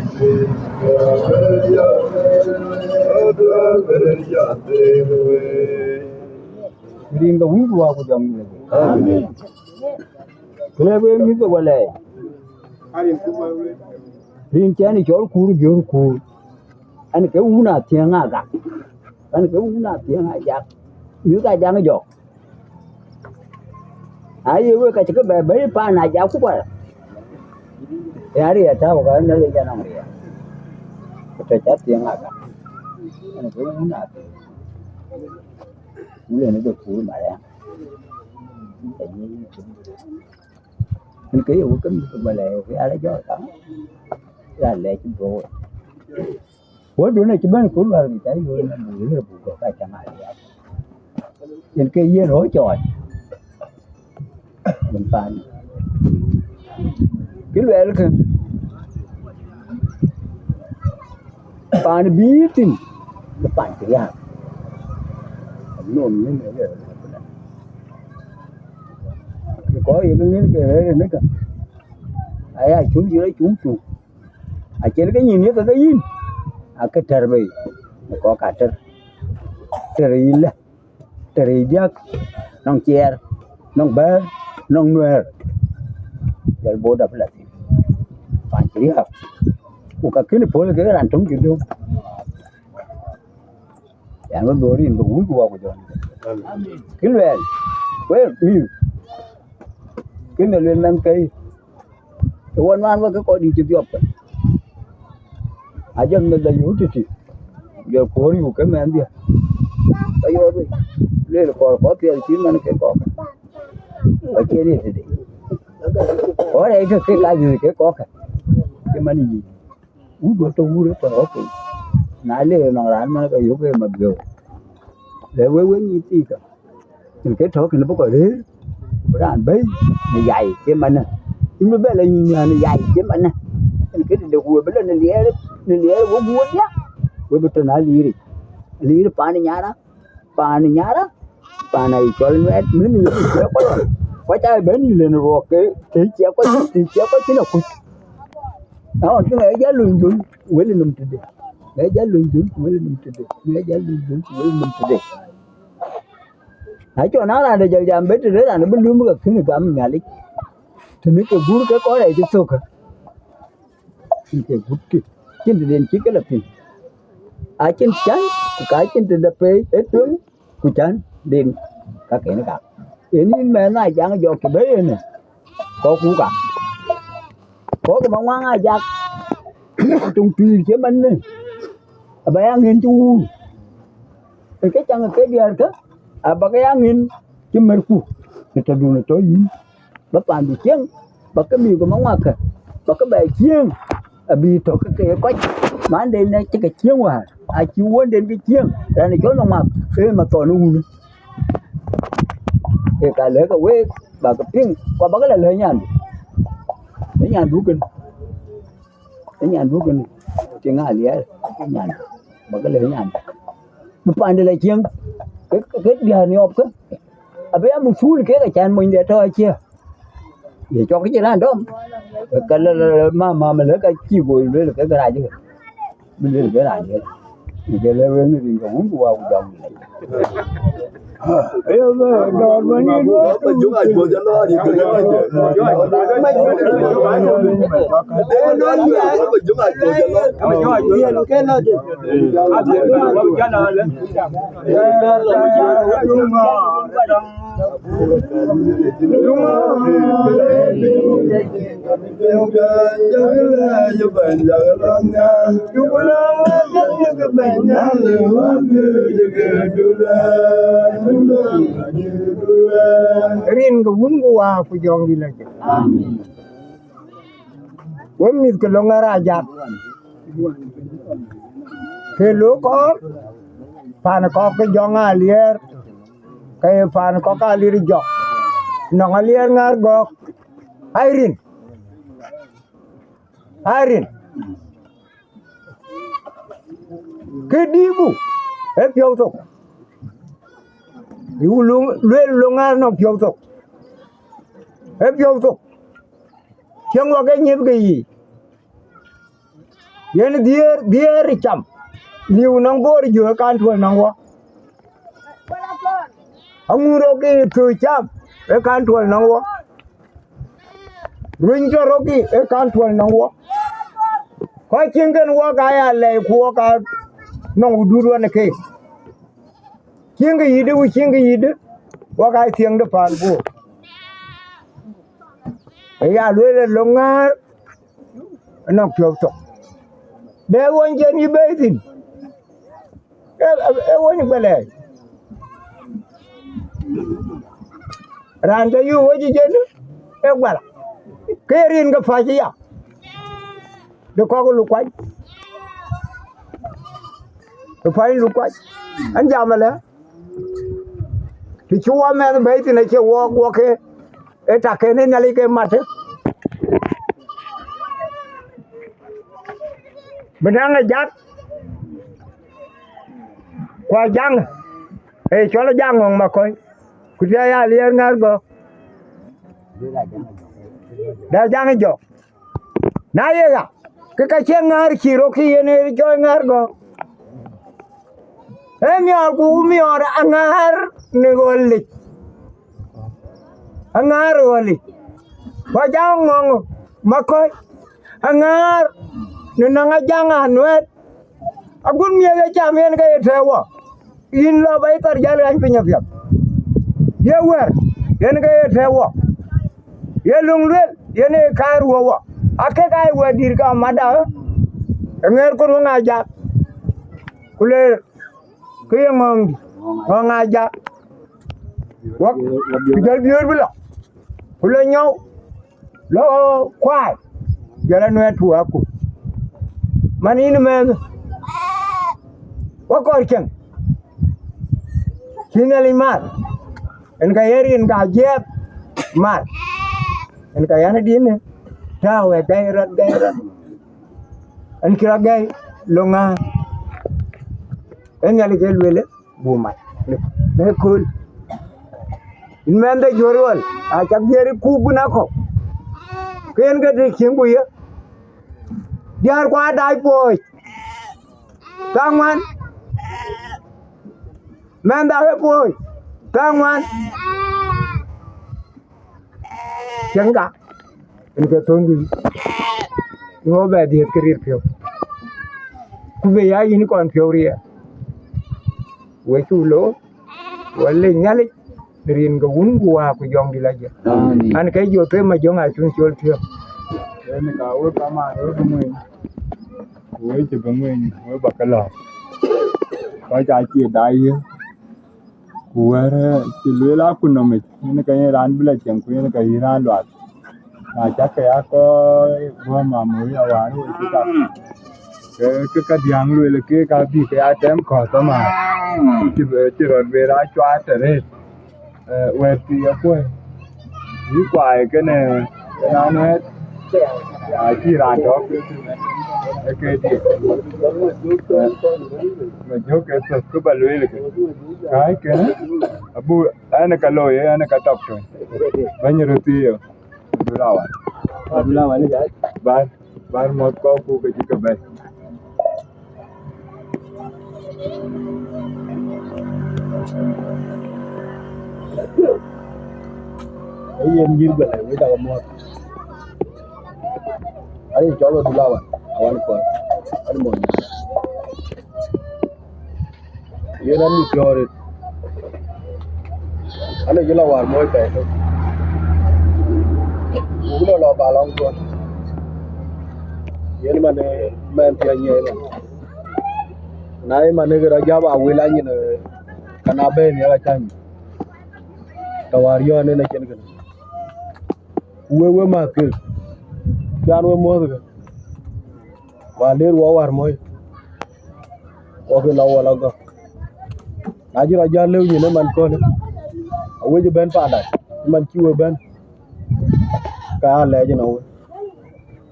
Rin ke Wun ku Wäär ku Jɔŋ Yecu. Amen. Kënë we mïth ke Guɛlɛc. Rin cɛn ë cɔl kuur, biöör kuur. Ɛn ke wun Athiɛŋ Agak. Ɛn ke wun Athiɛŋ Ajak. Mïth ka jaŋ jɔk. Aye wek ka cï ke bɛ bɛ̈i paan Ajak ku Guala. Ya riɛl tääu ka Nhialic anɔŋ riɛl. Ku tɔ̈ cä Athiɛŋ Agak. Ɛn ke wun Athiɛŋ. Wun ë de kuur Mariam. Yen ke ye wek ke mïth ke Guala, ya lɔ jɔt kaŋ, ya lɛc bro. Wä dunë cï bɛ̈n kul wäär, cä yöör në buk, yöör buk gɔ̈k ka cä ŋa ya. Yen ke yen röör cɔɔc. Yen paan. Kë luɛɛl kë, paan bï thïn, ke paan cï riääk. Nom yen ë rëër. Kɔc ye ke ŋiɛ̈n ke rëër ënë kä, aya cuŋ cï rɔt cuŋ cuŋ. Acïn ke nyïn ye ke ke yïn, akë tɛ̈r bei, në kɔ̈k ka tɛ̈r. Tɛ̈r yï lë, tɛ̈r yï diäk, nɔŋ ciɛɛr, nɔŋ bɛ̈ɛ̈r, nɔŋ nuɛ̈ɛ̈r. Jɔl bot dap la thïn. Paan cï riääk. Ku ka kënë puɔ̈l kek raan töŋ cï döŋ. Yɛn wä dhöör yïn ke Wun ku Wä ku Jɔŋ. Kë luɛɛl, wek mïth, kën ë luel mɛnhkë, Ke wɔ nuan wek ke kɔc dït cï dhiɔp ke. Ajɔl meth la yöök tïtï, jɔl kuɔ̈r yuk ke mɛnhdiɛ̈, ke yɔɔt wei, lueel kɔɔr kɔ̈k piɛth cït man ke kɔ̈k, ka cie riëëc tëde. Kɔɔr rɛɛc ke kek ka yöök ke kɔ̈k, cï man yic. Wut duɔ̈t tɔ̈ wur ë tɔ̈ ɣɔ̈k piny. Na le nɔŋ raan man ke yök ë mabiöör, le wek wek nyïïn thiikä, yen ke tɔ̈ kënë bï kɔc rëër, bï raan bɛ̈i në yai cï manë. Yïn bï bɛ la nyïïn nhial në yai cï manë. Yen ke tëde ku we bï la në liɛɛr, në liɛɛr wok guöör diäk, we bï tɔ̈ në aliiric, aliir paan ë nyara, paan ë nyara, paan aye cɔl nuɛɛt, mën ë yï ciɛk kɔc, kɔc aa bɛ̈n yï lën ruɔk ke, ke ciɛk kɔc, ke ciɛk kɔc cïn akuc. Na ɣɔn cï ŋɛk jäl luny dhöl, wël nɔm tëde. Ŋɛk jäl luny dhöl, wël nɔm tëde. Ŋɛk jäl luny dhöl, wël nɔm tëde. Na cɔn na raan de jɔl jam bë tëde, raan bï lum ke kënë gam Nhialic. Tënë ke guur ke kɔc rɛɛc cï thök. Cïn ke gutkï, cïn tëden cï ke la piŋ. Acïn cän, ku ka cïn tëde pei ë tueŋ, ku cän den ka kën gak. Yen yïn mɛnh Ajaŋ jɔk cï bɛ̈i ënë, kɔ̈k ku ka. Kɔ̈k ë Maŋuaŋ Ajak, tuŋ pïïr cï man në, aba ya ŋïn cï wuur. Ë ke caŋ ke diäärkë, aba ke ya ŋïn cï märku, në tɔ̈dun ë tɔ̈ yïn. Ba pandu cieŋ, ba ke mïïk ë Maŋuakkë, ba ke bɛ cieŋ, abï tɔ̈ ke ke kɔc, manden ë cï ke cieŋ wäär, acï wunden ke cieŋ, raan ë cɔl Maŋuak, ee mathɔn ë wun. Ke ka lɛ̈k ke week, ba ke piŋ, ku abä ke la lɛ̈k nyandu, ë nyandu kën, ë nyandu kën, tiŋ Aliɛɛr, ë nyandu, ba ke lɛ̈k nyandu. Bï pande la cieŋ, ke, ke diäär niɔpkë, abï ya muk thul kek acän monyde tɔ̈ acie. Ye cɔk cï raan dɔm, ka la, la, la, ma, ma, ma, lë ka cï go lueel ke garac ke. Bï lueel ke raan ye. Ke le wëŋ rin ke wun ku wa ku jam. Rin ke wun ku wa ku jɔŋ dï la jël. Amen. Wek mïth ke Loŋar Ajak, ke lok kɔɔr, pan kɔ̈k ke jɔŋ Aliɛɛr, ke ye pan kɔ̈k Aliɛɛr jɔk, nɔŋ Aliɛɛr Ŋäär Gɔ̈k, ai rin, ai rin. Kë dïïtku ë piɔ̈u thok, yu luŋ, lueel Loŋar nɔŋ piɔ̈u thok, ë piɔ̈u thok. Cieŋ wɔ ke nyiëth ke yiic, yen dhiëër, dhiëër ë cam, liu nɔŋ Bor jö ë kan tuɔl nɔŋ wɔ. Aŋuur rɔ̈kï ë thöc cam ë kan tuɔl nɔŋ wɔ. Runy tɔ̈ rɔ̈kï ë kan tuɔl nɔŋ wɔ. Kɔc cieŋ kën wɔ ka ya lɛi ku wɔ ka nɔŋ wudut ɣɔn ë keek. Cieŋ ke yïdï, ku cieŋ ke yïdï, wɔ ka cieŋ de paan Bor. Ë ya lueel ë Loŋar, nɔŋ piɔ̈u thok. Dɛ wony cen yï bɛ̈ɛ̈i thïn, ee, ee, ee wony ë guɛlɛɛc. Raan cä yöök wec ë cen, ee guɛl. Ke ye rin ke päc ëya, de kɔ̈k ë Lukuac, ke päc Lukuac. An jam ëlë, të cï wɔ mɛnh bɛ̈ɛ̈i thïn acie wɔɔk wɔ ke, ee tak kën ë Nhialic ke matë. Bï naŋ Ajak, ku Ajaŋ, ee cɔl Ajaŋ ŋɔ̈ŋ Makɔ̈i, ku të ya Aliɛɛr Ŋäär Gɔ̈k, da Ajaŋ ë jɔk. Na ye ɣa, ke ka cie Ŋäär cï rɔ̈k kï yen ë cɔl Ŋäär Gɔ̈k. Ee miɔɔr ku miɔɔr Aŋäär në ɣɔ̈lic. Aŋäär ɣɔ̈lic. Ku Ajaŋ ŋɔ̈ŋ Makɔ̈i. Aŋäär në nɔŋ Ajaŋ anuɛɛt. Agut miëth ë cam yen ke ye tɛ̈ɛ̈u wɔ. Yïn lɔ ba yï thar jäl ɣäny piny apiɛth. Ye wɛ̈ɛ̈r yen ke ye tɛ̈ɛ̈u wɔ. Ye löŋ lueel yen ee kaar wɔ wɔ. Akek aa wɛ̈t dït ka mada, ë ŋeer ku ruɔŋ ajak, ku le ke ye ŋɔ̈ŋdï, ŋɔ̈ŋ ajak. Wak, ku jɔl biöör bï lɔ, ku le nyɔu, lɔ kuaai, jɔl anuɛɛt tuuku. Man yïn mɛnh, wa kɔɔr cieŋ, cï Nhialic mar, en ka ye rin ka jiɛɛp mar, en ka yan adïnë, tääu ë gäi rɔt, gäi rɔt, en cï rɔt gäi, löŋ ŋa, en Nhialic ke lueel, buk mat në, në kööl. Yïn mɛnh de Jɔ̈ɔ̈r Ɣɔl, acak dhiëëri kuk gun akɔ̈u, ke en ke të cieŋ ku ye, diäär ku aa dac puɔ̈ɔ̈c, thaŋ ŋuan, mɛnh dak ë puɔ̈ɔ̈c, thaŋ ŋuan, cieŋka, en ke thöŋ dï, ŋö bɛ dhiëëth ke rir piɔ̈u, ku bï ya yïn kɔn piɔ̈u riɛɛr, we cuk loor, we lec Nhialic, në rin ke Wun ku Wät ku Jɔŋdït Lajik. Amen. An, ke Jothep Majöŋ acun col piɔ̈u. En ka we kamaan we bï ŋueny, ku we cï bï ŋueny, we bä ke lɔ̈ɔ̈k. Kɔc aa cie daai ye, ku wɛ̈ɛ̈r cï lueel akutnɔm yic, yen ke yen raan bï lɔ cieŋ, ku yen ke yïn raan luath. Na cak ke ya kɔc guɔ̈m amööc awär we cï tak, ke, ke ka diäŋ lueel ke ka bï ke ya tɛm kɔ̈th ëmääth. Cï bï, cï rɔt bï raan cuat tëret, eh, wɛ̈t thii akuɔ̈i. Yï kuaai kënë, kënë anuɛɛt, ya cï raan tɔ̈ ke, ke diëk. Me jök ke thök kë bä lueel ke. Kääc kënë, abu, ɛn ka looi, ɛn ka tɔk tɔ̈. Bɛ̈ny röt thii. Abdullah Wan. Abdullah Wan, ya. Bär, bär mɔ̈th kɔ̈k ku ke cï ke bɛ̈n. Ee yen nyïïr bɛ̈n, wek aa mɔ̈th. Aye cɔl Abdullah Wan, Awan Kuɔl, an mɔny. Yen an mit piɔ̈ɔ̈r rit. An, ë cï lɔ wäär moc pɛɛi tök. Ku bï lɔ lɔ ba lɔŋ tuɔn. Yen man, eh, mɛn thiëëc nyiɛɛi man. Na ye man, eh, ke rɔ jäp a wël anyin, eh, ka na bɛ̈ɛ̈i nhial acäny. Tɔ wäär yɔ̈ɔ̈n en acïn kënë. Ku wek, wek mäthke, cï an, wek muɔ̈thke. Wäär leer wɔ wäär moc, wɔ ke lɔ wɔ lɔ gɔ̈k. Na cï rɔ jäl lëu nyin ë man köölë, awec ë bɛ̈n paanda, ë man cï we bɛ̈n, ka aa lɛɛc ënɔɔnë wek.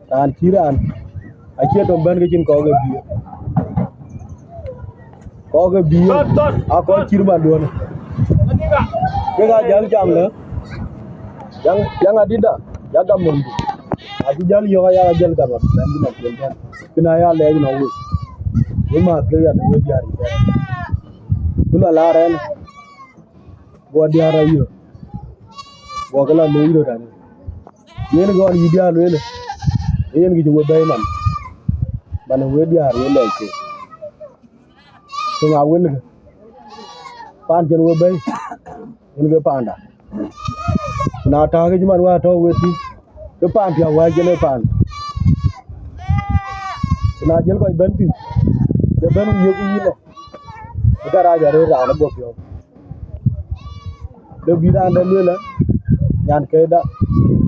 Raan cï raan, acie tɔ̈ bɛ̈n ke cïn kɔ̈k ke bï. Kɔ̈k ke bï, aa kɔc cït manduɔ̈në. Kek aa jäl jam lë, jäŋ, jäŋ adïda, ya gam mumdu. Acï jäl yök aya jäl gam abɛ̈n bï na piɛl tɛ̈n. Kën aya lɛɛc nɔn wek. Wek mäthke ya në wek diäär yï tɛ̈n. Ku lɔ laar ɛn, guɔ diäär ayö. Guɔ ke lɔ leec röt ani. Yen ɣɔn yï diäär lueel, yen kë cï we bɛ̈ɛ̈i man. Man ë wek diäär we lɛɛc ke. Ku ŋa wëlkë? Paan cïn we bɛ̈ɛ̈i, yen ke paanda. Ku na tääkë cï man wäär tɔ̈u wek thïn, ke paan piɔ̈u wäär cïn ë paan. Ku na jël kɔc bɛ̈n thïn, ke bɛ̈n ku yök yïn lɔ, ke ka rac arëët raan ë guɔ piɔ̈u. Lë bï raan dɛ̈ lueel, nyan këda,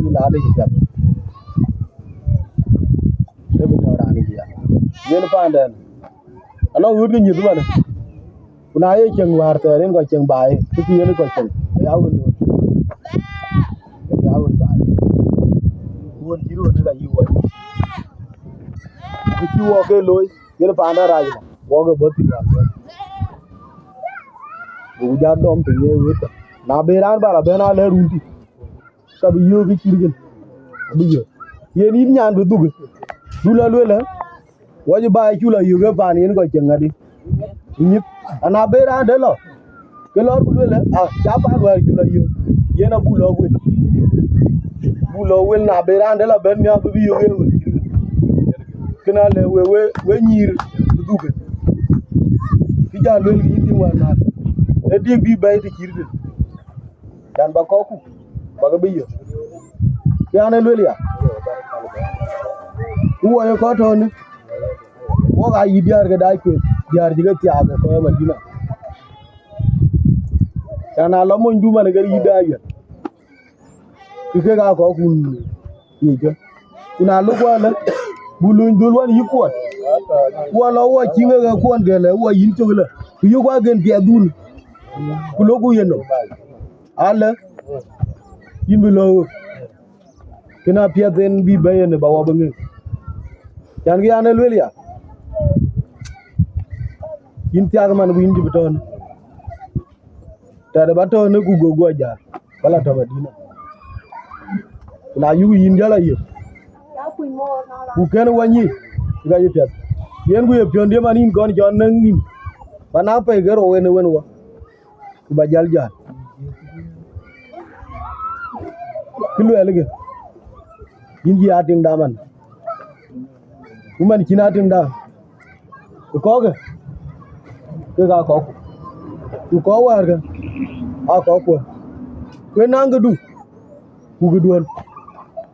cï la de cï piath. Lë bï tɔ̈ raan ë piath. Yen paandɛn, anɔŋ ɣööt ke nyïth man. Ku na ye cieŋ wäär thɛɛr yen kɔc cieŋ baai, kë cï yen kɔc cieŋ, aya wën looi. Aya wën baai. Ku wën cï röt ka yï wɔ. Ku cï wɔ ke looi, yen paanda rac, wɔ ke bɔ̈ thïn wäär. Ku ja dɔm piny ë wëët. Na be raan bä la bɛ̈n alɛ run tï, ka bï yöök ë cït kën, abï yöök. Yen yïn nyan bï dhuk, du lɔ lueel, wɔ cï baai cu lɔ yöök ë paan yen kɔc cieŋ ŋadï. Nyith, ana be raan dɛ̈ lɔ, ke lɔɔr ku lueel, a, ca paan wäär cu lɔ yöök, yen abuk lɔ wel. Buk lɔ wel, na be raan dɛ̈ lɔ bɛ̈n miäk bï bï yöök ë ɣöt. Kën alë we, we, we nyïïr bï dhuk. Kë ja lueel kë yïn tïŋ wäär naath, ë dik bï bɛ̈ɛ̈i të cït kën. Can bä kɔ̈kku, bä ke bï yök. Kë an, ë lueel ya, Ku wɔ ye kɔc tɔ̈ në, wɔk aa yï diäär ke daai kueeth, diäär cï ke thiaak ë kɔc ë Madina. Can aa lɔ monydu man ke yï daai wiɛt, ke kek aa kɔckun ŋickë. Ku na lok wään lë, buk luny dhöl wään yï kuɔn, ku wɔ lɔ wɔ cïŋ ë kuɔn gɛ̈l ë wɔ yïn cök lë, ku yï kuaken piɛth dhun, ku lokku yen nɔm. Alë, yïn bï lɔ ɣöt. Kën apiɛth en bï bɛ̈i en ë ba wɔ bï ŋëŋ. Can kë yan ë lueel ya, yïn thiak man ku yïn cï bï tɔ̈ɔ̈në. Tɛ̈dë ba tɔ̈ɔ̈në ku go guɔ jäl, ba la tɔ̈ Madina. Ku na yuk yïn jäl ayök, ku kën wɔ nyïï, ka yï piɛth. Yen ku ye piɔ̈ndië man yïn kɔn cɔn nɛ̈ŋ nïn, ba na pɛ̈i ke rou en ë wën wɔ. Ku ba jäl jäl. Kë luɛɛlkë, yïn cï aa tiŋda man, ku man cïn aa tiŋda, ku kɔckë, kek aa kɔcku, ku kɔc wäärkë aa kɔckuɔ. Ku ë naŋ këdu, ku këduɔ̈n,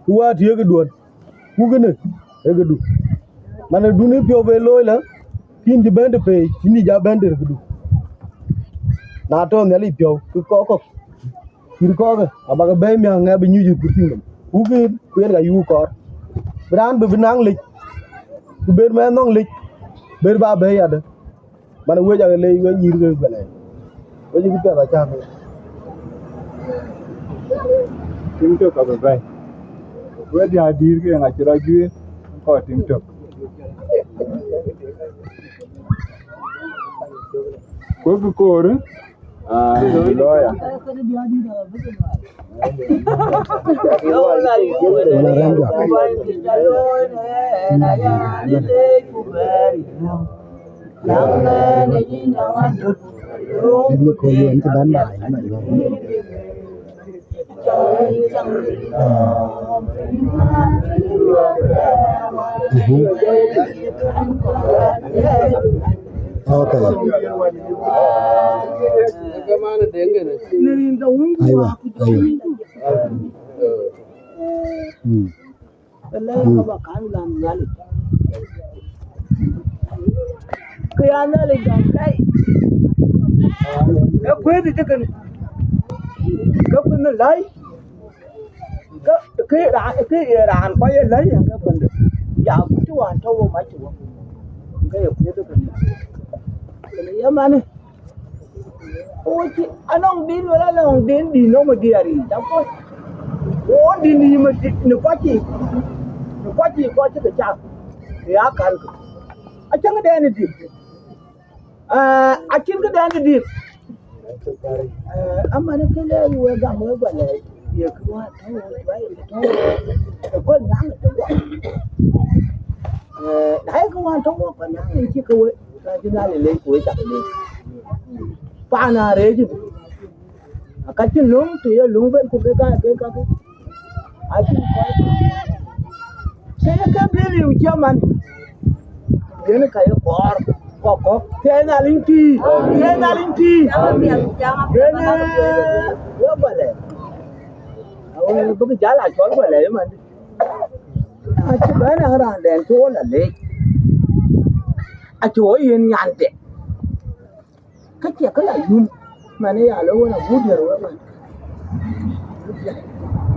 ku wäär tï ë këduɔ̈n. Ku kënë ee këdu. Man ë dun ë piɔ̈u be looi lë, kïn cï bɛ̈n të pei, cïn cï ja bɛ̈n të këdu. Na tɔ̈ Nhialic piɔ̈u, ke kɔc kɔ̈k, cït kɔckë, abakë bɛ̈ɛ̈i miäk ŋɛk bï nyuc ë kurthiinom. Ku kën, ku yen ka yuk kɔɔr. Bï raan bï bï naŋ lec, ku ber mɛnh nɔŋ lec, ber ba bɛ̈ɛ̈i adë. Man wec ake leec wec nyïïr ke bɛ̈lɛ̈i. Wec kë piɛth acäk. Tiŋ tök abï bɛ̈ɛ̈i. Wek diäär dïïr ke ŋa cï rɔt juëër kɔc tiŋ tök. Ku kë koor, aa, lawyer. Mhm. Okay. Aywa, aywa. Mm. Ëlë, mm, ka ba kan lam Nhialic. Kë ya Nhialic dɔm tei. Ë kuëëth ë tëkënë. Ke kuëth në läi. Ke, ke raan, ke ye raan kɔc ye läi, ke kuënde. Ya kuc wään tɔ̈ wo mac wɔ. Ke ye kuëëth ë tëkënë. Kënë ye manë. Ku cï anɔŋ din wala anɔŋ din, din nɔm diɛɛr yic, apuɔ̈c. Ku din yï ma di, në kɔc yiic, në kɔc yiic kɔc cï ke cak, ke ya kälkë. Acïn këdɛn ë dït. Aa, acïn këdɛn ë dït. Aa, aman ë kënë wek gam wek bä lɛɛc, ye kë wään tɔ̈u wek, ye kë tɔ̈u wek, ë gɔl nyaŋ ë tɔ̈u wek. Aa, na ye kë wään tɔ̈u wek, bä nyaŋ ë cï ke wek, ka cï Nhialic leec, ku wek cak leec. Paan aa reec ëbï. Aka cïn löŋ të ye löŋ ben ku ke ka, ke ka, ke. Acïn kɔc. Ke ye ke bï riu cï man. Yen ka ye kɔɔr kɔk kɔk. Thiɛɛi Nhialic tïï. Thiɛɛi Nhialic tïï. Yen, eh, we bä lɛɛc. Awe bïk jäl a cɔl bä lɛɛc man. Acï bɛ̈n a raan dɛn cï wo la leec. Acï wo yen nyande. Ka cie kë la yum, man ë ya lɔ wën agut diɛɛr wën man.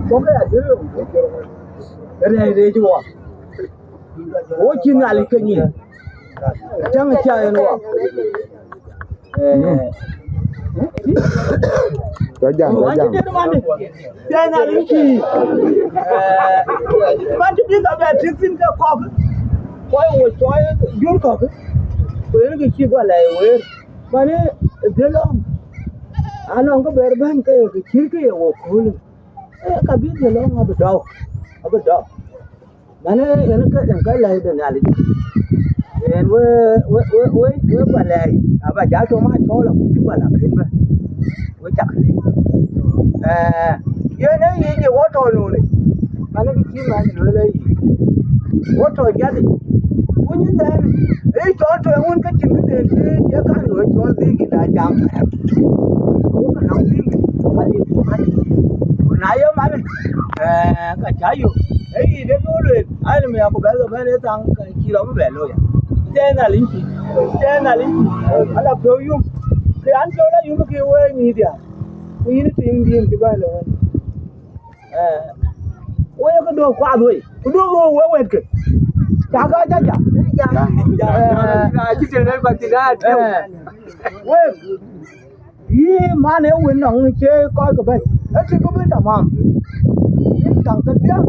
Bɔ̈ ke ya diɛɛr wën agut diɛɛr wën. Rɛɛc rɛɛc wɔ. Wo cï Nhialic ke nyin. Cäŋ ë cia en wɔ. Eh. Cɔ jam, cɔ jam. Cï Nhialic cï. Eh. Man cï bï ka bɛ tik thïn ke kɔ̈k. Kɔc wo cɔɔi jur kɔ̈k. Ku yen kë cï guɔ lɛɛc weer. Mane ë dhil lɔŋ, anɔŋ kë ber bɛ̈n ke ye kë cït kë ye wo köölë. Ee, ka bï dhil lɔŋ abï dɔ̈u, abï dɔ̈u. Mane yen ke, yen ke lɛ̈i de Nhialic. Yen we, we, we, we, we bä lɛɛc, aba jal tɔ̈ ma cɔɔl akut cï bä la kën bɛ. We cak lɛɛc. Ee, yen ee yic ye wo tɔ̈ nöönë. Mane kë cï man lueel ee yic. Wo tɔ̈ jadï. Ku nyin dhɛn, ee cɔl tueŋ wun ke cïn këden cï ye kan luɔi cɔl dhïŋ kï na jam. Wo ke nɔŋ dhïŋ kï, ka liu ku man. Ku na ye man, ee, ka ca yök. Ee yï de bï lueel, an, mia ku bɛ̈ɛ̈r ke bɛ̈n ë thaŋ, ka cï rɔt bï bɛ̈n looi. Cɛn Nhialic kï, cɛn Nhialic kï, ala piɔ̈u yum, ke an, piɔ̈u la yum ke wëë nyïïn diäär, ku yïn tiiŋ dïïm cï bɛ̈n looi. Ee, wek ke duɔ̈k kuath wei, ku duɔ̈k wek wɛ̈ɛ̈tkë, cak aa cak cak. Ee, wek, yï man ë wën nɔŋ cie kɔc ke bɛ̈i, ë tik bï tamam. Yïn käŋ ke dhiäŋ,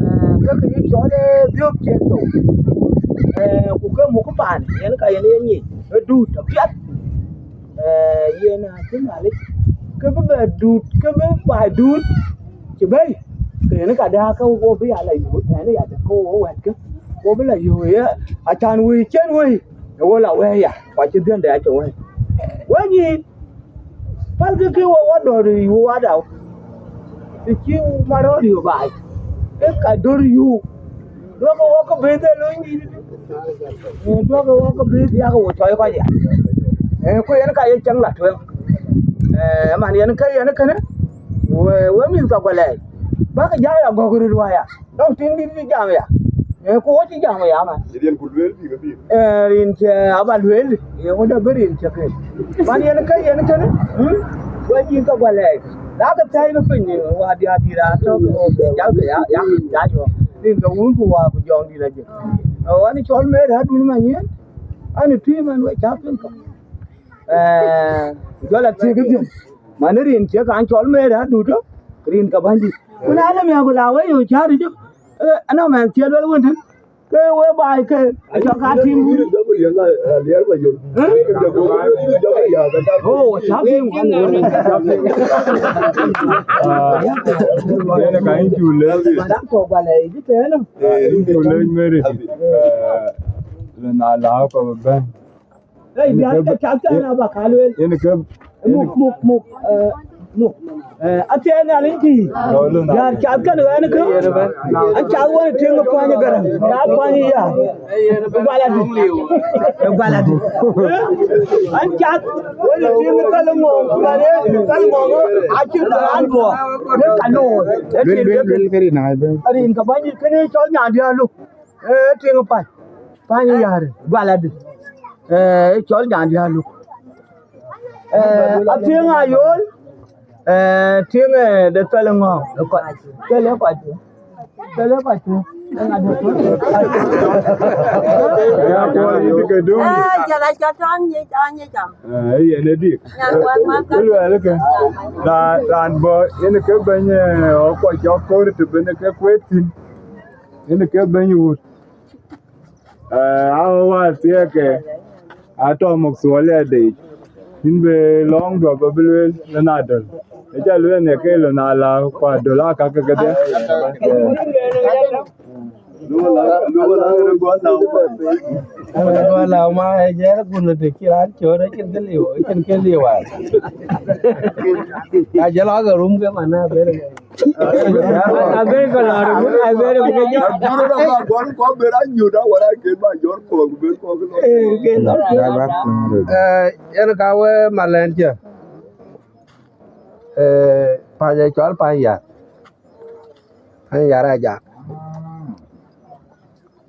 ee, ke ke yï cɔl ë dhiöp cï thou, ee, ku ke muk paan, yen ka yen ye nyic, ë duut apiɛth. Ee, yen acï Nhialic, ke bï bɛ duut, ke bï baai duut cï bɛ̈i, ke yen ka dɛ̈ ke wo bï ya la yöö, ɛn ya dɛ̈ ke wo wɛ̈ɛ̈tkë, wo bï la yöö ye, acan wëi cïn wëi, ë wo la wëi ya, ku acï dhiëndɛ acï wëi. Wëi nyïïn, pälkï kë wo wa dɔ̈ɔ̈r yï wo wa dau, të cï marɔ̈ɔ̈r yöö baai, ke ka döör yöö, duɔ̈kï wok ke bï dhil lööny dïït, ee, duɔ̈kï wok ke bï dhiäk wo cɔɔc kɔc ya. Ee, ku yen ka ye cäŋ la tueŋ. Ee, man yen ke yen kënë, we, we mïth ka guɔ lɛɛc, bäk jam ya gɔ̈k röt wä ya, nɔŋ tiŋ dït bï jam ya. Ee, ku wo cï jam ya man. Rin ku lueel bï ke bï. Ee, rin cë aba lueel, ye ŋö dɛ bï rin cë ke. Man yen ke yen kënë, hmm? We cï ka guɔ lɛɛc. La ke thɛɛi ke piny, wa dia dït atɔ̈ ke wo ke jal ke ya, ya ke ya yɔ. Rin ke wun ku wa ku jɔŋ dït ajë. Ee, wan cɔl Mary adun man yen, an tui man we ca piŋ kɔ̈k. Ee, jɔl a thiëk dhiën. Man rin cë kan cɔl Mary adut tɔ̈, rin ka bäny dït. Ku na lë miäk ku la we yöö cäär jɔ. Ee, anɔŋ mɛn thiël wël wën tën. Ke we baai ke, acɔk ka tim. Oh, cä tim. Yen ka yïn cu lec. Madam ko bale, yï tënë. Yïn cu lec Mary. Ee, lë na la ko bɛ̈n. Ei, biar ke cath kan aba ka lueel. Yen ke, muk, muk, muk, ee, muk. Ee, athiɛɛn Nhialic tïï. Biar cath kan ɣɛn ke. An cath wën tiŋ kuany Gäräŋ, na kuany ya. Guala di. Guala di. An cath wën tiŋ Thal Ŋɔŋ, kuany Thal Ŋɔŋ, acïn raan duɔ. Ne kanu. Luel, luel, luel, keri na ibe. Arin ka bany kene cɔl Nyandialu. Ee, tiŋ pany. Pany yar, guala di. Ee, cɔl Nyandialu. Ee, athiëŋ Ayol, ee, tiŋ, ee, de Thal Ŋɔŋ, kɔc, thël ë kɔc, thël ë kɔc, ë ŋa de kɔc? Ya kuɔl yïn ke dum. Ee, jɔl a cɔl tɔn nyic, a nyic am. Ee, yen ë dik. Nyan kuan man ka. Ke luɛɛl ke. Raan, raan bɔ̈, yen ke bɛ̈ny, ee, ɔ kɔc cɔk koor të bën ke kueet thïn. Yen ke bɛ̈ny wut. Ee, a wäär thiëëk ke, atɔ̈ muk thuɔɔl ya deic. Yïn be lɔ̈ŋ duɔ̈p abï lueel lë na döl. Ë ca lueel në ke lë na la ku adöl aa kakë kedhie. Wala ma ë jɛɛr kun të cï raan cöör acïn kë liu, acïn kë liu an. Ka jɔl aa ke rum ke man na ber. Abel kɔn lɔ, abel kɔn lɔ. Jɔr rɔ ba gɔr kɔ ber a nyuda wala ke ba jɔr kɔ ber kɔ lɔ. Eh, ke lɔ. Eh, yen ka we malɛn cɛ. Eh, pany cɔl pany ya. Pany ya raja.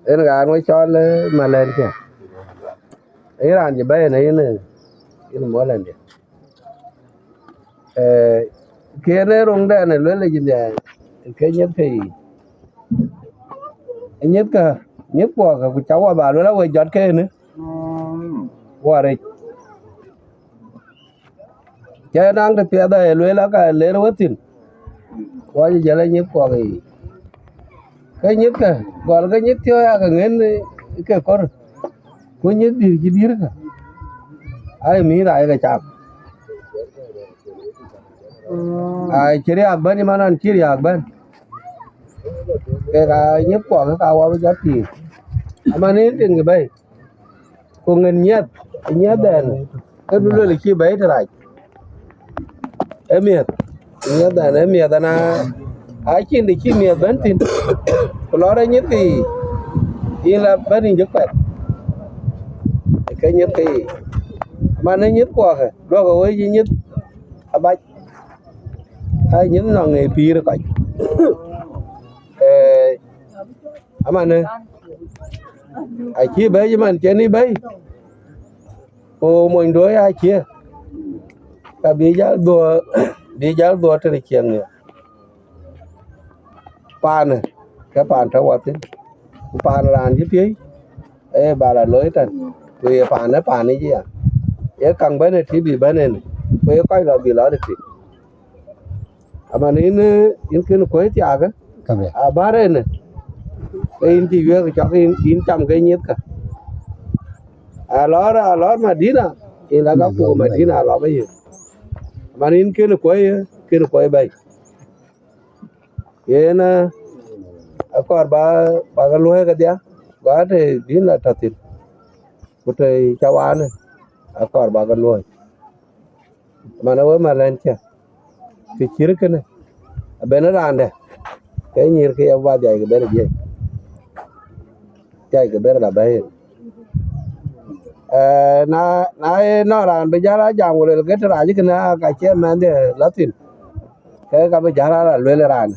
Yen ka we cɔl, eh, malɛn cɛ. Yen raan jɛ bɛ̈ɛ̈i na yen, yen mɔlɛn jɛ. Eh, kën ë roŋdɛn ë luel yic nhiɛɛr, ke nyith ke yiic. Nyithkë, nyith kuɔɔkë, ku cä wɔ ba luel awe jɔt kënë, wɔ rec. Cɛ naŋ të piɛth ë luel aka ler wethïn, wɔ jɛ jël ë nyith kuɔɔkë yiic. Ke nyithkë, gɔl ke nyith thiɔ̈ɔ̈c ake ŋën ke kor. Ku nyith dïr cï dïr kä, ai mïïth ayeke cam. Ai cï riääk bɛ̈n, man ɣɔn cï riääk bɛ̈n, kek aa nyith kuɔɔk, kek aa wä bï jɔ pïïr. Aman en tiŋ kë bɛ̈i, ku ŋën nyiɛth, nyiɛth ɛn, ke du luel cï bɛ̈i të rac. Ë miɛth, miɛth ɛn, ë miɛth ɛn, aa, acïn të cï miɛth bɛ̈n thïn, ku lɔ rɔt nyith kë yiic, yïn la bɛ̈n yïn cï kuɛth, ke nyith kë yiic. Man ë nyith kuɔɔkë, duɔ̈kë wec yï nyith abac, aa nyith nɔŋ ë pïïr kɔc. Eh, Amanë, acï bɛ̈i man cïn ë bɛ̈i, ku monyduɔ̈ɔ̈i acie, ka bï jäl dhuɔ̈k, bï jäl dhuɔ̈k tëde ciɛɛŋ nhial. Paanë, ke paan tɔ̈ wathïn, ku paan raan cï piëëc, ee ba la looi tɛ̈n, ku ye paanë paan yic aya. Ye kaŋ bɛ̈n ë tï bï bɛ̈n en, ku ye kɔc lɔ bï lɔ tï. Aman yïn, yïn kën kuɔ̈i thiaakë, abär en, ke yïn cï yuëëk cɔk yïn, yïn cam ke nyithkë. Alɔr, alɔr Madina, yïn la ka ku Madina alɔ ke yïn. Aman yïn kën kuɔ̈i, kën kuɔ̈i bɛ̈i. Yen, eh, akɔɔr ba, ba ke luɔ̈i kedhia, ba të bïn la tɔ̈ thïn, ku të ca waanë, akɔɔr ba ke luɔ̈i. Man, we malɛn cä, kë cït kënë, abɛ̈n raan dɛ̈, ke nyïïr ke ya ba dhiac ke bɛ̈n jiëc, dhiac ke bɛ̈n la bɛ̈n. Eh, na, na ye nɔŋ raan bï jäl a jam ku luel ke të rac kënë, ka cie mɛnhdiɛ̈ la thïn, ke ka bï jäl a la luel raan,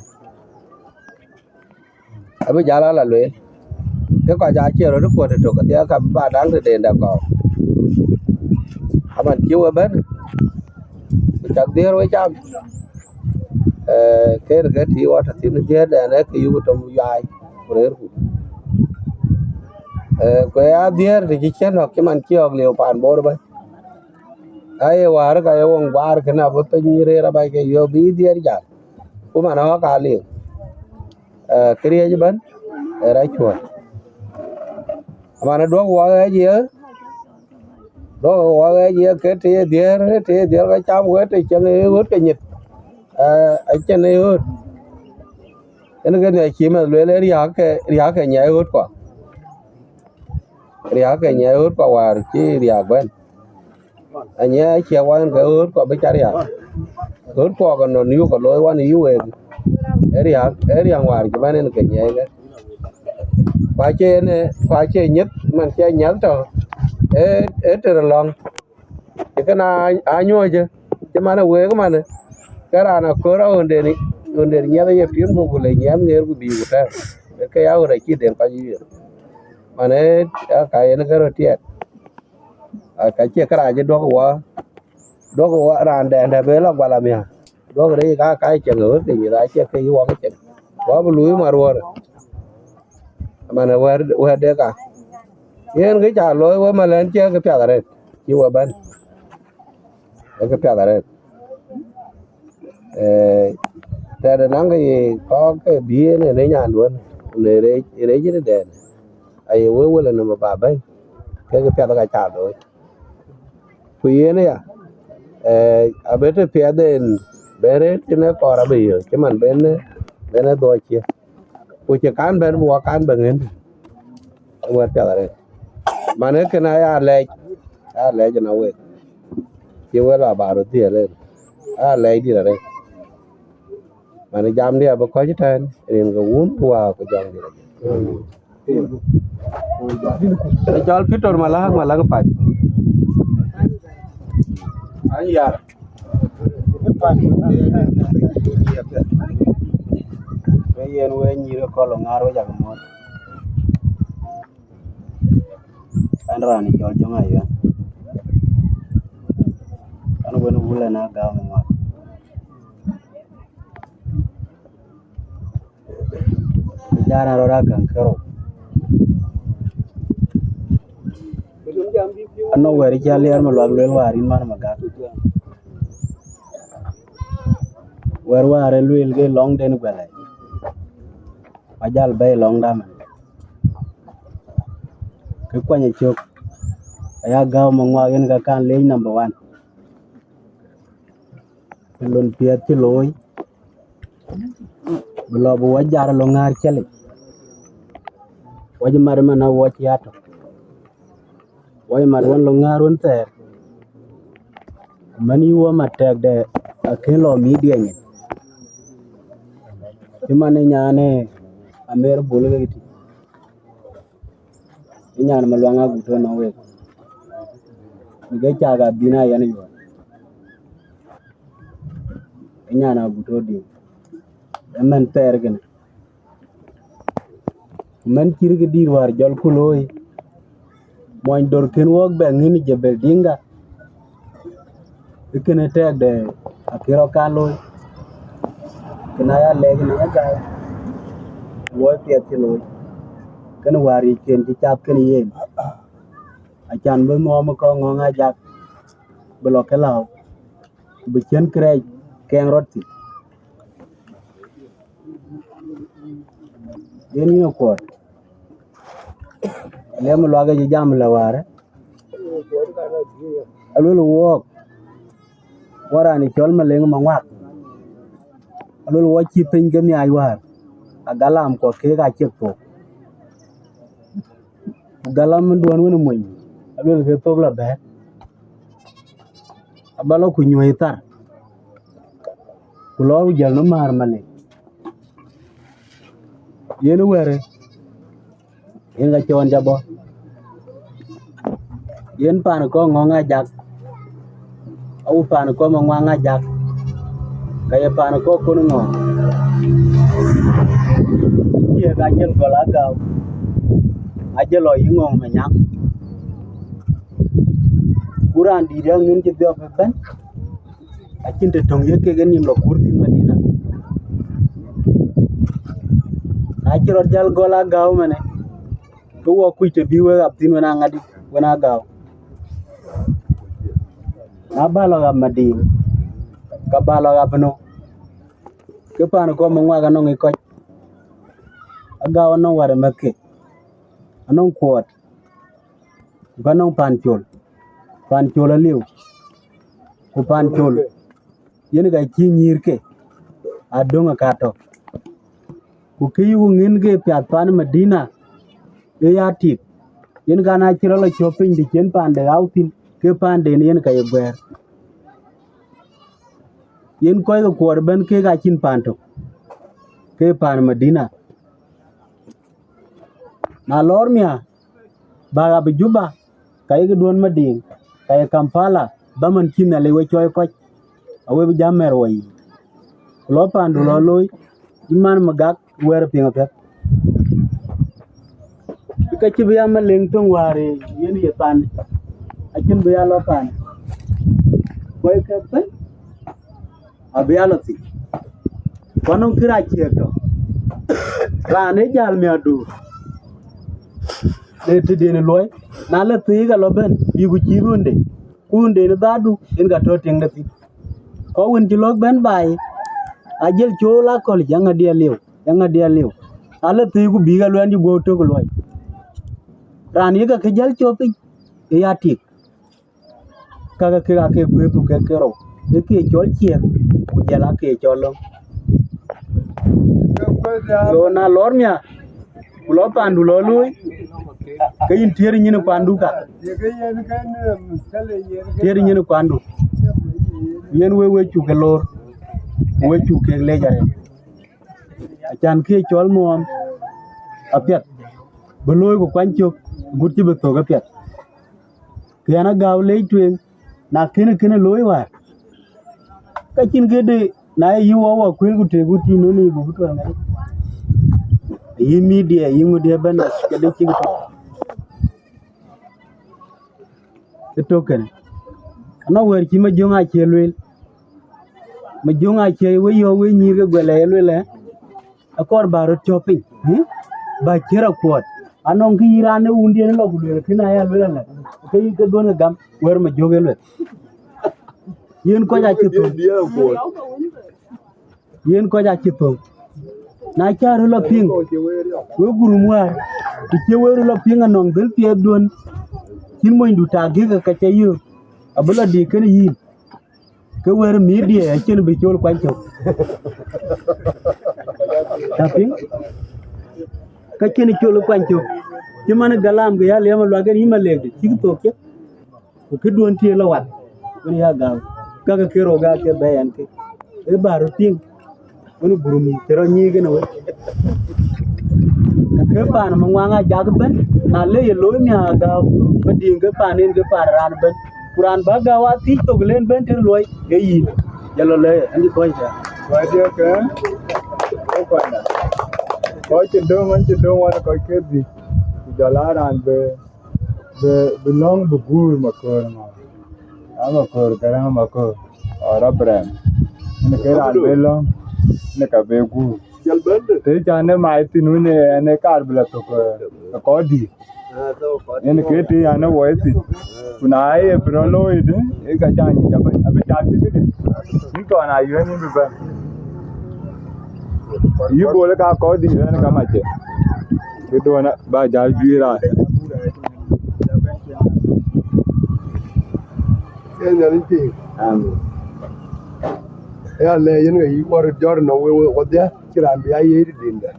abï jäl a la luel. Ke kɔc aa cie röt kuɔ̈t ëtök, adhia ka bï ba daŋ tëden dɛ kɔɔr. Aman cï we bɛ̈n, ku cak dhiëër we cam, eh, kën ke tï wɔ tɔ̈ thïn dhiëërdɛn ee ke yuk tom yuai, ku rëërku. Eh, ku ya dhiëër të cï cïn nɔ̈k cï man cï ɣɔ̈k lieu paan Bor bɛ̈n. Aye wäär ka ye woŋ guaar kënë abï piny rëër abac ke yöök bï dhiëër jal. Ku man ɣɔ̈k aa liu. Eh, këriëëc ëbɛ̈n, ee rɛc cuɔ̈ɔ̈r. Aman duɔ̈k wɔ ɣɛɛc ye, duɔ̈k wɔ ɣɛɛc ye ke të ye dhiëër, të ye dhiëër ke cam, wek të cieŋ ë ɣöt ke nyith. Eh, acïn ë ɣöt. Yen ke nhiac cï meth lueel, ee riääk ke, riääk ke nyiɛɛi ɣöt kua. Riääk ke nyiɛɛi ɣöt kua wäär cï riääk bɛ̈n. Anyiɛɛi acie wään ke ɣööt kua bï ca riääk. Ɣööt kua ke nɔn yuk ke looi wan yï week. Ee riääk, ee riääk wäär cï bɛ̈n en ke nyiɛɛi ke. Ku acie en, ku acie nyith man cie nyiɛth tɔ̈, ee, ee tër lɔ̈ŋ. Cï kënë aa, aa nyuɔ̈ɔ̈cë, cï man ë week man, ke raan aköör aɣönden, ɣönden nyiɛth aye piŋ ku, ku le nyiɛth ŋeer ku bï ku tɛ̈ɛ̈u. Ke ya ɣöt acï den kɔc yiëër. Man ee, aa ka yen ke röt tiɛɛt. Aa, ka cie kërac ë duɔ̈k wɔ, duɔ̈k wɔ raan dɛn dɛ bë lɔ gual amiäk. Duɔ̈k rëëc ka, ka cieŋ ë ɣöt ke nyith, acie ke yï wɔ ke cieŋ. Wɔ bï luui maruɔ̈ɔ̈r. Aman ë wɛ̈ɛ̈r, wɛ̈ɛ̈r de ka. Yen kë ca looi we malɛn cie kë piath arëët, cï we bɛ̈n. Ee kë piath arëët. Eh, tɛ̈dë naŋ kë ye kɔ̈k ke bï en ë nyanduön, ku në rëëc, rëëc ëtëdɛn, aye wek wël ë nɔm ë ba bɛ̈ny, ke kë piath ka ca looi. Ku yen aya, eh, abë të piɛth en bɛ̈n rëët tënë kɔɔr abï yök, cï man bɛ̈n, bɛ̈n ë dhuɔ̈k cie. Ku cï kan bɛ̈n bï wɔ kan bɛ̈n ɣën. Ë wɛ̈t piath arëët. Man ë kën aya lɛc, aya lɛc ënɔŋ wek. Cï wek la ba röt dhiël en. Aya lɛc dït arëët. Man ë jamdiɛ̈ abï kɔ̈c ëtɛ̈ɛ̈n, rin ke Wun ku Wät ku Jɔŋdït Lajik. Ë cɔl Peter Malak, Malak Pac. An yar. Ke yen we nyïïr ë kɔl ŋaar we cak mɔ̈ɔ̈th. An raan ë cɔl Jɔŋ Ayuɛn. An wën wulë na gam ŋuak. Jana rɔt akaŋ kërou. Anɔŋ wɛ̈ɛ̈r cï Aliɛɛr Maluak lueel wäär yïn man Magak. Wɛ̈ɛ̈r wäär ë lueel ke lɔŋden guɛlɛ. Ba jäl bɛ̈i lɔŋda man. Kë kuany ë cök, aya gäu Maŋuak yen ka kan leec number one. Kë lon piɛth cï looi, bï lɔ bï wɔ jar lɔ ŋäär cɛlic. Wɔ cï mat ëmën awɔ cï atök. Wɔ cï mat wën lɔ ŋäär wën thɛɛr. Ku mɛn yï wɔ mat tɛ̈ɛ̈kdɛ akën lɔ media nyin. Cï man ë nyan ë Amer Bul ke tï. Ë nyan Maluaŋ agut tɔ̈ nɔm wek. Bï ke cak abïn a yɛn yuɔɔr. Ë nyan agut tɔ̈ dï. Ëmën thɛɛr kënë. Mɛn cït kë dït wäär jɔlku looi, muɔny dor kën wɔk bɛ ŋïn Jebel Dinka, ë kënë tɛɛkde akï rɔt kan looi. Kën aya lɛɛk në ëgäi, luɔi piɛth cï looi, kënë wäär yic kën cï cath kënë yen, acan bï nuɔɔm ë kɔ̈k ŋɔ̈ŋ ajak, bï lɔ ke lääu, ku bï ciɛ̈n kërɛɛc kɛŋ rɔt thïn. Yen yïn akuɔt. Lɛm luak ëcï jam lë wäär, aluel wɔɔk, wɔ raan ë cɔl Maleŋ Maŋuak, aluel wɔ cï piny ke nhiaac wäär, agalam kuɔ keek acïk thok. Ku galam duɔ̈n wën ë mony, aluel ke thok lɔ bɛ̈ɛ̈r, aba lɔ ku nyuɔ̈i thar, ku lɔɔr ku jäl në määr Maleŋ. Yen wɛ̈ɛ̈rë, yen ka cɔɔn ca bɔ̈. Yen paan kɔ̈k ŋɔ̈ŋ ajak, awu paan kɔ̈k Maŋuak ajak, ka ye paan kɔ̈k kon ŋɔ̈ŋ. Ye ka jël gɔl agäu, ajël lɔ yï ŋɔ̈ŋ Manyaŋ. Ku raan dït ya ŋïn cï dhiɔp ëbɛ̈n, acïn të töŋ ye kek ë nïm lɔ kuur thïn Madina. Na cï rɔt jäl gɔl agäu mënë, ke wɔ kuc të bï wek ɣap thïn wën aŋadï, wën agäu. Na bä lɔ ɣap Madiŋ, ka bä lɔ ɣap ënö, ke paan kɔ̈k Maŋuak anɔŋ ë kɔc, agäu anɔŋ wär ë mɛ̈thke, anɔŋ kuɔɔt, ku ka nɔŋ paan col. Paan col aliu, ku paan col yen ka cï nyïïrke adöŋ ë ka tɔ̈. Ku kë yïku ŋïn ke piath paan Madina, ë ya tik, yen ka na cï rɔt lɔ cɔ̈p piny të cïn paande ɣau thïn, ke paanden yen ka ye guɛ̈ɛ̈r. Yen kɔc ke kuɔɔr ëbɛ̈n kek acïn paan tök, ke paan Madina. Na lɔɔr mia, bä ɣap ë Juba, ka ye këduɔ̈n Madiŋ, ka ye Kampala, bä man cïn Nhialic we cɔɔi kɔc, awe bï jam mɛ̈r wɔ yiic. Ku lɔ paandu lɔ looi, yïn man Magak wɛ̈ɛ̈r piŋ apiɛth. Ke cï bï ya Maleŋ töŋ wäär yen ye paan, acïn bï ya lɔ paan. Kɔc ke bɛ̈n, abï ya lɔ thïn. Ku anɔŋ kë rac ciëëk tɔ̈. Raan ë jäl miäkduur, le tëden luɔi, na lɔ thii ka lɔ bɛ̈n, bï ku cïï runde, ku runden ë dhaadu, yen ka tɔ̈ tiŋde thïn. Kɔc wën cï lɔ̈k bɛ̈n baai, ajël cool akɔ̈l, yaŋ adï aliu, yaŋ adï aliu. Alɔ thii ku bïk aluɛɛn cï guɔ̈u tök luɔi. Raan ye ka kë jäl cɔ̈p piny, ë ya tik. Kakë kek ake kuëëth ku kek ke rou, ë ke cɔl ciëëk, ku jël ake cɔl lɔ̈ŋ. So na lɔɔr mia, ku lɔ paandu lɔ looi, ke yïn tiëër nyin ë kuandu ka, tiëër nyin ë kuandu. Yen wek, wek cuk ke loor, ku wek cuk kek leec arëët. Acan kë cɔl muɔɔm apiɛth, bï looi ku kuany cök, agut cï bï thök apiɛth. Kë ɣɛn agäu leec tueŋ, na kënë kënë looi wäär, ka cïn këde, na ye yï wɔ wɔ kuël ku tëëk ku tïŋ nöönë, yï buk tueŋ ŋɛc. Yï media, yï ŋö diɛ bɛ̈n, këde cïk tɔ̈. Ë tök kënë, anɔŋ wɛ̈ɛ̈r cï Majöŋ acie lueel. Majöŋ acie we yɔ̈ɔ̈k we nyïïr ke guɛl ë lueel ë, akɔɔr bä röt cɔ̈p piny, ë? Bä ciɛ̈r akuɔɔt. Anɔŋ kë yï raan ë wundiɛn lɔ ku lueel, kënë aya lueel alɛ, ke yï ke duɔ̈n ke gam, wɛ̈ɛ̈r Majöŋ ë lueel. Yen kɔc acï thöŋ. Yen kɔc acï thöŋ. Na cä röt lɔ piŋ, we gurum wäär, të cï we röt lɔ piŋ anɔŋ dhël piɛthduön, cïn monydu tak gëk ka ca yök, abï lɔ dik kënë yïn, ke wɛ̈ɛ̈r media acïn bï col kuany cök. Ca piŋ? Ka cïn col kuany cök. Cï man galam ke ya liɛm aluak en yï Malek, cïk thok cë. Ku këduön tï lɔ wat, wën ya gam, kakë ke rou, kakë ke bɛ̈ɛ̈i ɛn ke, ë bä röt piŋ, wën gurum cï rɔt nyiic kënë wën. Ku ke paan Maŋuak ajak ëbɛ̈n, na le ye looi miäk agäu, bä diŋ ke paan en ke paan raan ëbɛ̈n. Ku raan bä gäu aa thiëc thok len bɛ̈n tëër luɔi, ee yïn, jɔ lɔ lɛ̈k, ɛn cï kɔc tɛ̈ɛ̈n. Wadiɛ̈ ke, ke kuanda. Kɔc cï döŋ, ɣɛn cï döŋ ɣɔn kɔc ke dhïc, ku jɔl aa raan bï, bï, bï lɔ̈ŋ bï guur Maköör ŋɔ̈ɔ̈r. Aa Maköör Gäräŋ Maköör, ɣɔn Abraham. Yen ke raan bï lɔ̈ŋ, yen ka bï guur. Të can ë mac thïn wën, ë, yen ë kaar bï lɔ thök, ë, ë kɔc dïït. Yen ke të yan ë woi thïn. Ku na ye bï rɔt looi dë, ë ka ca nyic abï, abï ca thïn këdï. Yïn thɔn a yuen yïn bï bɛ̈n. Yï gol ë ka kɔc dïït yen ka mac ë. Këduɔ̈n ba jäl juiir rac. Yen Nhialic piŋ. Amen. Ya lɛ yen ka yï wär jɔt nɔm we, we, wedhia, cï raan bï ya yiëëc dïndë.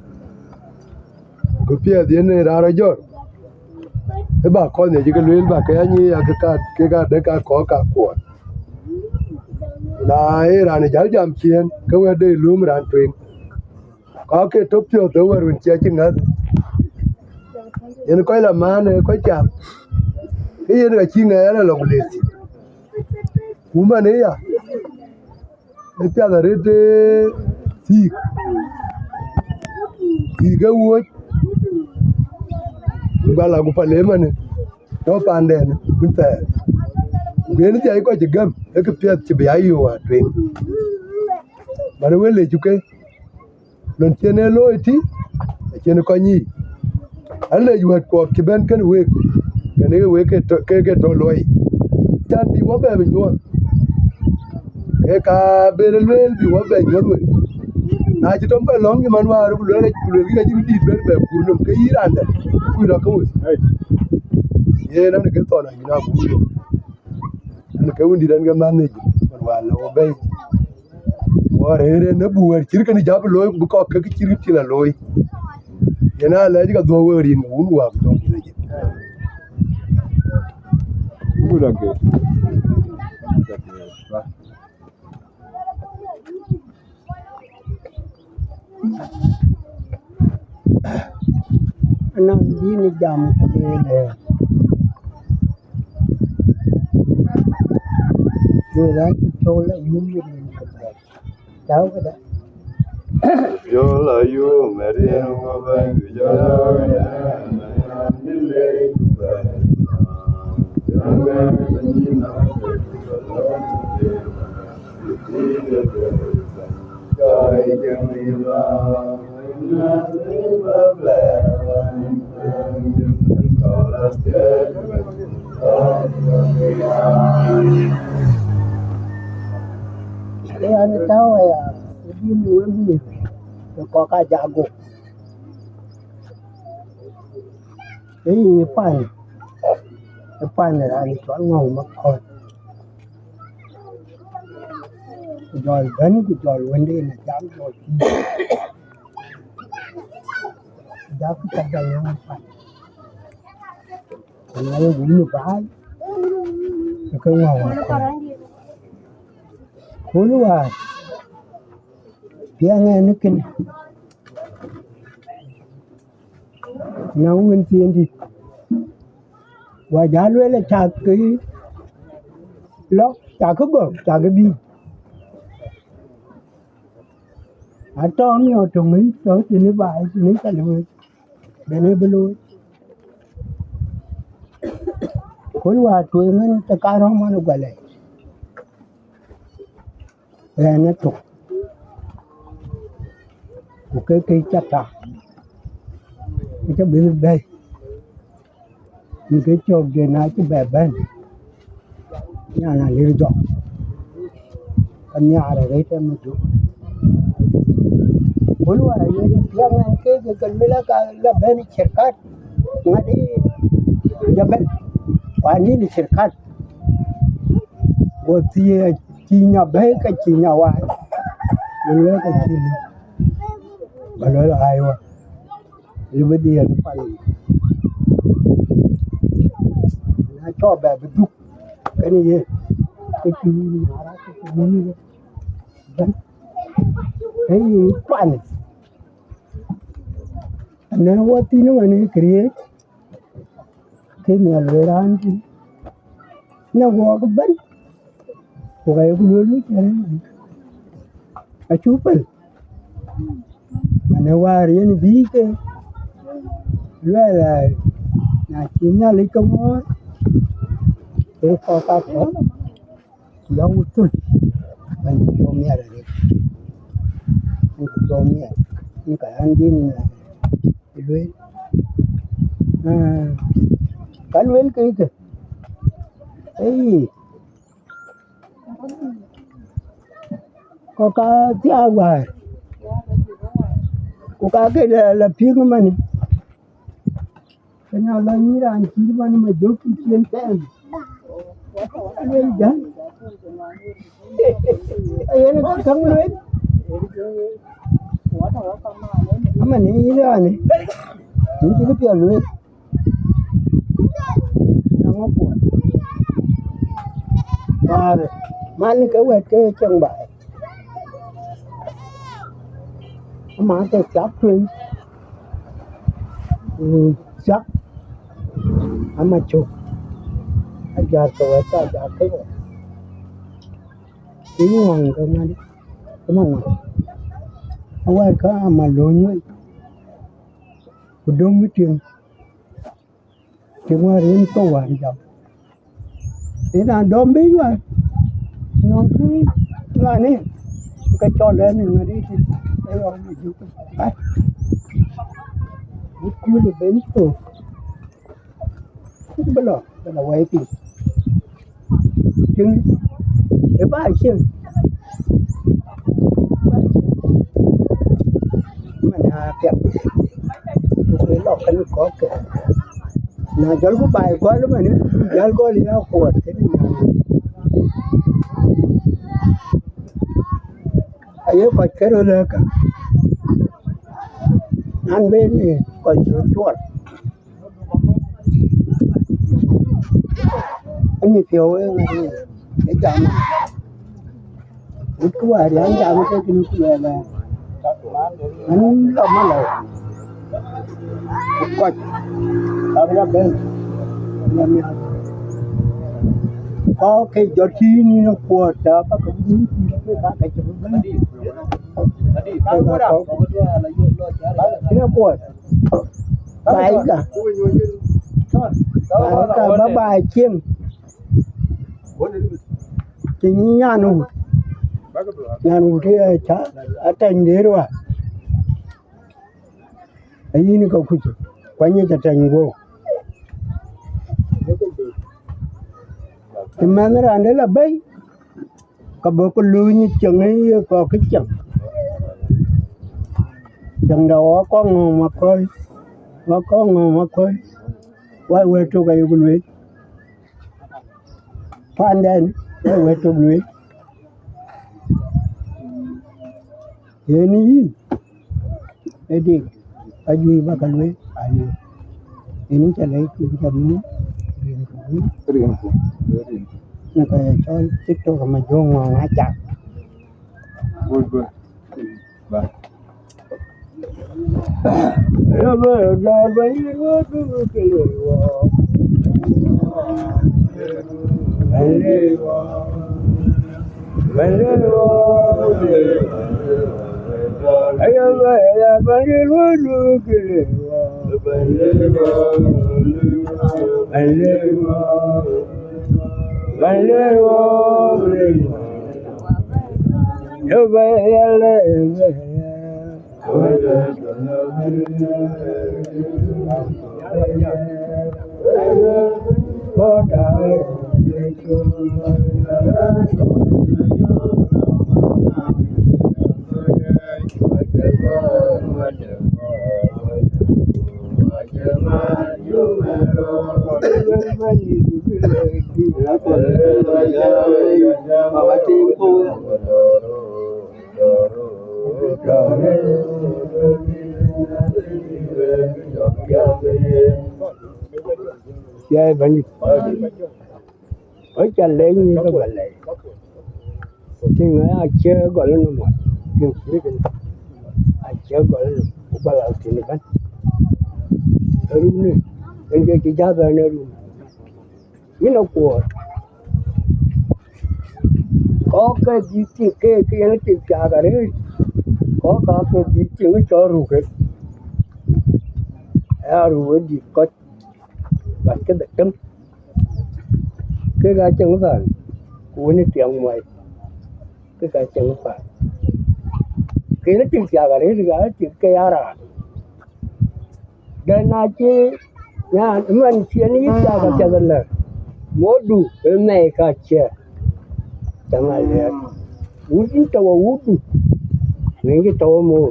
Ku piɛth yen ë raan rɔt jɔt, ë ba kɔc nhiac cï ke lueel ba ke ya nyic ya ke ka, ke ka de ka kɔ̈k ka kuɔɔn. Ku na ë raan ë jäl jam ciëën, ke wɛ̈t de lööm raan tueŋ. Ka ke tɔ piɔ̈ɔ̈th ë wɛ̈t wën cia cï ŋäth. Yen kɔc la maan ë kɔc cam, ke yen ka cï ŋɛɛr alɔ ku leer thïn. Ku man ë ya, ë piath arëët, ee, thiik, thiik ë wuöc, ku gala ku pal ëmënë, tɔ̈ paanden wën thɛɛr. Ku yen dhiac kɔc cï gäm, ë kë piɛth cï bï ya yöök atueŋ. Man ë wël lecku ke, lon cïn ee looi tï, acïn kɔc nyiic. Alec wɛ̈t kuɔk cï bɛ̈n kënë week, kënë week ke tɔ, ke, ke tɔ luɔi. Can bï wɔ bɛ bï nyuɔɔth. Ke ka ben lueel bï wɔ bɛ nyuɔɔth wek. Na cï tɔm bɛ lɔ̈ŋ cï man wäär ku lueel, ku lueel kï ka cïn dït ber bɛ kur nɔm, ke yï raan dɛ̈, ku rɔt ke wek. Yen an ke thɔn ayïn abur nɔm. An ke wun dït an ke man nhic, man wäär lɔ wɔ bɛ̈i. Wɔ rëër en ë buk wɛ̈t cït kënë jäp looi, ku bï kɔk ke cït kë tïl alooi. Yen aa lɛc ka dhuɔ̈k wek rin ke wun wäk dɔm cïn acïn. Good again. Anɔŋ dïn jam ku lueel ë, lueel an cï cɔl ayum rin ke bɛ̈ɛ̈r. Tau këda. Jɔl ayum rin ku bɛ̈n, jɔl ayum rin ku bɛ̈n. Ë yan tääu aya, ë bï në wek mïth, ë kɔk aa jak gök. Ë yï pan, ë pan raan cɔl Ŋɔ̈u Makɔ̈th. Ku jɔl bɛ̈n, ku jɔl wënden ë jam jɔl tïŋ. Ku jakï ka jɔl yɔ̈ŋ pan. Ku na ye wun ë baai, ke Ŋɔ̈u Makɔ̈th. Kööl wäär, piɛŋ ɛn ë kënë, na wën thiëndït, wa jal lueel, cakï lɔ, cakï gɔ̈k, cakï bï. Atɔ̈ miɔɔr töŋ ë tɔ̈ tënë baai, tënë ka lueel, bɛ̈n ë bï looi. Kööl wäär tueŋ ɛn të karɔ̈m man ë guɛlɛ, ɣɛn ë thok, ku ke ke cä tak, ku cä bï bɛ̈i, në ke cɔ̈k den acï bɛ bɛ̈n, nyan alir jɔk, ka nhiaar arëët ë Maduk. Wën wäär aye piɛŋ ɛn keek, ke luel aka la bɛ̈n ë Cirkat, ŋadï Jabel, ku anïn ë Cirkat. Go thiëëc, cï nya bɛ̈i ka cï nya waai? Go lueel ka cï lëu. Go lueel, aiwa, lëu bï dhiëëth ë pal yic. Na cɔk bɛ bï dhuk kenë yen, ke cï wun ë Marak ke cï wun ë bɛ̈n. Ee yï kuany, anɛ̈ wɔ thïn ëmën ë këriëëc, ke nhial wëë raan thïn, në wɔɔk ëbɛ̈n, ku ka yeku lueel wïc ënë, acuk pɛ̈l. Në wäär yen bï ke luɛɛl, na cï Nhialic ke ŋɔ̈ɔ̈r, ke kɔ̈k ka kɔ̈k, ku ya wut thul, bɛ̈ny cï cɔl miɛt arëët, bɛ̈ny cï cɔl miɛt, yen ka an, dïn lueel. Aa, ka lueel ke ke, ee, kɔc ka thiaak wäär, ku ka ke la, la piŋ ëmën. Kënë alɔ nyïïn raan cït man ë Majök cï cien tɛɛm, lueel jäl. Ayen ka käŋ lueel. Aman ë yïn raanë, yïn cï këpiɛth lueel. Naŋ akuɔn. Wäär man ke wɛ̈t ke cieŋ baai. Ama ke thiak tueŋ, ku thiak ama cök. Ajaar ke wɛ̈t, ajaar ke wɛ̈t. Ke ŋɔ̈ŋ ke ŋadï, ke ma ŋɔ̈ŋ. Awɛ̈t ke ama lööny wei, ku döŋ bï tiŋ. Tiŋ wäär yen thou wäär jam. Yen raan dɔm bï wäär. Nɔŋ kï raan ë ke cɔl ɛn ë ŋadï tït, ee yɔŋ Majök. Ai. Bï kul ë ben thou. Bï lɔ, bï lɔ wɛ̈i piny. Tiŋ ë ba cieŋ. Man apiɛth. Ku ke lɔ kën kɔ̈k ke. Na jɔlku baai gɔl ëmën, jäl gɔl ya kuɔt kënë nyan. Aye kɔc ke röt lɛ̈k ka. Nan ben, ee, kɔc röt cuɔl. Ëmï piɔ̈u ë ŋadï, ë jam. Wut kë wäär an jam ke kën ku luɛɛl ë, an lɔ malɔ. Ku kɔc abï la ben, ya miäk. Kɔ̈k ke jɔt cï nïn ë kuɔɔt, ta ka ke bï nïn cï ke ka ke cï bï bɛ̈n. Ke ka kɔ̈k. Cïn ë kuɔɔt. Baai ka. Baai ka ba baai cieŋ. Cï nyan wut. Nyan wut ë ca atɛny de ruac. Ayïn ka kuc, ku anyic atɛny guɔ̈u. Cï mɛnh raan de la bɛ̈i, ka bɔ̈ ku luny cieŋ ë ye kɔ̈k kë cieŋ. Cieŋda wɔ kɔŋ ŋɔ̈ɔ̈m akɔ̈l, wɔ kɔŋ ŋɔ̈ɔ̈m akɔ̈l, wɔ wëër tök ayek lueel. Paandɛn, wɔ wëër tök lueel. Yen yïn, ë dik, ajuëc ba ka lueel, aliu. Yen ca lɛc, yen ca mïïn, rin ku wïc. Rin ku, rin ku. Në ka ye cɔl TikTok ama Jɔŋ Ŋɔŋ acak. Good, good. Bye. Ya, Bɛ̈nydït. Ɣɔn ca lɛc nyïïn ke bä lɛc. Ku tïŋ, acie gɔl ë nɔm wan, tïŋ, tïŋ, acie gɔl ë nɔm, ku bä la thïn ëbɛ̈n. Ë rumnë, en ke cï jäth ɛn ë rum. Yïn akuɔɔr. Kɔ̈k ke dhil tik keek, ke yen tik thiaak arëët. Kɔc ka ke bï tiŋ cɔl ruk, ee aruk ë dït kɔc, bäny kedhie tëm. Kek aa cieŋ paan, ku wën ë tiɛŋ muɔi, kek aa cieŋ paan. Kën ë tik thiak arëët, ka ë tik ke ya raan. Dɛn na cï nyan man cï en yï thiak apiɛth ëlë, modu ë mɛi ka ciɛɛr, cäŋ alɛɛr. Wut yïn tɔ̈u awutdu, wën cï tɔ̈u amoor.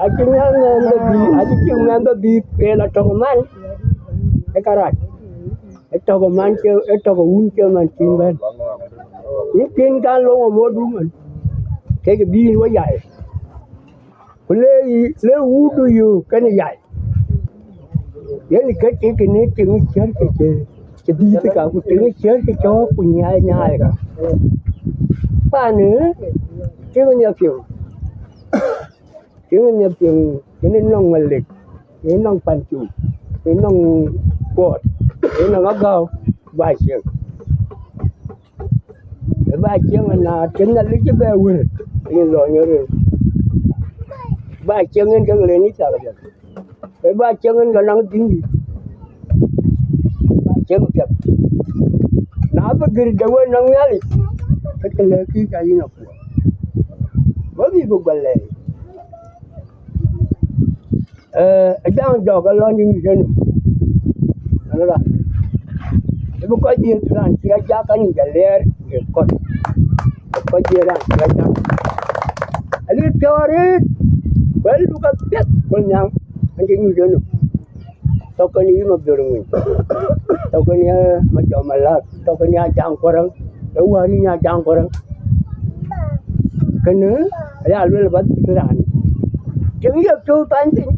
Acï mɛnh bɛ bï, acï cïk mɛnh bɛ bï peel atɔ̈k ë man ë kärac, ë tɔ̈k ë man cï, ë tɔ̈k ë wun cï man cïn bɛ̈n. Yïn kën kan lɔ̈ŋ amoordu man, kek bï yïn we yai. Ku le, le wutdu yök kenë yai. Yen ke tik kënë tiŋ ciɛ̈r ke cï, cï dhïth ka, ku tiŋ ciɛ̈r ke cɔɔk ku nyaai nyaai ka. Paan ë tiŋ nhiapiŋ, tiŋ nhiapiŋ, kënë nɔŋ Malek, kënë nɔŋ Pancum, kënë nɔŋ Kuɔɔt, kënë nɔŋ Agäu, ba cieŋ. Ë ba cieŋ, na cïn Nhialic cï bɛ wël, yen lɔ nyɔ̈r yen. Ba cieŋ yen ke ɣer ni cak apiɛth. Ë ba cieŋ yen ke naŋ dhïn dït. Ba cieŋ apiɛth. Na bï gër de wën nɔŋ Nhialic, ke ke lɛ̈k kï ka yïn akuɔɔr. Wek bï bï guɔ lɛɛc. Ee, ë jam jɔk ë lɔn yïn yen. Ënë raan. Ë bï kɔc dhiëëth raan cï ajak ka nyic alɛɛr ë kɔc. Ë kɔc dhiëëth raan cï ajak. Alir piɔ̈u arëët, ku ë luk apiɛth ku nhiaŋ, an cï nyuc ënɔ. Tɔ̈ kën yï Mabiör Ŋuny, tɔ̈ kën yï Majɔk Malak, tɔ̈ kën yï Ajaŋ Kuɔräŋ, ë wäär yïn Ajaŋ Kuɔräŋ. Kënë aya luel bä dhil raan. Tiŋ ye piɔ̈u thany piny,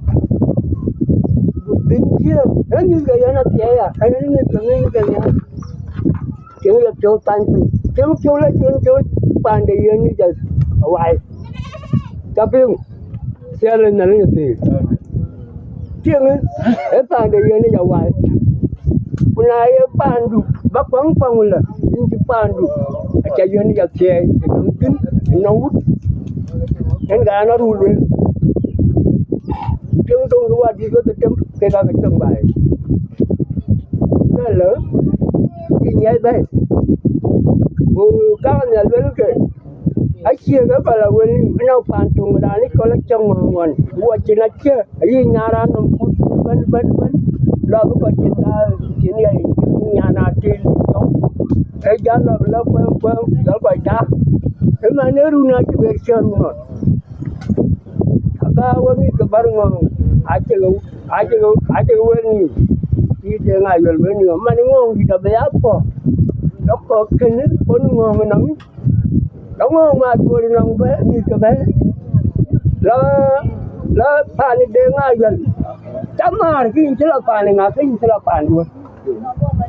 dhil jiëëm, ë mïth ke yen athiɛɛi ya, ë yen mïth ke ŋiɛc ke nhial. Tiŋ ye piɔ̈u thany piny, tiŋ piɔ̈u la cun cun, paande yen ni jal awai. Ca piŋ, thiɛl ë Nhialic ë thiëëk. Tiŋ ë paande yen ni jal awai. Ku na ye paandu, ba kuaŋ kuaŋ lë, yïn cï paandu, aca yen ni jal thiɛɛi, ë nɔŋ dhïn, ë nɔŋ wut. Yen ka an, aruu lueel. Tiŋ töŋ ke wädït wek ke tem, kek aa ke tem baai. Lëlë, cï nyiɛc bɛ̈ɛ̈i. Ku kaŋ nhial luelkë, acie ke kɔl awël nïm, ënɔŋ paan töŋ raan ë cɔl Acäŋ Ŋɔ̈ɔ̈ŋ ɣɔn, ku wɔ cïn acie, ayï nyan raan nɔm kut bɛ̈n, bɛ̈n, bɛ̈n. Lɔ bï kɔc cïn aa, cïn ya, cïn nyan atil yɔu. Ee jal lɔ bï lɔ kuɛm, kuɛm, jɔl kɔc daa. Ëmɛn ee run acï ber cï run ɣɔn. Aka we mïth ke bär ŋɔ̈ɔ̈ŋ, acï ke, acï ke, acï ke wël nïïm. Cï Deŋ Ayuɛl wël nïïm, man ŋɔ̈ɔ̈ŋ dït abï ya puɔ̈k. Lɔ kɔ̈k kënë, kon ŋɔ̈ɔ̈ŋ ënɔŋ. Lɔ ŋɔ̈ɔ̈ŋ ma duöör ënɔŋ bɛ, mïth ke bɛ. Lɔ, lɔ paan Deŋ Ayuɛl. Cä määr kï yïn cï lɔ paan ë ŋa, kï yïn cï lɔ paan duöör.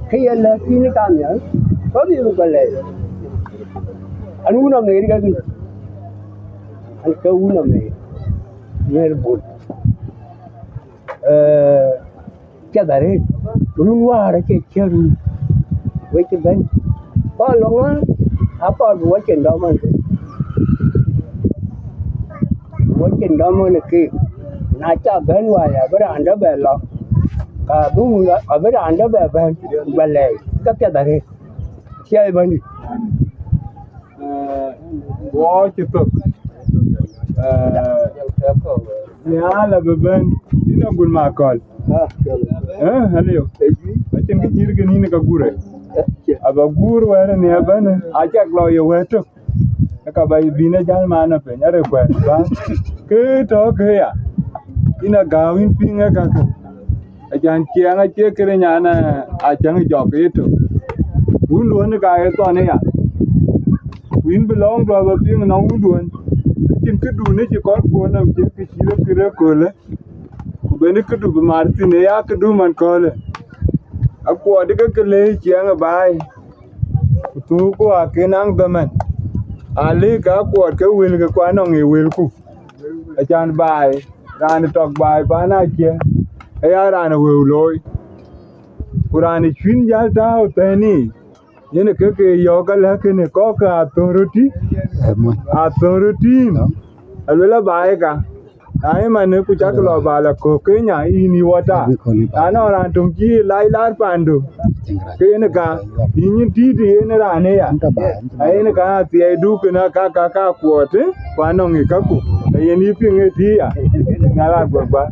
Kë ye lɛ̈k yïn ë kam ya, kɔ̈k yïn ruk bɛ lɛɛc. An wun Amerika kï, an ke wun Amerika, Melbourne. Ee, piɛth arëët, run wäär acie ciɛ̈t run, wek cï bɛ̈n. Kɔn lɔŋ aa, akɔn bï wacin dɔm ɣɔn, wacin dɔm ɣɔn ë keek. Na cä bɛ̈n wäär, abï raan dɛ̈ bɛ lɔ, ka bï wun, abï raan dɛ̈ bɛ bɛ̈n, bɛ lɛɛc, ke piɛth arëët. Cie bɛ̈nydït. Ee, wɔ cï thök. Ee, nhial abï bɛ̈n, yïn Agut Makɔl. Ee, alio. Acïn kë cït kë nïn ka gure. Aba guur wɛ̈ɛ̈r ë nhial bɛ̈n, acak lɔ ye wɛ̈ɛ̈r tök. Ë ka ba bïn ë jäl man ë piny, arë kuɛ̈ɛ̈n bä. Kë tɔ̈ kë ya, yïn agääu yïn piŋ ë kakë. Acan ciɛɛŋ acie këde nyan, ee, Acäŋ jɔk ë tök. Wunduön ka ye thɔn ëya. Ku yïn bï lɔ̈ŋdu abä piŋ nɔŋ wunduön. Acïn këdun ë cï kɔn kuɔ̈n nɔm cï kë cït ë kërë köölë. Ku bɛ̈n këdu bï mar thïn ë ya këdu man köölë. Akuɔɔt ke ke le ciɛɛŋ ë baai. Ku thuukku akën aŋ dhaman. Aa lëk akuɔɔt ke wël ke kuan nɔŋ ë wëlku. Acan baai, raan tɔk baai paan acie, aya raan ë wëu looi. Ku raan ë cuïn jäl tääu thɛ̈ɛ̈ni, yen ë ke ke yɔ̈ɔ̈k alä kënë kɔ̈k ke athöŋ röt tï, athöŋ röt tïïn. Aluel aba ë ka. Na ë man ku cak lɔ ba la kök Kenya, yïn yï wata. Na nɔŋ raan töŋ cï lac laar pandu, ke yen ka, yïn yïn tït yen raan ë ya. A yen ka athiɛɛidu kën aka ka ka kuɔɔt, ku anɔŋ ë kaku. Yen yï piŋ ë tï ya. Ŋala guɔ̈k ba.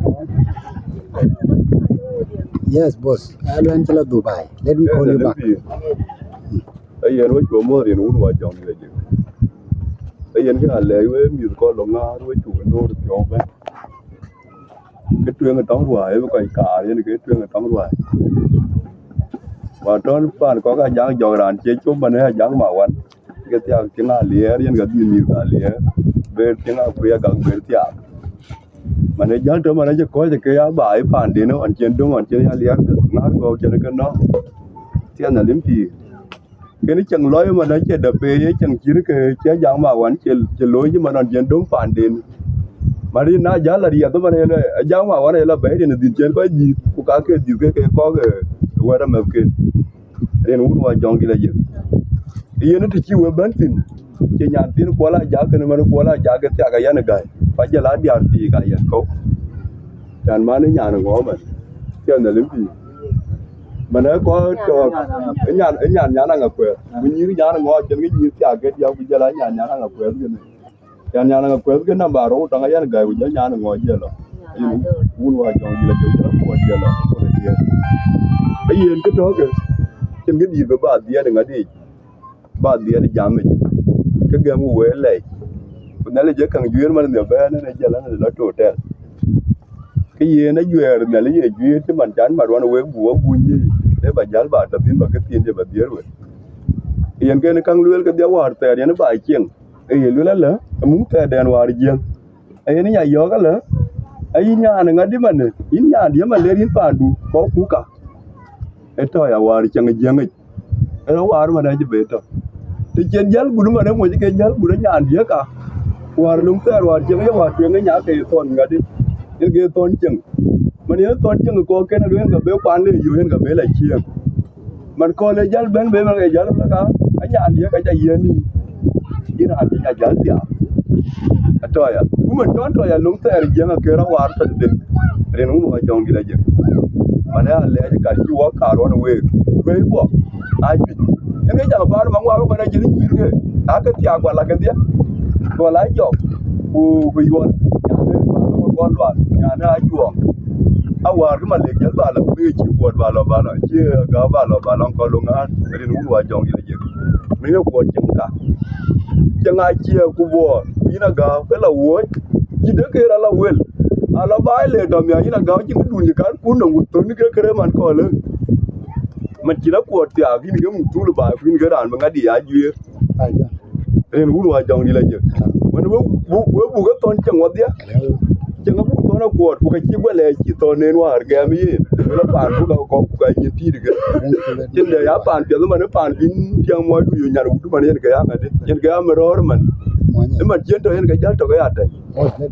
Yes, boss. Aluel cï la Dubai. Let me call you back. Ayen we cuɔ mɔ̈ɔ̈r yen wun wa jɔŋ dït ajik. Ayen kë alɛɛc we mïth kɔn lɔ ŋaar we cuk door thiɔ̈k bɛ̈n. Kë tueŋ ë tɔŋ ruaai ë bï kɔc kaar yen ke tueŋ ë tɔŋ ruaai. Wa tɔn pan kɔk ajak jɔk raan cie cop man ë ajak ma wan. Ke thiak cï ŋa liɛɛr yen ka dhil mïth ka liɛɛr. Ber cï ŋa kuiɛ gak ber thiak. Man ë jäl tɔ man acï kɔc ke ya baai panden ɣɔn cien döŋ ɣɔn cien ya liɛɛr ŋaar gɔɔk cien ke nɔ̈k. Thiɛn alim pïïr. Kën cieŋ lɔc man acie dap pe ye cieŋ cït ke cie jaŋ ma wan cie cie looi cï man ɣɔn cien döŋ panden. Man rin na jäl ariɛth man ë lɔ jaŋ ma wan ë lɔ bɛ̈i rin dhil cien kɔc dhïth ku ka ke dhïth ke ke kɔk ë wɛ̈t amɛ̈thken. Rin wun wa jɔŋ dït ajik. Yen të cï we bɛ̈n thïn, cï nyan thïn kuɔl ajak kën man kuɔl ajak ke thiak ayan ë gäi. Ku ajël adiar thiik ayan kɔ̈u. Can man ë nyan ŋɔ̈ɔ̈ man. Cï Nhialic pïïr. Man ë kɔc tɔɔk, ë nyan, ë nyan nyan aŋa kuɛɛth. Ku nyïïr nyan ŋɔ̈ɔ̈ cïn ke nyïïr thiak ke diäk ku jël a nyan nyan aŋa kuɛɛth kënë. Yan nyan aŋa kuɛth ke namba rou tɔŋ ayan gäi ku jɔ nyan ŋɔɔc jɛ lɔ. Yen wun wa jɔŋ dït la jɔŋ jɛ la kuɔɔt jɛ lɔ. Ku ne tiɛɛr. Ke yen kë tɔ̈ ke. Cïn kë dït bï ba dhiɛɛt ŋa diic. Ba dhiɛɛt jam yic. Ke gɛm ku wëë lɛc. Ku Nhialic jɛ käŋ juëër man nhial bɛ̈ɛ̈n ënë jɛ lɔ në lɔ totel. Ke yen ajuɛɛr Nhialic ye juëër cï man can mat wan wek buk wa guny yiic. Ë ba jäl ba tɔ thïn ba ke thiin jɛ ba dhiëër wek. Yen kën käŋ lueel ke dhiɛ wäär thɛɛr yen ba cieŋ. Ee ye luel alë, amuk thɛɛrdɛn wäär jiëŋ. Ayen nya yɔ̈ɔ̈k alë, ayï nyan ŋadï manë, yïn nyan dië man ler yïn paandu, kɔ̈k kuka. Ë tɔ̈ ya wäär cieŋ ë jiëŋic. Ë rɔ wäär man acï be tɔ̈. Të cien jäl gut man ë moc ke jäl gut ë nyan dië ka. Wäär löŋ thɛɛr wäär cieŋ ye wäär tueŋ ë nya ke ye thɔn ŋadï. Yen ke ye thɔn cieŋ. Man yen thɔn cieŋ kɔ̈k kën alueel ka be kuan le yöö yen ka be la cieŋ. Man kööl ë jäl bɛ̈n be man ke jäl bï la ka, anyan diëk aca yiɛ̈n ni. Yïn raan cï nya jäl thiaak. Atɔ̈ ya. Ku man cɔn tɔ̈ ya löŋ thɛɛr jiëŋ akër awar tɔ̈ tëde. Rin wun wa jɔŋ dït ajëk. Man ë alɛɛc kat cï wɔ kaar ɣɔn week. Wëi guɔ. Ajuëc. Yen ke jam baar man wak man acïn nyïïr ke. Ake thiaak guɔ la kedhie. Guɔ la jɔk. Ku, ku yuɔl. Nyan ë ba lɔ guɔ lual. Nyan ë ajuɔɔk. Awäär kë Malek jäl ba lɔ, bï cï kuɔt ba lɔ, ba lɔ, cï Agäu ba lɔ, ba lɔ kɔl ŋaar, rin wun wa jɔŋ dït ajëk. Min ë kuɔt cieŋ ka. Cieŋ a cie ku buɔɔr, ku yïn Agäu, ke la wuɔ̈ɔ̈c, cï de ke rɔt la wël. A lɔ ba le dɔm ya yïn Agäu cïn këdun cï kan kun nɔm ku thön ke kërë man kɔl ë. Man cïn akuɔt thiaak, yïn ke muk thul ba, ku yïn ke raan bï ŋadï ya juëër. Rin wun wa jɔŋ dït ajëk. Wën we buk, we buk ë thɔn cieŋ wadhia. Cieŋ abuk thɔn akuɔt, ku ka cï guɔ lɛɛc cï thɔn nen wäär gɛm yen. Wën la paan buk akɔk, ku ka nyin tïït ke. Cïn de ya paan piɛth man, paan bïn tiɛŋ muɔɔcdu yo nyan wut man yen ke ya ŋadï. Yen ke ya mërɔ̈ɔ̈r man. Ë man cien tɔ̈ yen ke jäl tɔ̈ ke ya tɛ̈c.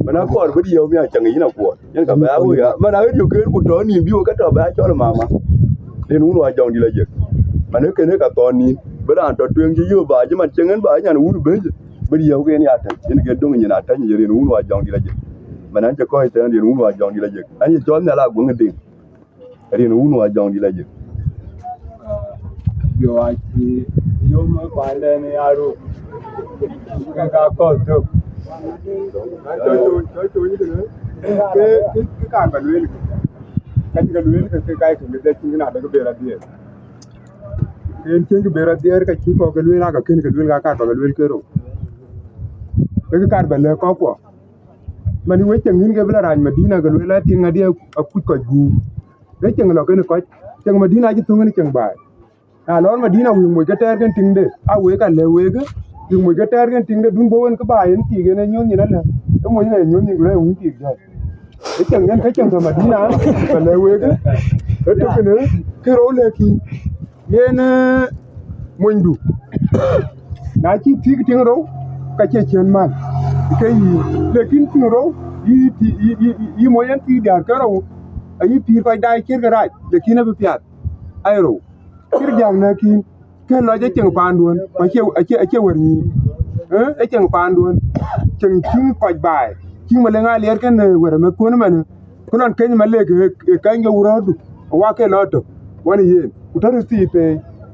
Man akɔɔr bï riëëu mi acäŋ yïn akuɔt. Yen ka bɛ a woi ya. Man a ɣet yök ken ku tɔ nïïm bï wek ke tɔ bɛ a cɔl mama. Rin wun wa jɔŋ dït ajëk. Man ë kën ë ka thɔn nïïm. Bï raan tɔ tueŋ cï yöök ba cï man cieŋ en ba nyan wun bɛ̈ny. Bï riëëu ke en ya tɛ̈c. Yen ke döŋ nyin atɛ̈ny ye rin wun wa jɔŋ dït ajëk. Man an cï kɔc tɛ̈n rin wun wa jɔŋ dït ajëk. An cï cɔl nhial a gueŋ ë diŋ. Rin wun wa jɔŋ dït ajëk. Yo acï yom paanden ya ruk. Ke ka kɔth tök. Ke, ke, ke kan ba lueel. Ka cï ka lueel ke, ke kai ke, ke cïn na de ke ber adhier. Ke en cïn ke ber adhier, ka cï kɔk ke lueel, aka kën ke lueel, ka kar ba ke lueel ke rou. Ke ke kar ba lɛ̈k kɔckuɔ. Man wec cieŋ yïn ke bï la rac Madina ke lueel atiŋ adï akuc kɔc guur. Ke cieŋ lɔ kën kɔc, cieŋ Madina acï thöŋ en cieŋ baai. Na lɔr Madina wïï moc ke tɛɛr kën tiŋde, a wek alɛ̈k wek, wïï moc ke tɛɛr kën tiŋde, dun bɔ̈ wën kë baai en tik en e nyuɔ̈th nyin alɛ̈k. E moc ŋa e nyuɔ̈th nyin ku lɛ̈k wun tik jɔt. E cieŋ en ke cieŋ tɔ Madina, alɛ̈k wek, e tök kënë, kë rou lɛ̈k yïn. Yen, eh, monydu. Na cï thiëk tiŋ rou, ka cie ciën man. Ke yï, lekin tiŋ rou, yï ti-, yï, yï, yï, yï moc en thiëk diäär ke rou, ayï pïïr kɔc daai ciët ke rac, lekin abï piath. Ai rou. Cït diäk näk yïn, ke lɔc ë cieŋ paanduön, ku acie, acie, acie wär nyïïn. Eh, ë cieŋ paanduön. Cieŋ cïŋ kɔc baai, cïŋ Maleŋ Aliɛɛr kënë wɛ̈t ë meth kuön ëmënë, ku nɔn keny Malek ë keny ke wurɔ̈ɔ̈tdu, awak ke lɔ tök, wën yen, ku tɔ̈ röt thii pei,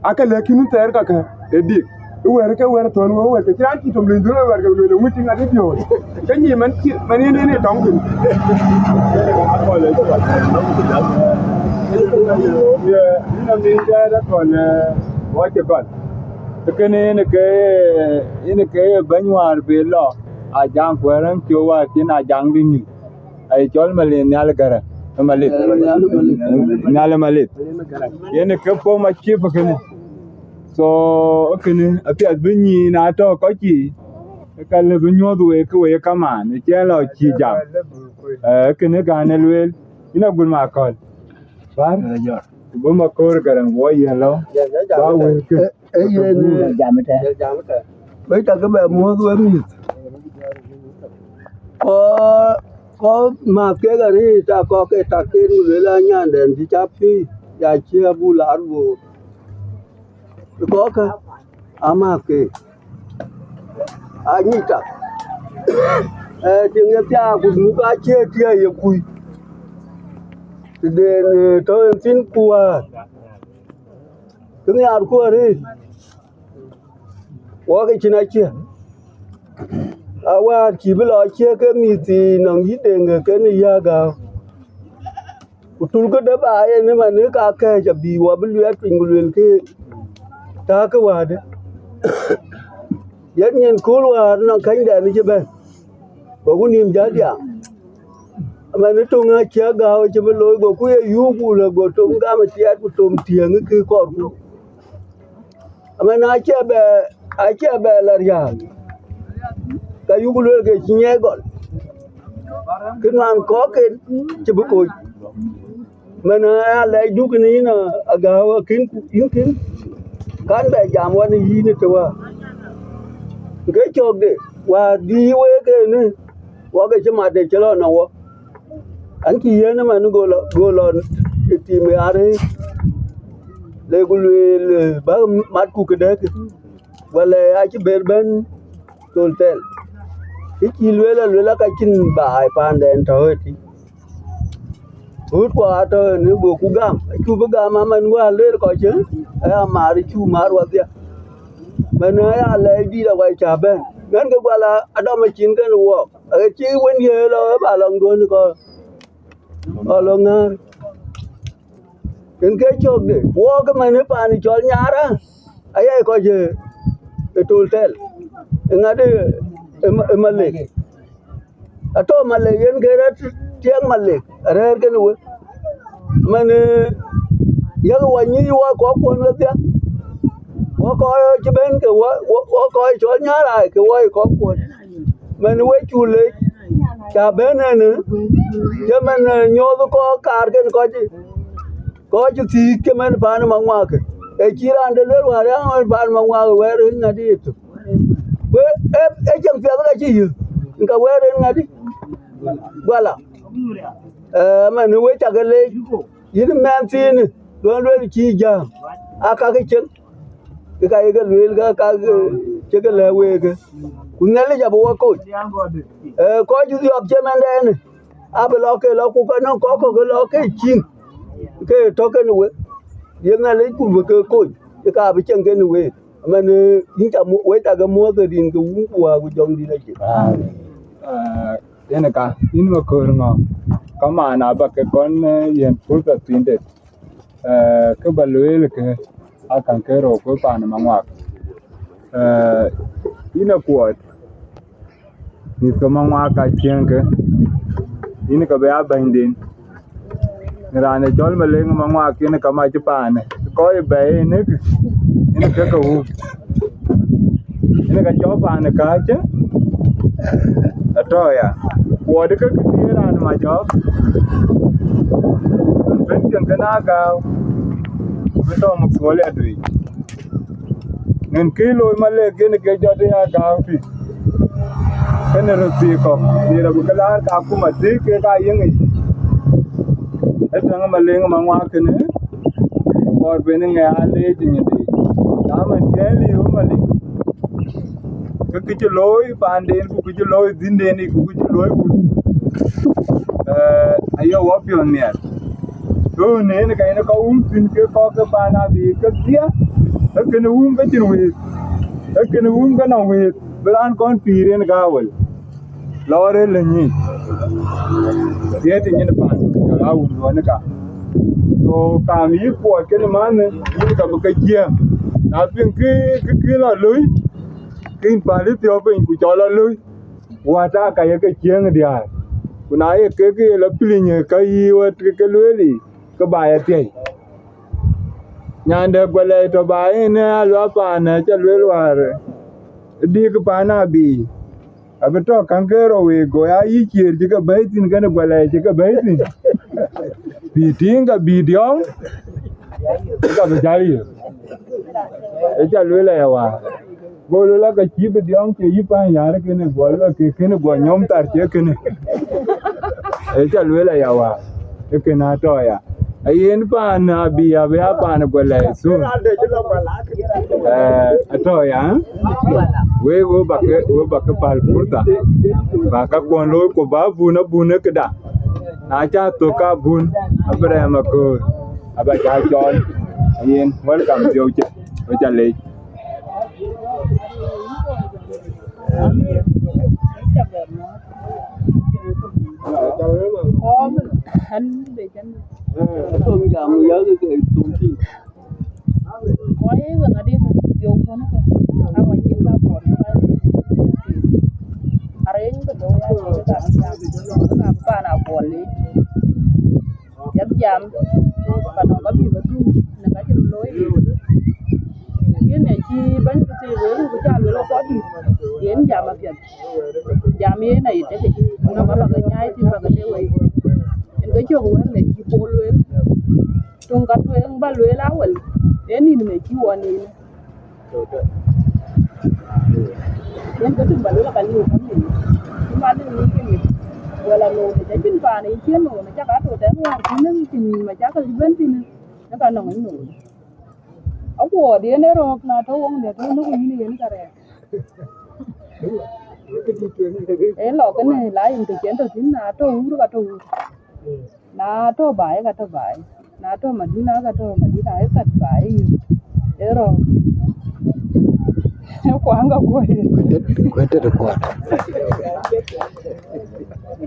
aake lɛ̈k kïn thɛɛr kakë ë dik. Ë wɛ̈t ke wɛ̈t thɔ̈n wëu wɛ̈t ke cï raan cï tom liny dhöl ë wɛ̈t ke lueel ë ŋuc tïŋ adï piɔ̈ɔ̈c. Ke nyic man cï, man yen en ë tɔŋ thïn. Ye, yïn amin dɛɛt akɔn, eh, wɔ cï gɔl. Kënë yen ke, yen ke bɛ̈ny wäär bï lɔ, Ajaŋ kuɛ̈r ɛn piɔ̈u wäär cïn Ajaŋ dï nyuc. Aye cɔl Malith Nhial Gärä, Malith. Nhial Malith. Yen ke pom acïp kënë. So, kënë apiɛth bï nyin atɔ̈ kɔc yiic, ka lë bï nyuɔ̈th wek, ke wek kamaan, ë cïn lɔ cï jam. Eh, kënë kan ë lueel, yïn Agut Makɔl. Bär, ku bï Makɔɔr Gäräŋ bï wɔ yiɛ̈n lɔ, ba wël kë. Ee yen, jam ëtɛ̈ɛ̈n. Wek cakë bɛ muɔ̈th wek mïth. Kɔc, kɔc mäth kek arëët, aa kɔc ke tak ken ku lueel, anyandɛn cï cä piööc, ya cï abuk laar böör. Kɔckë amäth keek, anyic tak. Eh, tiŋ ye thiaak ku muk acie tiɛɛi ye kuc. Tëden, eh, tɔ̈ en thïn ku wäär, kë nhiaarku arëët, wɔ ke cïn acie. Awäär cï bï lɔ cie ke mïth thii nɔŋ yï Deŋ ke kënë yäk gääu. Ku tulkë dë ba yen ëmën ë ka kɛ̈ɛ̈c abï wɔ bï luɛɛt piny ku luelkë, tääkë wädë. Yen nyin kööl wäär nɔŋ känydɛn cï bɛ̈n, goku nïïm jäl diaam. Ëmën ë töŋ acie gääu cï bï looi, goku ye yuuk ku lë go tom gam ë tiɛɛt ku tom tiëëŋ ë kë kɔɔrku. Ëmën acie bɛ, acie bɛ lɔ riääk, ka yuku lueel ke cï nyiɛɛi gɔl. Kë nuan kɔ̈k ken cï bï koc. Mën aya lɛc duk në yïn agääu akïn, yïn kïn, kan bɛ jam wan ë yïn ë të wäär. Ke cɔ̈kde wäär dïï wek ënë, wɔ ke cï mat de cï lɔ nɔŋ wɔ. An cï yen ëmën go lɔ, go lɔ ë tim ë arëët, le ku lueel, eh, bäk matku këdëkë, wala acï ber bɛ̈n tol thɛl. Kë cï lueel alueel aka cïn baai paanden tɔ̈ ëtï. Ɣööt ku atɔ̈ ënë goku gam, acu bï gam amɛn wäär leer kɔc cë, aya maar cu maar wadhia. Mɛn aya lɛɛc dït awai cä bɛ̈n. Mɛn ke gual adɔm acin kën wɔɔk. Aɣet cï wën ye lɔ ë ba lɔŋ duön kɔ̈k, ɣɔ lɔ ŋäär. Yen ke cökde, wɔɔk ëmën ë paan cɔl Nyara, ayai kɔc ë, ë tol thɛl. Ë ŋadï, ë ma-, ë Malek. Atɔ̈ Malek yen ke rɛ̈t tiɛŋ Malek, arɛ̈ɛ̈r kënë we. Mɛn, ë, yak wɔ nyic wɔ kɔ̈k kuɔn wedhia. Wɔ kɔc cï bɛ̈n ke wɔ, wɔ, wɔ kɔc cɔl Nyara ke wɔ ye kɔ̈k kuɔn. Mɛn we cu lec, ca bɛ̈n ënë, cï mɛn, eh, nyuɔɔth kɔc kaar kën kɔc, kɔc cï thiëëk cï mɛn paan ë Maŋuak. Ee cï raan de luel wäär, ya mɛn paan ë Maŋuak wɛɛr ë ŋadï ye thök. Ku ë, ë cieŋ piɛth ka cï yï, ka wɛɛr ë ŋadï. Guala. Eh, mɛn we cakë lec, yïn mɛn thiinë, duɔ̈n luel cï jääm, aa kakë cieŋ. Ke ka ye ke lueel ke ka, ke cï ke lɛ̈k week, ku Nhialic abï wɔ kony. Eh, kɔc cï dhiɔp cï mɛndɛnë, abï lɔ ke lɔ, ku ka nɔŋ kɔc kɔ̈k ke lɔ ke cïn, ke tɔ̈ kënë we, ye Nhialic ku bï ke kony, ke ka bï cieŋ kënë week. Mɛn, eh, yïn ca mu-, wek cakë muɔ̈th ë rin ke Wun ku Wät ku Jɔŋdït acï. Amen. Eh, yen ka, yïn Maköör Ŋɔ̈ɔ̈ŋ, kamaan aba ke kɔn, eh, yiɛ̈n purtha thiin det. Eh, kë ba lueel ke, akaŋ ke rou ku paan ë Maŋuak. Eh, yïn Akuɔɔt, mïth ke Maŋuak ka ciëŋkë, yïn ke bï aa bɛ̈nyden. Në raan ë cɔl Maleŋ Maŋuak, yïn ke mac paanë, kɔc ë bɛ̈ɛ̈i ënëkë, yïn ke ke wum. Ënë ka cɔk paan ë kääcë, atɔ̈ ya. Kuɔɔt ke kë thiëër raan ë Majɔɔk, bɛ̈n cieŋ kën agääu, bï tɔ̈ muk thuɔɔl ya dui. Nën kë looi Malek yen ke jɔt ya agääu tui. Kënë röt thii kɔ̈k, thii rɔt bï ke laar ka kum adhïk kek aa yeŋic. Ë tɛ̈ŋ Maleŋ Maŋuak kënë, kɔɔr ben ŋɛk aa leec ë nyindï. Na mɛn tiɛɛl yï wun Maleŋ, ke Kë cï looi paanden, ku kë cï looi dhinden, ku kë cï looi wut, eh, aye wɔ piɔ̈ɔ̈th nhial. Röör neen ka yen ka wum thïn ke kɔ̈k ke paan abï kedhie, ee kënë wum ke cïn wëët, ee kënë wum ke nɔŋ wëët, bï raan kɔn pïïr en ka awël. Lɔ rëër lëny yiic, dhiëëth nyin paan, jɔl aa wun duɔ̈n ka. So, kaam yï kuɔɔt kënë mänhë, yïn ka bï ke jiëëm. Na piŋ kë, kë, kë lɔ looi, ke yïn päl yï piɔ̈u piny, ku cɔl lɔ looi, wät aa ka ye ke ciëëŋ diäär. Ku na ye kek ye lɔ pilinyë, ka yï wät ke, ke lueel yic, ke ba ye thiëi. Nyandɛ guɛlɛɛc tɔ̈ ba en ë aluaapaan ë ca lueel wäär, dik paan abï, abï tɔ̈ käŋ ke rou week, go ya yï ciëër cï ke bɛ̈ɛ̈i thïn, kënë guɛlɛɛc cï ke bɛ̈ɛ̈i thïn. Bï tïŋ ka bï diɔ̈ɔ̈ŋ, ka bï jäl yë. Ë ca lueel aya wäär. Go lueel, aka cïï bï diɔ̈ɔ̈ŋ cie yï paan yäär kënë, guɔ lueel ke kënë guɔ nyɔm thar cie kënë. Ë ca lueel aya wäär, ë kënë atɔ̈ ya. Ayen paan abï, abï a paan guɛlɛɛc thun. Eh, atɔ̈ ya, eh? Wek, we bä ke, we bä ke päl purtha. Bä ka kuɔn looi ku bä bun, abun ë këda. Na ca thök ka bun, abï rɛɛm aköör, abä ca cɔɔl. Ayen, welcome, dhiau cë, we ca leec. Piɛth jam, ka nɔŋ ka bï ke dhuk në ka cï röt looi yic. Yen ë cï bɛ̈ny Ruthic wëëu, ku cä lueel ë kɔc dït, yen jam apiɛth. Jam yen ayï tek yic, ku nɔŋ ka bä ke nyaai thïn bä ke tëë wei. Yen ke cök wɛ̈ɛ̈r në cï Pol lueel. Töŋ ka tueŋ bä lueel awël, ë nïn në cï wɔ nïn. Yen ke tïŋ bä luel aka liu ka nyin, cï man ë ŋic ke nyin, wala looi, të cïn paan ë cïn looi, cak aa tɔ̈ tɛ̈n wäär cïn ë cïn macakël cï bɛ̈n thïn, ë ka nɔŋ ë looi. Awuɔɔth yen ë röök, na tɔ̈ woŋ de tɔ̈ në ku yïn yen ka rɛɛk. Ë lɔ kënë la yïn të cïn tɔ̈ thïn, na tɔ̈ wur ka tɔ̈ wur. Na tɔ̈ baai, ka tɔ̈ baai. Na tɔ̈ Madina, ka tɔ̈ Madina, ë kat baai ë yök. Ë rɔ̈ɔ̈k. Ë kuaŋ ka kuɔ̈c. Kuɛ̈t tëde kuɔɔt.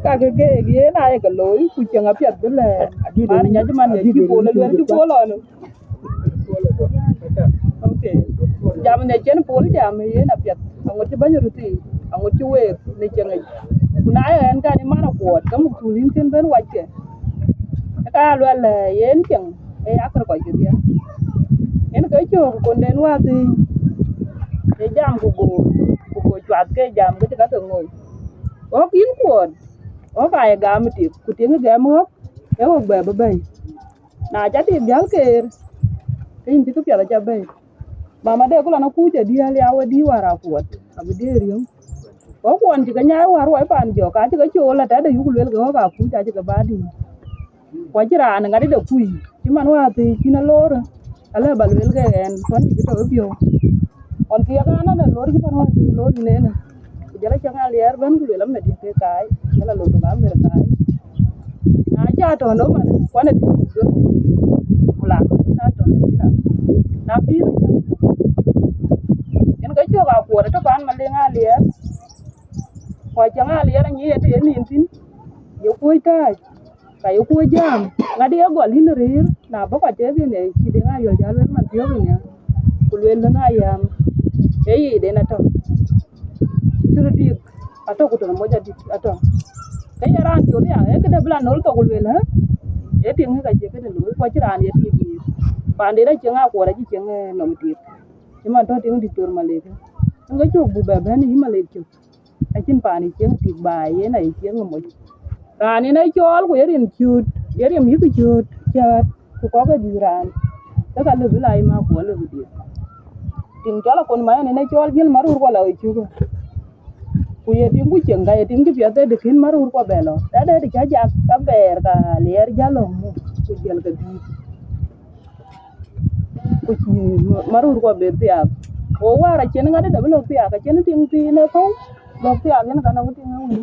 Ka ke keek, yen aye ke looi, ku cieŋ apiɛth bï lɛɛr. Man ë nyac man ë cï Pol ë luel cï Pol ɣɔn. Okay. Jam në cïn Pol jam yen apiɛth. Aŋot cï bɛ̈ny Ruthic, aŋot cï week në cieŋ yic. Ku na ye ɣɛn kan ë man akuɔɔt, ke muk thul yïn kën bɛ̈n wac ke. Ë ka luɛl, eh, yen cieŋ, ee yakër kɔc kedhie. Yen ke cök konden wäthii, ee jam ku go, ku go cuath ke jam ke cï ka ke ŋooi. Ɣɔ̈k yïn kuɔɔt, ɣɔ̈k aa ye gam ë tik, ku tiŋ ë gɛm ɣɔ̈k, ee ɣɔ̈k bɛ bï bɛ̈i. Na ca tik jäl keer, ke yïn cï këpiɛth aca bɛ̈i. Mama de ku lɔ na kuc ë diäl ya we dï wäär akuɔt, abï dee riöŋ. Ku akuɔn cï ke nyaai wäär ruɔi pan jɔk, acï ke cool atɛ̈de yuk luel ke ɣɔ̈k akuc acï ke bä dïït. Ku acï raan ŋadï de kuc, cï man wäthii cïn aloor, alë bä luel ke ɣɛn, kuɔn cï ke tɔ ë piɔ̈u. Ɣɔn kë ye ɣɛn alë loor cï man wäthii loor yïn ënë. Ku jɔl a cieŋ aliɛɛr bɛ̈n ku luel amɛt ye ke kaai, jɔl a lotok amɛt kaai. Na ca tɔ̈ nɔm man, kuan ë tim ku cuet ku la na tɔ̈ nɔm ina. Na pïïr cä. Yen ke cök akuɔt ëtök an Maleŋ aliɛɛr. Ku acieŋ aliɛɛr anyi yen të ye nïn thïn. Ye kuöc tääc. Ka ye kuöc jam, ŋadï ye gɔl yïn rëër, na bɔ̈ kɔc tëëk yïn ë cï Deŋ Ayuɔl jäl wël man thiɔ̈k yïn ya, ku lueel lëŋ ayam, ee yic den atɔ̈. Tënë tik atɔ̈ ku tënë moc adït atɔ̈. Ke ye raan col ya, ee këde bï la nol thok ku lueel, hä? Ee tiŋ ka cie këde looi, ku acï raan ye tik yiic. Paanden acieŋ akuɔt acï cieŋ, eh, nɔm tik. Cï man tɔ̈ tiŋ Diktor Malek. Yen ke cök buk bɛ bɛ̈n yï Malek cök. Acïn paan ë cieŋ tik baai, yen aye cieŋ ë moc. Raan yen ë cɔɔl, ku ye rin cööt, ye rim yïk cööt, cäät, ku kɔ̈k ë dhïc raan, ke ka lëu bï la yï mak kuɔ lëu bï diëk. Tiŋ cɔl akon ma yen ë cɔɔl jiël marur kuɔ la ë cök. Ku ye tiŋ ku cieŋ, ka ye tiŋ cï piɛth ëdï kën marur kuɔ bɛ lɔ. Tëde të cä jak, ka bɛɛr, ka liɛɛr jäl lɔ̈ŋ muk, ku jiël ke dhïc. Ku cï marur kuɔ bɛ thiaak. Go wäär acïn ŋadï dap lɔ̈k thiaak, acïn tiŋ thiin ë kɔ̈u, lɔ̈k thiaak yen ka nɔŋ tiŋ ë wun.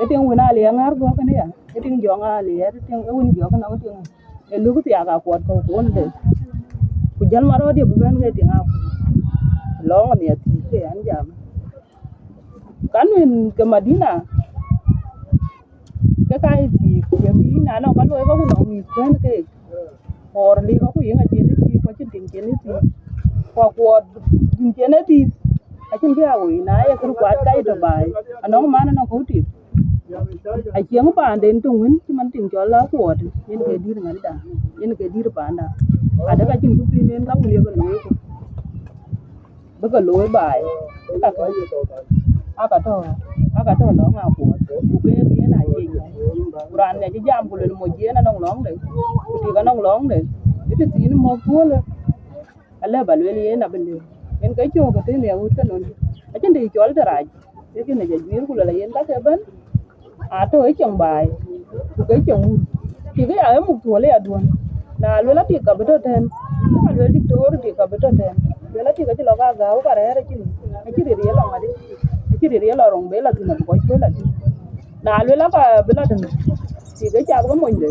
Ë tiŋ wun aliɛɛr ŋäär guɔ̈k kënë ya, ë tiŋ jɔŋ aliɛɛr, ë tiŋ ë wun jɔk nɔŋ tiŋ. Ë luk thiaak akuɔt kɔ̈u ku wun de. Ku jäl marɔ̈ɔ̈diɛ̈ bï bɛ̈n ke tiŋ akuɔt. Lɔ̈ŋ nhiɛɛr thïn ke an jam. Ka nuin ke Madina, ke ka ye thiëëk, ku ye bï na nɔŋ ka looi ka ku nɔŋ mïth kuɛ̈n keek. Kɔɔr lik ka ku yiëŋ acïn ë thiëëk, ku acïn tiŋ cïn ë thiëëk. Ku akuɔt tiŋ cïn ë thiëëk, acïn bï a woi, na ye kër kuat ka ye tɔ̈ baai, anɔŋ man anɔŋ kɔ̈u tiŋ. Aciëŋ paanden töŋ wën cï man tiŋ cɔl la kuɔt, yen ke dït ŋadï da, yen ke dït paanda. Adek acïn ku pïn en ka wun ye ke looi ku. Bï ke looi baai, aka tɔ̈, aka tɔ̈, aka tɔ̈ lɔ̈ŋ akuɔt, ku keek yen aa yic. Ku raan ŋiɛc ë jam ku luel moc yen anɔŋ lɔ̈ŋde, ku tik anɔŋ lɔ̈ŋde, ë tëthiin mɔ̈k tuɔ̈lë, alë ba luel yen abï lëu. Yen ke cöök ë tënë awut ke nɔn, acïn të cɔl të rac, ee kënë jɔ juiir ku luel ayen ka ke bɛ̈n. Atɔ̈ ë cieŋ baai, ku ke cieŋ wun. Tik ë ya ë muk tuɔl ë ya duɔ̈n. Na luel atik ka bï tɔ̈ tɛ̈n, ka luel diktor tik ka bï tɔ̈ tɛ̈n. Luel atik acï lɔ ka gääu ka rɛ̈ɛ̈r acïn, acï rir ye lɔ ŋadï, acï rir ye lɔ röŋ be lɔ thïn abï kɔc kuël atik. Na luel aka bï lɔ tënë, tik ë cath ke monyde,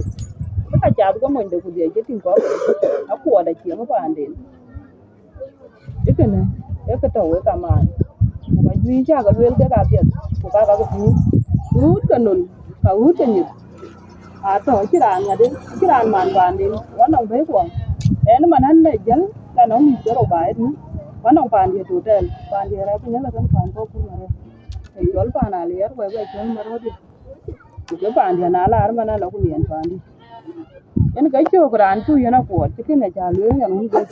ë ka cath ke monyde ku dhiɛc ke tïŋ kɔ̈k, akuɔt acieŋ paanden. Ë kënë, ee kë tɔ̈ wek kamaan, ku ka juëc cä ke lueel kek apiɛth, ku ka ka ke puur, ku ɣööt ke nöl, ka ɣööt ke nyith. Atɔ̈, acïn raan ŋadï, acïn raan man paanden, wa nɔŋ bɛ̈ikuɔ. Ɛn man an, lɛ jäl, la nɔŋ mïth ke rou baai tïŋ, wa nɔŋ paandiɛ̈ total, paandiɛ̈ rɛ̈ɛ̈r piny ala kën paan kɔ̈k kur arɛ̈ɛ̈r. Ee cɔl paan aliɛɛr, wɛ̈ɛ̈r bɛ cɔl marɔ̈ɔ̈diɛ̈. Ku ke paandiɛ̈ na laar man ala ku niɛn paandï. Yen ke cöök raan cu yen akuɔt, cï kënë cä lueel nyan wun bɛ̈c.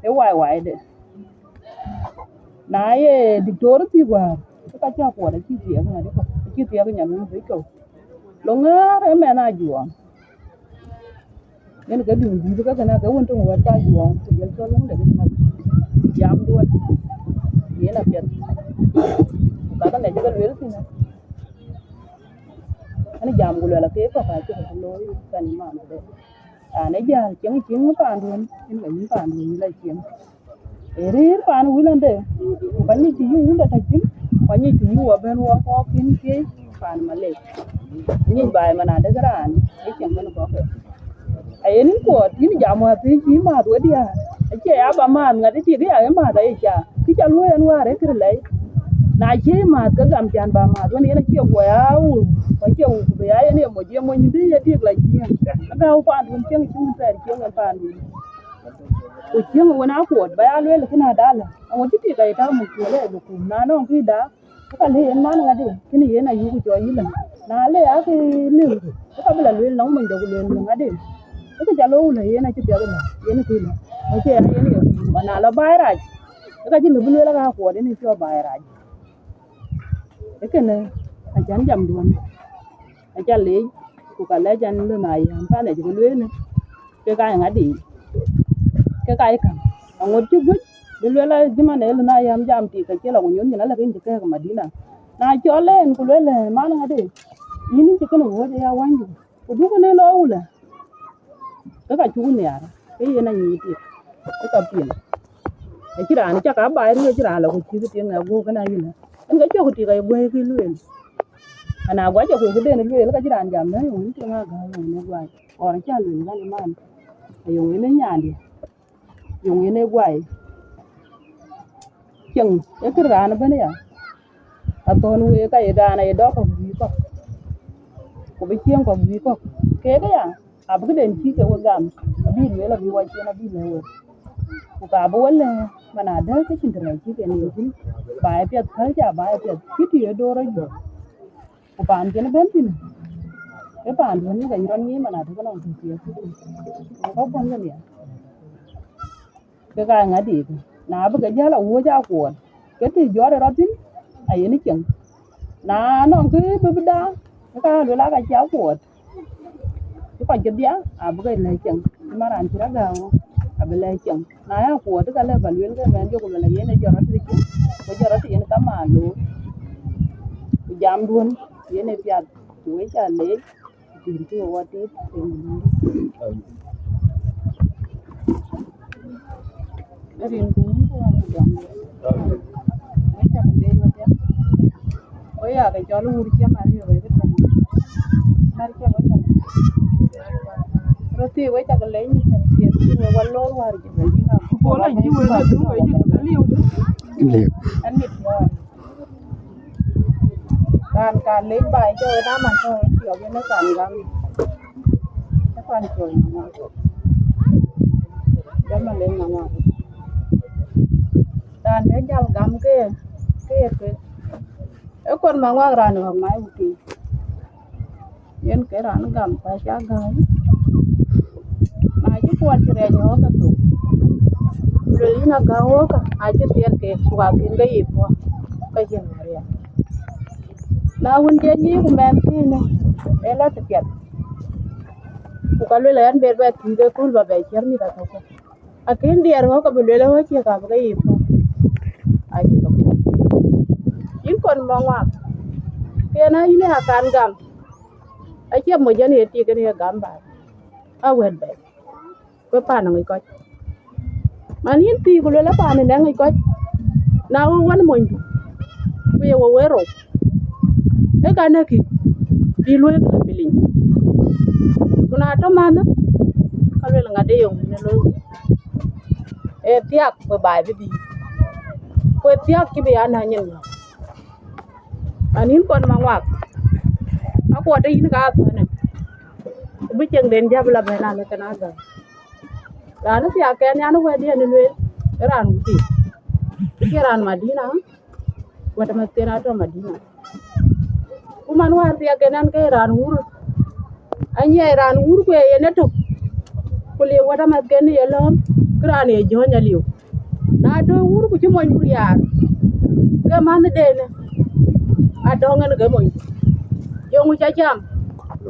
Ee wai waide. Na ye diktor thiëk wäär, ke ka cä kuɔt acï thiëk ŋadï kɔ̈k, acï thiëk nyan wun bɛ̈c kɔ̈u. Lɔ ŋäär ë mɛnh ajuɔŋ. Yen ke dun dïït ke kënë ke wën töŋ wɛ̈ɛ̈t ka juɔŋ, ku jɔl cɔl wun de ke cï mat. Jamduɔ̈n. Yen apiɛth. Ku ka ke ŋiɛc ke lueel thïn. Ɣɛn jam ku luɛl akek kɔ̈k acï ke looi kɛn ë mamade. Raan ë jäl cieŋ cieŋ paanduön, yen ka yïn paanduön yïn la cieŋ. Ee rëër paan wulënde, ku ka nyic të yï wulde tɔ̈ thïn, ku anyic të yï wɔ bɛ̈n wɔ kɔɔk kïn thiëëc paan Malek. Nyic baai man adek raan ë cieŋ kën kɔ̈k. Ayen yïn kuɔɔt, yïn jam wäthii cï mäth we diäär. Acie ya ba mäth ŋadï tik ya ë mäth aye ca. Kë ca luɔ̈i ɛn wäär ee kërë lɛi. Na cie mäth ke gam can ba mäth wën yen acie guɔ ya wur. Ku acie wur ku bï ya yen ye moc ye mony bï ye tik la cieŋ. Agäu paandun cieŋ cï wun thɛɛr cieŋ ɛn paandun. Ku cieŋ wën akuɔɔt ba ya lueel kën adalë. Aŋö cï tik aye tääu muk cuɔl ë bï kum na nɔŋ kï dak. Ë ka lëu yen man ŋadï, kënë yen ayuk cɔɔl yï lëŋ. Na le akï lëŋ, ë ka bï la lueel nɔŋ monyde ku lueel lëŋ ŋadï. Ë kë ca looi wulë yen acï piɛth ëlë, yen kï lë. Acie ya yen ye, ba na lɔ baai rac, ë ka cï lëu bï lueel aka kuɔɔt yen ë cɔɔl baai rac. Ë kënë, acan jamduɔ̈n. Aca leec, ku ka lɛc an, lë na yam kan ë cï ke lueel, ke ka ye ŋadï, ke ka ye käŋ. Aŋot cï guöc, bï lueel a jï man ë lë na yam jam tik, ka cie la ku nyuɔ̈th nyin ala kën cï kɛ̈ɛ̈k Madina. Na cɔl en, ku lueel, man ŋadï, yïn cï kënë wuɔ̈c aya wanydu. Ku duk në lɔ wulë, ke ka cuk nhiaar, ke yen anyïï tik, ke ka piŋ. Acï raan cak a baai riëëc, acï raan la ku cïk tiŋ ë guɔ̈u kënë ayï lë. En ke cök tik aye guëëi kï lueel. Ana guac akuc këden lueel, ka cï raan jam lë, yöŋ en tiŋ agäu, yöŋ en ë guai. Ɣɔn acä lueel, ɣɛn ë man, ayöŋ en ë nyandiɛ̈, yöŋ en ë guai. Cieŋ, ee kër raan ëbën aya. Athɔ̈n week ka ye raan aye dɔ̈k kɔ̈k guiir kɔ̈k. Ku bï cieŋ kɔ̈k guiir kɔ̈k. Keek aya, abï këden cï ke we gam, abï lueel abï wac yen abï lɛ̈k we. Ku ka bï we lɛ̈k, man adɛ̈ ke cïn të rɛɛc cï ke nin thïn. Ba ye piɛth kälcä, ba ye piɛth cï tï ye door rɔt juɔ̈k. Ku paan cïn bɛ̈n thïn, ke paanduön ë ka yï rɔt ŋic man adɛ̈ ke nɔŋ tïŋ thiëëk thïn. Ku ka buɔ̈n ke nhial. Ke ka ŋadï ke. Na bï ke jäl awuɔ̈c akuɔɔt, ke të jɔt ë rɔt thïn, ayen cieŋ. Na nɔŋ kë bï bï daa, ke ka lueel aka cï akuɔɔt. Cï kɔc kedhia, abï ke lɛ̈k cieŋ. Cï man raan cï rɔt gääu, abï lɛ̈k cieŋ. Na ya kuɔɔt, ke lɛ̈k ba lueel ke mɛn jɔk ku lueel ayen ë jɔt rɔt tëde cieŋ, ku jɔt rɔt yen ka maan looi. Ku jamduön, yen ë piath, ku wek ca leec. Rin ku wun Wek cak leec wedhie. Wek ya ke cɔl wur cï Maria wek ëtɛ̈ɛ̈n. Mɛ̈r cï wek cak. Röt thii wek cak leec në cäŋ thiëëth cï wek wa loor wäär jï bɛ̈ny yïn a. Ku bol a jï wek a dum wek jï aliu. Liu. Anit loor. Raan ka leec baai cï wek na man tɔ̈ wek cï ɣɔ̈k yen ë kan gam. Ë kan cuɔl na ŋuak. Jam a leec na ŋuak. Raan dë jal gam ke, ke ye ke. Ë kɔn Maŋuak raan ɣɔ̈k mai wutic. Yen ke raan gam ka ca gäi. Na cï kuɔn cï rɛɛc ɣɔ̈k ke thok. Ku luel yïn agäu ɣɔ̈k ke, acï thiɛɛr ke, ku ka kën ke yic puɔ̈u. Ka cïn Maria. Na wën cï nyic ku mɛnhkënë, ee lɔ të piɛth. Ku ka luel ɣɛn ber bɛ thiëëk ëkööl ba bɛ ciɛ̈r mïth athökë. Akën diɛɛr ɣɔ̈k abï luel ɣɔ̈k cie ka bï ke yic puɔ̈u. Acï ke puɔ̈u. Yïn kɔn Maŋuak. Kën a yïn ë akan gam. Acie moc ɣɛn ye tik ɣɛn ye gam baai. A wɛ̈t bɛ̈ɛ̈i. Ku paan ŋic kɔc. Man yïn pïïr ku luel a paan ë nɛŋ ŋic kɔc. Na wën wën monydu. Ku ye we wëër rou. Ee ka näkkï. Bï lueel kë lë bï liny. Ku na tɔ̈ mänhë. Ka luel ŋa de yöŋ në looi. Ee thiak ku baai bï bï. Ku ee thiak cï bï ya nä nyin. An yïn kɔn Maŋuak. Akuɔt yïn ka athönë. Ku bï cieŋden jäp la bɛ̈n alë kën agäu. Raan ë thiakkɛn yan wɛ̈tdiɛn ë lueel, ë raan wutic. Ë cie raan Madina, wɛ̈t ë mɛ̈thken atɔ̈ Madina. Ku man wäär thiakkɛn an ke raan wur. Anyiɛc raan wur ku ye yen etök. Ku liu wɛ̈t ë mɛ̈thken ye lɔ̈ɔ̈m, kë raan ye jɔ̈ɔ̈ny aliu. Na tɔ̈ wur ku cï mony wur yaar, ke mänhden atɔ̈ ŋɛn ke mony. Yöŋ ca cam,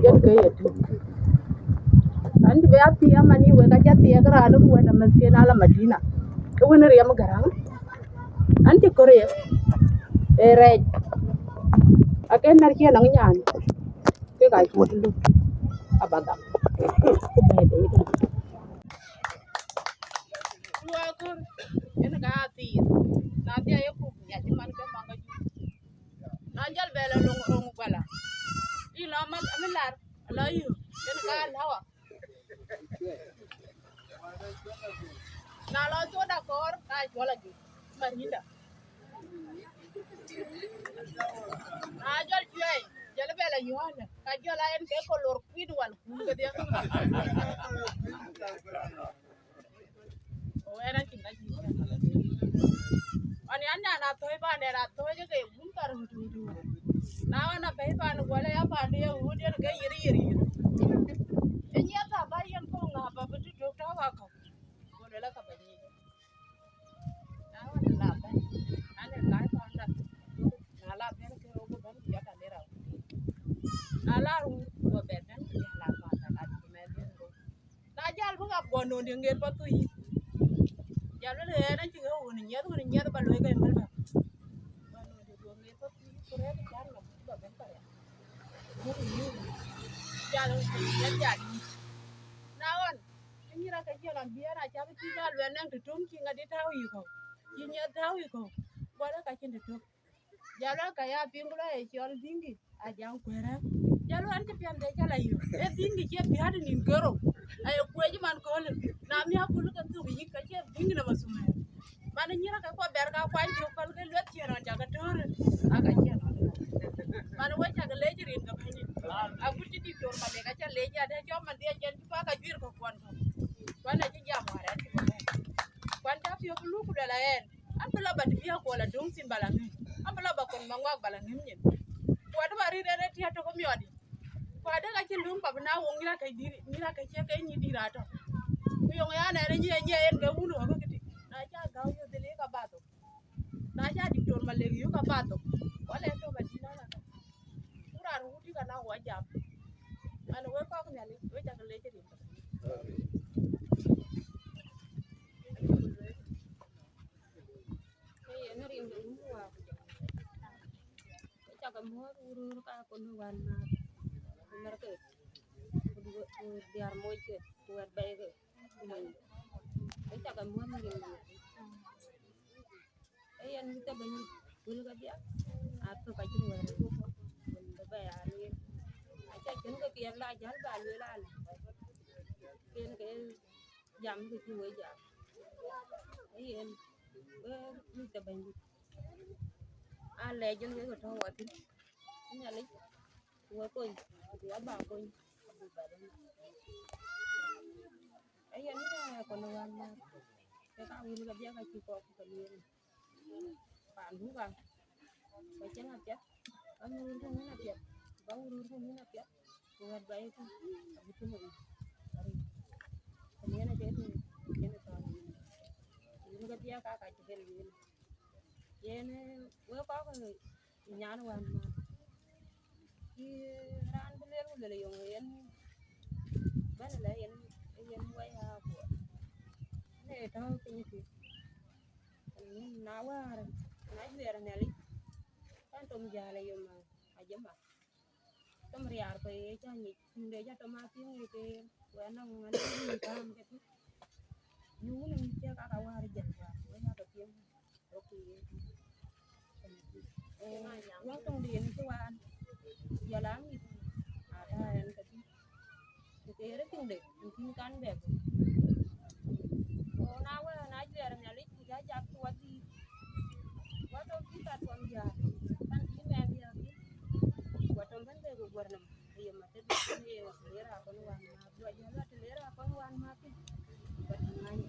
yen ke ye tök. An cï bï a thiëëk, man yï wek aca thiëëk raan ku wɛ̈t ë mɛ̈thken ala Madina. Ke wën riɛm Gäräŋ. An cï kɔ̈r ye, ee rɛɛc. Akën mɛ̈r cï nɔŋ nyan. Ke ka cï luk. Aba gam. Ku bɛ̈ɛ̈i bei tënë. Duɔɔr kɔ̈r, yen ka athïïr. Na dhia ye kup, ya cï man ke maŋ ka juëc. Na jɔl bɛ lɔ loŋ roŋ guala. Yïn lɔ math, amï lar, alɔ yï, yen ka alhawa. Na lɔ thoda kɔɔr, ka cuɔl agik, marinda. Na jɔl cuɛi, jɔl bɛ lɔ Yohana, ka jɔl a yen ke kolor kuit wal kum kedhie. Ku ɣɛn acïn ka cï cäk. Ɣɔn yan nyan athööc paan dɛn athööc ke bun thar rut rut rut. Na ɣɔn abɛ̈i paan guɔl aya paan de ye ɣööt yen ke yir yir yir. Ë nyiɛth abä yen kɔ̈u ŋa bä bï tëtök tɔ̈u akɔ̈u. Go luel aka bä nyic. Na ɣɔn la bɛ̈n. An ë kac paan dɛn. Na la bɛ̈n ke ɣöö bï bɛ̈n ku jɔt alir awut. Na la run go bɛ bɛ̈n ku jɔt la paan dɛn adï ku mɛnh yen go. Na jäl bï ɣap guɔ nööŋ diëŋ ŋer path thoi yï. Jäl wël ɣɛn acï ɣä wun nyiɛth, wun nyiɛth ba luɔi ke Melbourne. Guɔ nööŋ diëŋ ŋer path thoi yï ku rɛ̈ɛ̈r ë cän ɣɔn ba bɛ̈n Pariaŋ. Wun yï wun. Jäl wun nyiɛth jäl yï. Na ɣɔn, cï nyïïr ake cï ɣɔn bï ɣɛn acath cï jäl luɛl nɛŋ të töŋ cï ŋadï tääu yï kɔ̈u. Cï nyiɛth tääu yï kɔ̈u. Guɔ lë ka cïn të tök. Jɔl wek ka ya piŋ ku lɔ ye cɔl Dhiŋki, a jam kuɛ̈rë. Jɔl wek an cï piɛn de cä la yök. Ee Dhiŋki cie piäät nïn kerou. Aye kuec man köölë. Na miäk ku luk ke thuk yïk, ka cie Dhiŋki na masumɛɛr. Man nyïïr ake kuɔ bɛ̈r ka kuany cök päl ke lueth cïn rɔn cak ke töörë. A ka cïn rɔn. Man wek cak leec rin ke bɛ̈ny. Agut cï diktor Malek aca leec ya dɛ cɔm man dhiɛc jɛn cï bä ka juiir kɔ̈k kuɔn kɔ̈k. Kuan acï jam wäär ɛn cï bä bɛ̈n. Kuan cä piɔ̈u bï luk ku luɛl a ɛn. An bï lɔ ba të bï akuɔl adöŋ thïn ba la ŋëm. An bï lɔ ba kɔn Maŋuak ba la ŋëm nyin. Ku adï ba rït en ë tiɛ̈t tök ë miɔɔt yic. Ku adï ka cï löŋ ba bï na wok nyïïr akëc dïïr, nyïïr akëc cie ke nyïïr dïïr atɔ̈. Ku yöŋ ya nɛn ë nyiɛc nyiɛc en ke wun ɣɔ̈k ë këtï. Na cä gäu yöth dhil ka ba thok. Na cä diktor Malek yök ka ba thok. Wala en tök adï na na ka. Ku raan wut yï ka na wɔ jam. An wek kɔk Nhialic, wek cak lec rin. Ke yen rin ke wun ku wäär ku jɔŋ. Ke cak muɔ̈th wurur ka ku nu wan na ku mär ke ku du-, ku diäär moc ke ku wɛt bɛ̈i ke ku mony. Ke cak muɔ̈th rin ke. Wël ke bɛ̈ny, wël ke biäk, athök acïn wɛ̈ɛ̈r, wël ke bɛ ya lueel. Aca cïn ke piɛth la jäl ba lueel alë, ken ke jam ke cï wek jam. Ee yen, wek mïth ke bɛ̈nydït, alɛc yen wek ë tɔ̈u wathïn, Nhialic, ku we kony, ku wa ba kony, abï ba döŋ. Ee yen, ee, kɔn wään, ke ka wël ke biäk acï kɔk ke lueel. Paan buk a, ba cieŋ apiɛth, ba nyuur ku ŋïn apiɛth, ba wurur ku ŋïn apiɛth, ku wɛ̈t ba yekë, abï tïŋ yic, ba rïc. Ku yen acie tïŋ, yen ë thɔ̈ɔ̈r. Yen ke biäk ka ka cï bɛ̈n lueel. Yen, ee, wek kɔc ke nyan wään ma. Cï raan bï lueel ku lueel yöŋ yen bɛ̈n lɛ yen, yen wɛ̈i aa kuɔɔr. Ne tɔ̈u piny kï. Na wäär, na juɛɛr Nhialic, kan tom jäl ë yom ajëma. Tom riaar kɔc ye cä nyic, tïŋde cä tom apiŋ ye ke, ku anɔŋ anɔŋ yïn kaam ke tïŋ. Yïn wun ë mïth cä kaka wäär jël wäär, wek yakë piŋ. Okay. Eh, wëŋ töŋ den cï waan, jɔl a mïth, aa tääu ɛn ke tïŋ. Ku ke rëër tiŋde, ku kïn kan bɛ bɛ̈n. Ku na wë, na juɛɛr Nhialic, ku ja jak cï wadhïïr. Watɔm cï kat tuɔm jäl, kan cï mɛɛn jäl thïn. Watɔm bɛ̈n bɛ ku guär nɔm, ku ye mat tëde, ku ye, ku ye raan kɔn wan ma, jɔ jäl wa të le raan kɔn wan ma thïn. Ba tïŋ ŋany.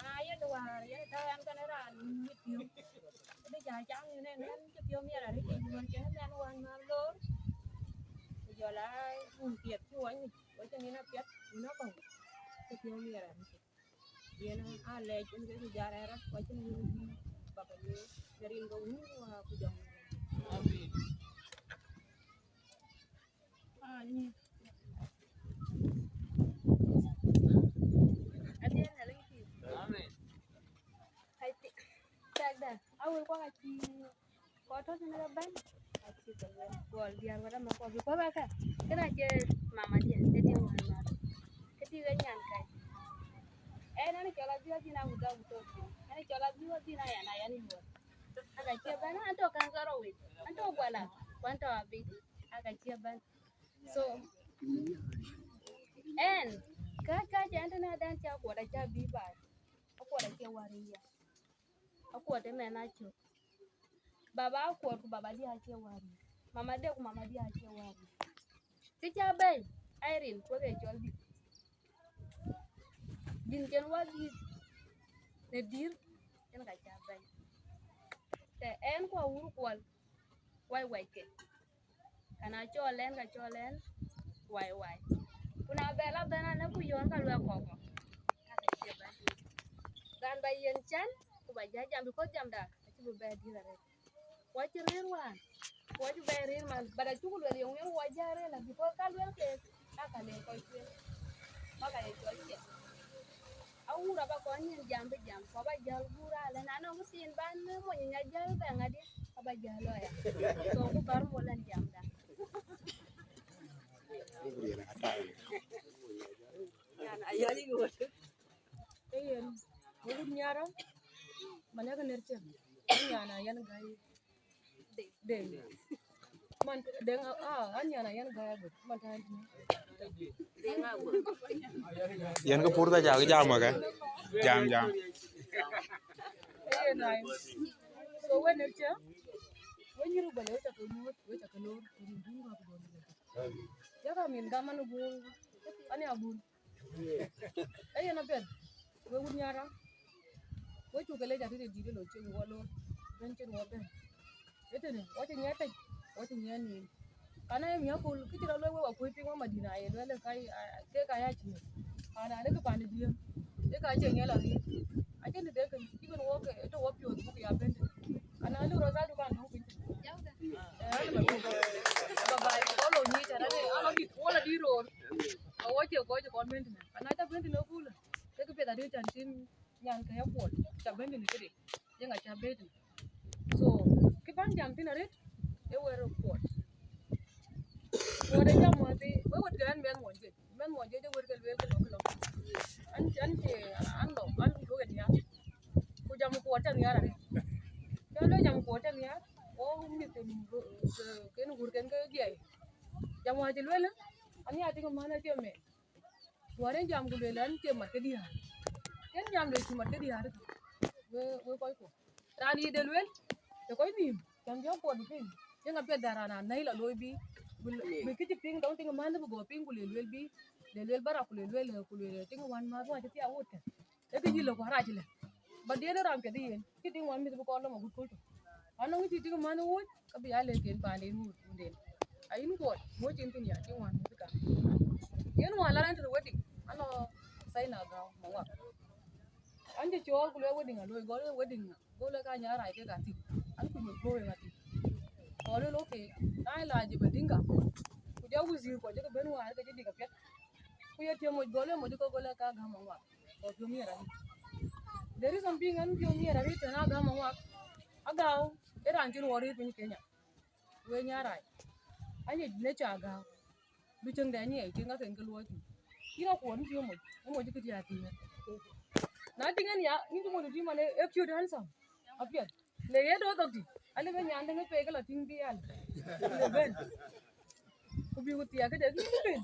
Na yen wäär, yen tɔ̈u ɛn kën raan mit piɔ̈u. Këdï ca cam yïn en, en cï piɔ̈u miɛt arëët, en wën cïn en mɛn wään määr loor, ku jɔl a wun piɛth cï wɔ nyic, wɔ cïn yïn apiɛth, yïn akɔ̈u, cï piɔ̈u miɛt arëët. Yen aa lɛc en ke ku jal rɛ̈ɛ̈r rɔt, ku acïn wun bï bak lueel, në rin ke wun wäär ku jɔŋ. Amin. Amin. Adhiɛl Nhialic pïïr. Amin. Kai ti-, tɛkda, awël kuak acï kɔc tɔ̈ thïn ke bɛ̈n, acï ke lueel. Gɔl diäär wala ma kuak, bï kuak aka, kënë acie mama diɛ̈, ë diɛ̈ wään ma. Këdï ke nyan kai. Ɛn, ɛn cɔl Adhiu Adhin awut awut tɔ̈ thïn. Ɛn cɔl Adhiu Adhin ayan, ayan yuɔɔr. Aka cie bɛ̈n, an tɔ̈ Kaŋ Thɔrou wei. An tɔ̈ Guala, ku an tɔ̈ Abic. Aka cie bɛ̈n. So, ɛn, ka, ka cɛ ɛn tënë adan ca kuɔt aca bï baai. Akuɔt acie wäär ë yɛ. Akuɔt ë mɛn acök. Baba akuɔt ku baba diɛ̈ acie wäär ë. Mama diɛ̈ ku mama diɛ̈ acie wäär ë. Cï ca bɛ̈i, Irene, wek ee cɔl dït. Dïn cen wä dït në dïr, yen ka ca bɛ̈i. Të ɛn ku awur kuɔl, wai wai ke. Kana cɔl ɛn, ka cɔl ɛn, wai wai. Ku na bɛ la bɛ̈n anë ku yɔ̈ɔ̈n ka luɛk kɔ̈k kɔ̈k. Ka ke cie bɛ̈n. Raan ba yen can, ku ba ja jam, because jamda, acï bï bɛ dït arëët. Wɔ cï rëër wään, wɔ cï bɛ rëër man, but acuk luel yöŋ yen wɔ jä rëër la, because ka luel keek, ka ka le kɔc cuel, ma ka ye cɔl ciɛth. Awur aba kɔn nyin jam bï jam, ku aba jäl guur alë, na nɔŋ kë thiin ban mony nya jäl bɛ ŋadï, aba jäl lɔ ya. So ku bär mol ɛn jamda. Yan ayali ŋot. Ke yen, wä wut Nhiara, man yak ner cä, an yan a yan gai. Deng. Man deng, ah, an yan a yan gai agut, man tan. Yen ke pur ka jak jam wä ke. Jam, jam. Ke yen ai. So wä ner cä, wä nyiru bale, wä cä ke nyuɔt, wä cä ke lor, wä dun dun wä ke dun. Yak amin gaman gur, an ya gur. Ee yen apiɛth, wek wut Nhiara, wek cuk ke lec arëët ë dït ë lɔ cïn wɔ loor, bɛ̈n cïn wɔ bɛ̈n. Ëtënë, wɔ cï nyiɛɛt tec, wɔ cï nyiɛɛt nin. Kana ye miäk köl, kë cï rɔt lueel wek wakuöc piŋ wä Madina aye lueel ë ka, a, kek aya cï. Pan raan ë kë pan ë diëëm, ë ka cie nyiɛl arëët. Acïn të dek kën, cï bïn wɔ ke, ë tɔ wɔ piɔ̈ɔ̈th buk ya bɛ̈n tënë. Ana lëu rɔt dhadu kan döŋ piny. Eh, alë ba bɛ̈n. Ba baai, wɔ lɔ nyic, ana lë, ana dït, wɔ lɔ dït roor. Awɔ cie kɔc ë kɔn bɛ̈n tënë. Ana ca bɛ̈n tënë ëköölë. Ke kë piɛth adï can cïn nyan ke ya kuɔt. Ca bɛ̈n tënë këde. Yeŋa ca bɛ̈n tënë. So, kë bän jam thïn arëët, ë wɛ̈t rɔt kuɔt. Kuɔt ë jam wäthii, wek wet ke ɣɛn mɛnh muɔny juëc. Mɛnh muɔny juëc ë wet ke lueel ke lɔ, ke lɔ. An, an cie, an lɔ, an lɔ ke diäär. Ku jam Kuɔt ca nhiaar arëët. Ca lɔ jam Kuɔt ca nhiaar. Wo mïth ken, ken gur ken ke diɛɛi. Jam wä cï lueel, an ya tïŋ man acie mɛn. Wä ren jam ku lueel an cie mat ke diäär. Ken jam lueel cï mat ke diäär. We, we kɔc ku. Raan yï de lueel, të kɔc nïïm, cam jɔ Kuɔt bï piŋ. Yeŋa piɛth da raan anäi la looi bï, bï, bï kë cï piŋ dɔŋ tïŋ man bï gɔ piŋ ku le lueel bï, le lueel barak ku le lueel, ku le tïŋ wan mäth wä cï thia wot kë. Ee kë yï lë ku arac lë. Ba diɛn ë raan piɛth yen, cï tïŋ wan mïth bï kɔn lɔ ma gut köl tök. Anɔŋ cï tïŋ man wöc, ka bï ya le ken paanden wut wunden. A yïn Kuɔt, wöc yïn thïn ya tïŋ wan mïth ka. Yen wan la raan tëde wedding, anɔ Saina Gäu, ma wak. An cï cɔɔl ku lueel wedding aloi, gɔl wedding ŋa? Go le ka nyaar rac kek athïn, an ku nyuc guöör en athïn. Go lueel, okay, na ë la jëp adïŋ ka, ku jɔ wazir kɔc jɔkï ben wäär ke cï dik apiɛth. Ku ye tiëm moc, go lueel moc kɔ̈k, go le ka gäm aŋuak, go piɔ̈u miɛt arït. The reason being an piɔ̈u miɛt arït tën agäm aŋuak, Agäu ë raan cïn wɔ rëër piny Kenya. We nyaar rac, anyec ne ca Agäu. Bï cieŋ dɛ nyiɛɛi, cieŋ ka ken ke luɔi thïn. Yïn Akuɔt, yïn cï moc, ë moc kë diäär thiëër. Na tïŋ en ya, yïn cï moc tï man ë cute handsome. Apiɛth. Le ye dɔ̈ dhɔ̈k tï, alë bë nyan dëŋ ë pek ke la tïŋ bï al. Le bɛ̈n. Ku bï ku thiaak këde, bï pin.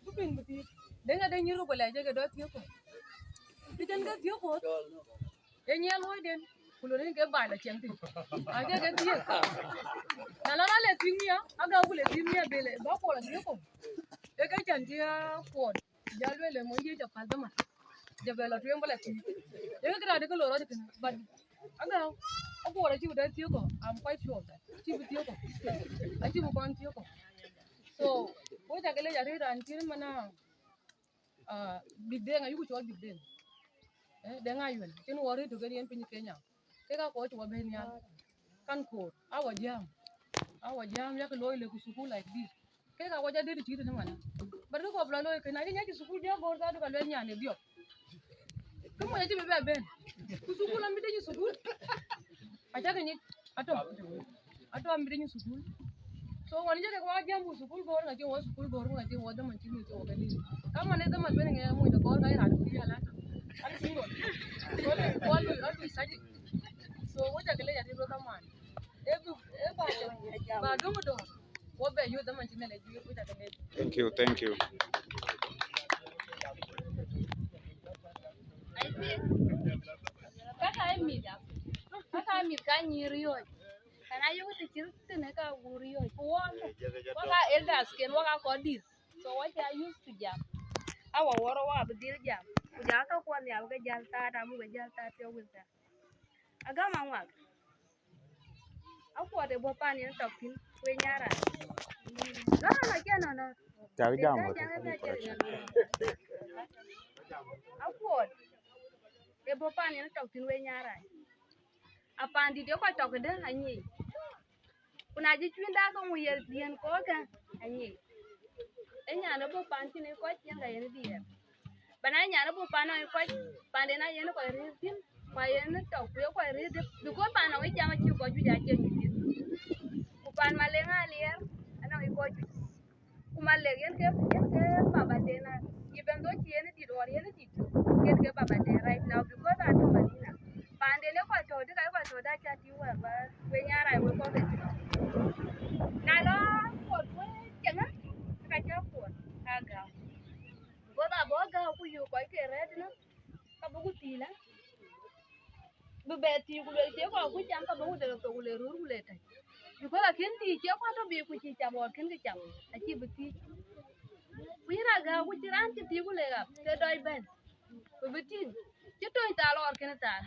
Bï pin bï thiëk. Dëŋ ade nyïr ku lɛc ke dɔ̈ thiëk ku. Bï tën ke thiëk ku. Ye nyiɛɛl luɔiden, ku lon en ke baai la ciɛŋ thïn. Ake ke thiëk. Na lɔ raan le thïn mia, Agäu ku le thïn mia bele, ba Kuɔt la thiëk ku. Eke cän cï Akuɔt, jal lueel le mony diëc apäl dhaman. Jɔ bɛ la tueŋ bä la thiëk. Eke këraade ke loi rɔt kënë, but Agäu, Akuɔt acï bï dɛ thiëk kɔ, I'm quite sure of that. Acï bï thiëk kɔ. Acï bï kɔn thiëk kɔ. So, wo cak lec arëët raan cïn mana, ah, Big Deŋ, ayuku cɔl Big Deŋ. Eh, Deŋ Ayuel, cïn wɔ rëët tök en yen piny Kenya. Kek aa kɔc wɔ bɛ̈n nhial. Kan koor, awɔ jam. Awɔ jam, yak looi le ku sukul like this. Kek aa wɔ ja dëdï cït në mana. But kë kɔp la looi kënë, acï nyac sukul jɔ gɔ̈ɔ̈r dhadu ka luel nyan ë dhiɔp. Kë mony acï bï bɛ bɛ̈n. Ku sukul amï dec sukul. Acä ke nyic, atɔ̈. Atɔ̈ amï dec sukul. So wan jɛ ke wa jam ku sukul gɔ̈ɔ̈r ŋa cï wɔ sukul gɔ̈ɔ̈r ŋa cï wɔ dhaman cï mïth cï wɔ ke dït. Ka man ë dhaman ben ŋɛ mony de gɔ̈ɔ̈r ka ë raan ku ya la. An single. Kɔl kɔl alui saji. So wo cak lec atit we kaman. Ë bï, ë ba, ba döŋ döŋ. Wo bɛ yöth dhaman cï Nhialic juiir, wo cak lec. Thank you, thank you. I think, kaka ë mïth, kaka ë mïth ka nyïïr riɔ̈ɔ̈c. Kana yökë të cït tënë ka gur riɔ̈ɔ̈c. Ku wɔ, wɔ ka elders ken, wɔ ka kɔc dït. So wɔ ca used to jam. Awɔ wɔ rɔ wɔ abï dhil jam. Ku ja ka kuɔn nhial ke jäl thaat, amuk ke jäl thaat piɔ̈u wël thaat. Agam aŋuak. Akuɔt ë bɔ̈ pan yen tɔk thïn, we nyara. No, no, no, kiɛ no, no. Cak jam wä. Akuɔt ë bɔ̈ pan yen tɔk thïn, we nyara. A pandït ye kɔc tɔk këdë anyic. Ku na cï cuïn dak ke ŋu ye dhiën kɔɔrkë anyic. Ë nyan ë bɔ̈ pan cïn ë kɔc yen ka yen diɛɛr. Bana nyan ë buk pan nɔŋ kɔc, panden ayen kɔc rëër thïn, ku ayen tɔ̈ ku ye kɔc rëër dït, because pan nɔŋ ë cam acï kɔc juëc acï nyuc thïn. Ku pan Maleŋ aliɛɛr anɔŋ kɔc juëc. Ku Malek yen ke, yen ke babaden, even though cï yen dït or yen dït, yen ke babaden right now because atɔ̈ Madina. Panden ë kɔc tɔ̈ dït, ka ye kɔc tɔ̈ dït aca tïŋ wɛ̈ɛ̈r ba we nyara we kɔ̈k ke cï. Na lɔ kuɔt we cieŋë, ka cä kuɔt ka gäu. Because abɔ̈ gäu ku yök kɔc ke rɛ̈ɛ̈t ënë, ka bï ku thiil ë. Bï bɛ thiil ku luel cie kɔc ku cam, ka bï ku dek thok ku le röör ku le tɛ̈c. Because akën thiil cie kɔc tɔ̈ bï ku cï cam ɣɔn kën kë cam, acï bï thiil. Ku yïn raan gäu ku cï raan cï thiil ku le ɣap, ke dɔc bɛ̈n. Ku bï tïŋ, cï töny thal ɣɔn kën thal.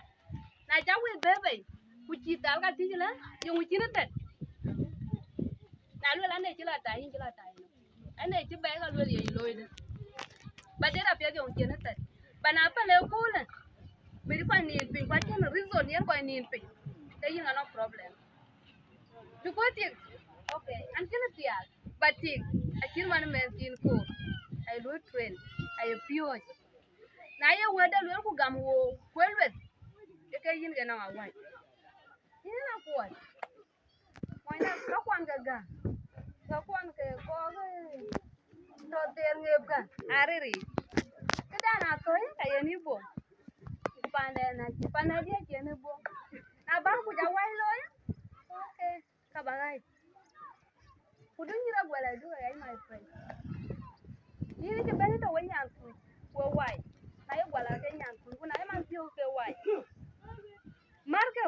Na cä wël bɛ̈ɛ̈i bei, ku cï thal ka thiëc ëlä, yeŋö cïn ë thɛt. Na luel an, ee cï la tai, yïn cï la tai. Ënë cï bɛ̈ɛ̈i ka luel ye looi dë. Ba dɛ̈t apiɛth yɔŋ cïn ë thɛt. Ba na päl ë köölë, bï kɔc nin piny, ku acïn reason yen kɔc nin piny. Ke yïn anɔŋ problem. Because tik, okay, an cïn thiaak, but tik, acïn man mɛnh thiin koor. Aye luɔi train, aye piööc. Na ye wɛ̈tde luel ku gam wook, ku ë lueth, ke ke yïn ke nɔŋ awäc. Yïn akuɔt. Mɔnyna, ka kuan ke gäk, ka kuan ke kɔɔk, eh, tɔ̈ dheer ŋeepkë, ariric. Këdan athöi, ka ye Tɛ̈n acï pan adï acïn ë bɔ̈. Na bä kuc awai looi, okay, ka bä ɣai. Ku du nyïïr aguɛl aduk ɣɛc, my friend. Yïn cï bɛ̈n tɔ̈ we nyan kuc, we wai. Na ye gual ake nyan kuc, ku na ye man piɔ̈u ke wai. Markë,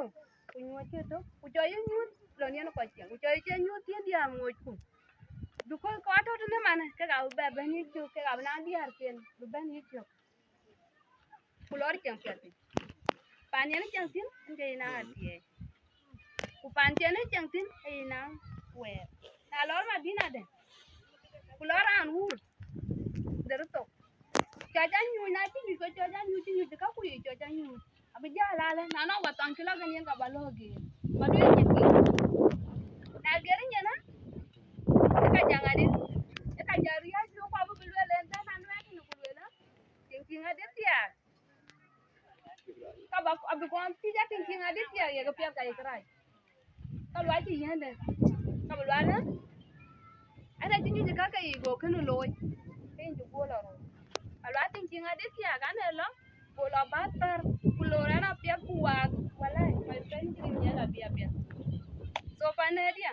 ku nyuɔ̈c ke tök, ku cɔc ye nyuɔ̈th lon yen kɔc cieŋ, ku cɔc ye nyuɔ̈th thiëndiɛ̈ aŋoocku. Because kɔc tɔ̈ tënë manë, kek abï bɛ bɛ̈n yï cök, kek abï na diäärken, bï bɛ̈n yï cök. Ku lɔɔr cieŋ piɛth thïn. Pan yen cieŋ thïn, ënde yïn a athiɛɛi. Ku pan cïn ë cieŋ thïn, ë yïn a wɛɛr. Na lɔɔr Madina dë, ku lɔɔr raan wur, dërë thok. Cɔc anyuc, na cï nyuc, ke cɔc anyuc, cï nyuc, ka ku yic cɔc anyuc. Abï jäl alë, na nɔŋ wäthɔn cï lɔ kën yen, ka bä lɔ̈k yen. Ba duëër nyin thïn. Na gër nyin ë, ë ka jäŋ adï, ë ka jäŋ riääc, ku abï bï lueel en, tɛ̈n anuɛɛt tënë ku lueel ë, tiŋ tiŋ adï thiaak. Ka bä, abï kɔn thiëc, a tiŋ tiŋ adï thiaak, ye ke piɛth ka ye kërac. Ka luac cï yiëndë, ka bï lual ë, ënë cï nyuc ë ka ke yic, go kënë looi. Ke yïn cï guöl lɔ röör. Ka luac tiŋ tiŋ adï thiaak, an, ë lɔ, go lɔ bä thär, ku loor ɛn apiɛth ku waak, walai, my friend, cï rin yen abï apiɛth. So, pan ë diä,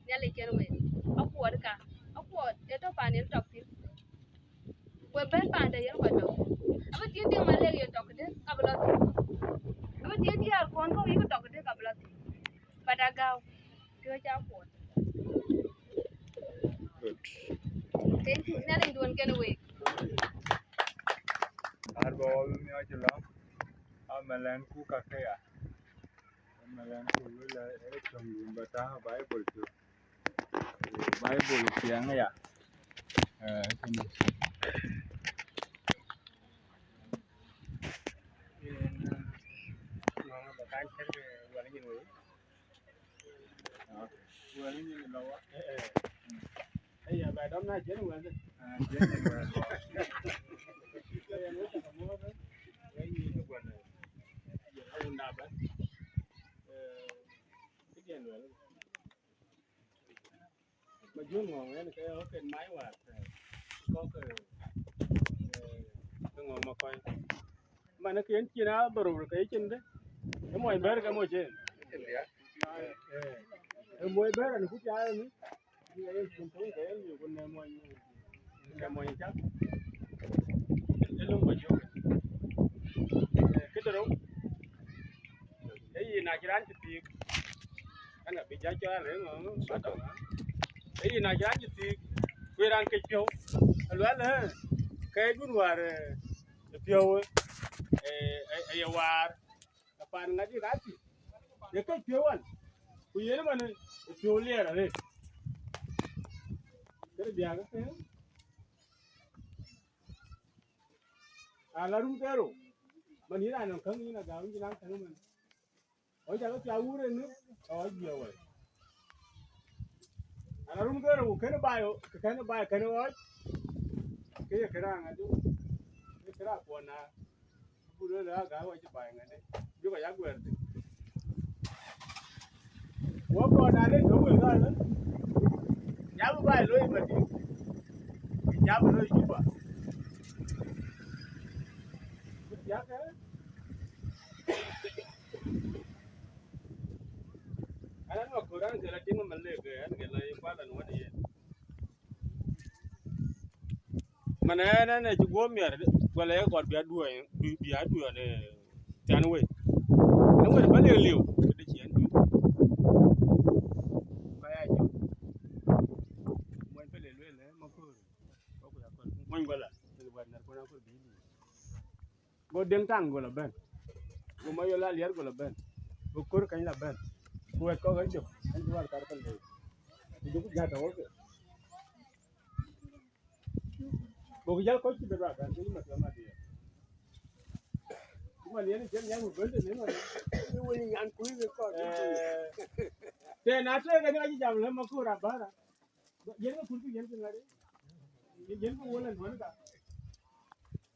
Nhialic cïn wek, akuɔt ka, akuɔt ë tɔ̈ pan yen tɔk thïn. We bɛ̈n paande yen kɔc tɔ̈. Abï tiëŋ tiëŋ Malek yen tɔ̈ këdë, ka bï lɔ thïn. Abï tiëŋ diäär kuɔn kɔ̈u yïk tɔ̈ këdë, ka bï lɔ thïn. But agäu, piööc akuɔt. Good. Thank you. Nhialic duön kenë wek. Ar bä wä bï miɔɔc lɔ, amɛlɛn ku kakë ya. Amɛlɛn ku wël ë cöŋdun bä tääu Baibol cök. Baibol ciɛɛŋ aya. Eh, kënë. Yen, eh, ŋɔŋ bä kan cï wɛl nyin wei. Ah, wɛl nyin lɔ wä. Eh, eh. Eh, ya bä dɔm na cïn wɛl. Ah, cïn wɛl. Eh, yen wä ka mo. Wɛl nyin wä. Ya wunda bä. Eh, kï cïn wɛl. Ma juŋ ŋɔŋ en ke oken mai war, eh, kɔk, eh, eh, ke ŋɔŋ ma kɔc. Man ke en cin a barur ke cin de. E moy ber ke moy cin. Eh, e moy ber an ku ja ni. Ni e cin to ke en ku ne moy. Ke moy ja. E lo ma juŋ. Eh, ke dero. Ee, yïn acï raan cï thiëëk, ana bï ja cɔɔl rëër ŋö, ŋö, ŋö, ŋö. Ee, yïn acï raan cï thiëëk, ku ye raan kec piɔ̈u, aluɛl, ee, ke dun wäär, ee, piɔ̈u, ee, ee, ee, ye waar, apan ŋadï raan cï, ye kec piɔ̈u wan, ku yen ëmën, ee, piɔ̈u liɛɛr arëët. Këde biäk, ee, ala rum ke rou, man yïn anɔŋ käŋ yïn agam yïn an käŋ ëmën. Ɣɔn cä ke piath wur en, ɣɔn jiëë wei. Ana rum ke rou, kënë baai, kënë baai, kënë ɣɔc, ke ye këraŋ adu, ke këraŋ kuɔn na, ku lë lë aga ɣɔc baai ŋade, bï kɔc aguɛɛr thïn. Wɔ kɔn na le tɔ̈u wek ɣɔn, ya bï baai looi madï, ya bï looi Juba. Ku tiakä, An, an, ma kɔɔr an, ke la tiŋ Malek, an, ke la ye kual an, wän yen. Man ɛn, ɛn, ë cï guɔ miɛr, wala ye kɔɔr bï aduɔɔny, bï, bï aduɔɔny, eh, thian wei. Ɛn wën bä lek liu, këde cï ɛn duɔɔny. Ka ya jɔ. Muɔny pele lueel, eh, ma kɔɔr. Muɔny bä la, wɛ̈t nɛr kɔn akɔɔr bï liu. Go Deŋ Taŋ go la bɛ̈n, go Mayol Aliɛr go la bɛ̈n, go Kör Kany la bɛ̈n, ku wɛ̈t kɔ̈k ë jök, ɛn cï wal kar pɛ̈l dee, ku jɔku jat tɔ̈u ke. Gokï jäl kɔc cï bɛ bɛ bɛ̈n, ke cï Mathiɔ̈k Madiɛɛr. Ku man yen cïn nyan ku bɛ̈n tënë man. Ni wël nyan kuc ke kɔc. Eh, tɛ̈n na tëëk ɛn ka cï jam lë Makor Abara. Yen ke kur ku yen ke ŋade. Yen ke wol en wän ka.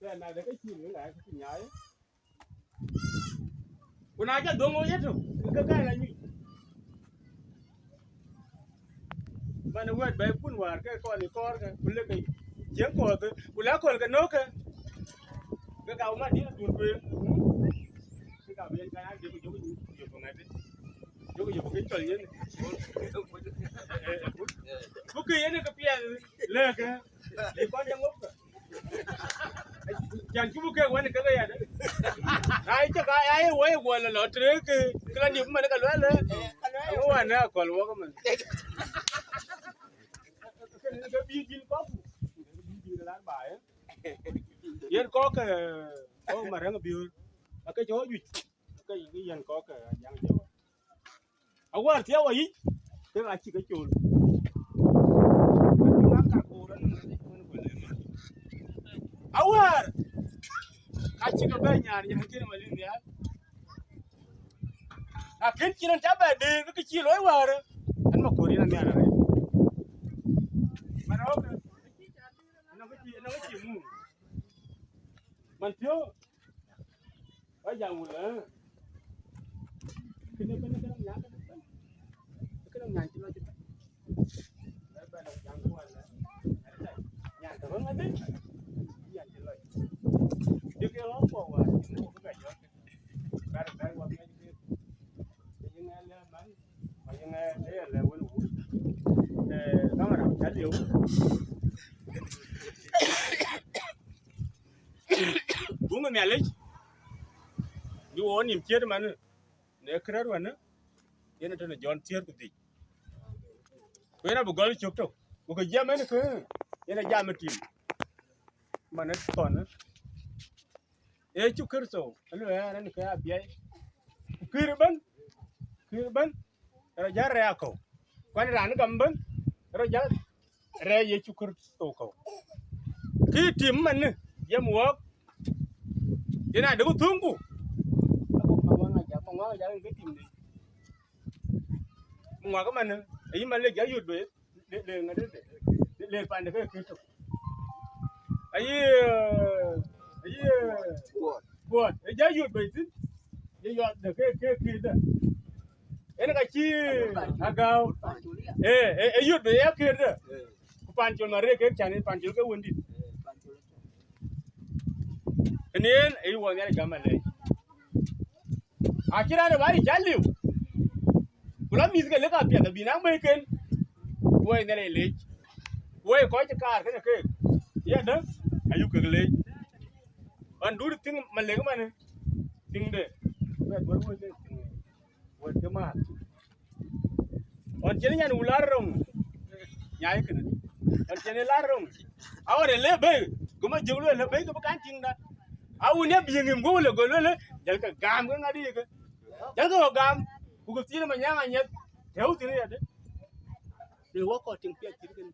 Tɛ̈n na de ke cïn wël aa ke cï nyaai. Ku na jɔ dhoŋ wo yeto, ke ka la nyuc. Man wɛ̈t bɛ̈i kun wäär ke kɔn ë kɔɔr ke, ku lek ke cieŋ kɔ̈ɔ̈th, ku lek aköl ke nöökë. Ke ka wä man dït dur kueer. Ka ben ka ya jök jök jök ŋa de. Jök jök ke cɔl yen. Ku ke yen ke piɛth leke. Ye kɔn de ŋop. Can cubu ke wan ke ya de. Ai cä ka ai woi guɔ lɔ lɔ tre ke. Kila ni man ka lɔ lɔ. Wan na kɔl wɔ man. Ke bi jin kɔku. Bi jin lar ba. Yen kɔk, eh, kɔk Maräŋ Biöör. Ake cɔ juëc. Ke yï yen kɔk, eh, Ajaŋ Jɔw. Awär thiau ayic, ke ka cï ke col. Awär, ka cï ke bɛ nyar, nyar cïn ma lin nhial. Lakin cïn en ca bɛ deer, ke cï looi wäär, an ma kor yen anhiar arëët. Man rɔɔk, anɔŋ kë cï, anɔŋ kë cï muk. Man piɔ̈u, wa jam wul, eh? Kënë, kënë, kënë, nyan, kënë, kënë, nyan cï lɔc cï bɛ̈n. Bɛ bɛ̈n jam ku wala. Nyan të ŋɔ̈ŋ adï. Nyan cï lɔc. Dï ke ɣɔ̈k kɔ̈k wäär, cïn ŋɔ̈ŋ bï bɛ jɔt. Bɛ̈n, bɛ̈n, wa bï jɔt. Yïn ŋɛn lɛ man, wa yïn ŋɛn lɛ wun wun. Eh, kamera, cä liu. Buŋ Nhialic, bï wo nïm ciët man, në kërɛ̈t wën, yen tënë Jɔn thiëër ku dhïc. Ku yen abï gɔl cök tök, ku kë jiɛɛm en kë, yen ajam ë tim, man ë thɔn. Yecu Kërtho, aluɛɛr en ke abiɛi. Ku kïïr ëbën, kïïr ëbën, rɔ jäl rɛɛc akɔ̈u. Kuan raan gam ëbën, rɔ jäl rɛɛc Yecu Kërtho kɔ̈u. Kï tim manë, yem wɔɔk, yen adï ku thöŋku. Aku ma ŋuak ajak, ma ŋuak ajak ke tim de. Ma ŋuak manë, ayï ma lek ya yut be, le, le, ŋa de, le, le pande ke Kërtho. Ayï, eh, ayï, eh, kuɔt, e ja yut be thïn. Ye yɔt de ke, ke, ke de. En ka cï agäu. Eh, eh, eh, yut be ya kër de. Ku Pancol ma rek ke cän, Pancol ke wëndït. Kënë yen, ayï wɔ Nhialic gam alɛɛc. Acï raan ë bä yï cä liu. Ku la mïth ke lëk apiɛth abï naŋ bɛ̈iken. Woi Nhialic leec. Woi kɔc cï kaar kënë keek. Yadë, ayuk kek leec. Ɣɔn duut thiŋ malek manë, thiŋde. Bɛ duɔ̈r woi ke thiŋ woi ke määr. Ɣɔn cïn nyan wul lar röŋ. Nyai kënë. Ɣɔn cïn lar röŋ. Aɣɔn ë le bɛ̈i, gɔmä jök lueel le bɛ̈i ke bï kan tïŋda. A wun ë biëŋ im guɔ le gɔl lueel, jël ke gam ke ŋadï ke. Jël ke gam, ku ke thiin ma nyaŋ anyeth, tɛ̈u thiin yadë. Le wɔ kɔc tïŋ piɛth cït kënë.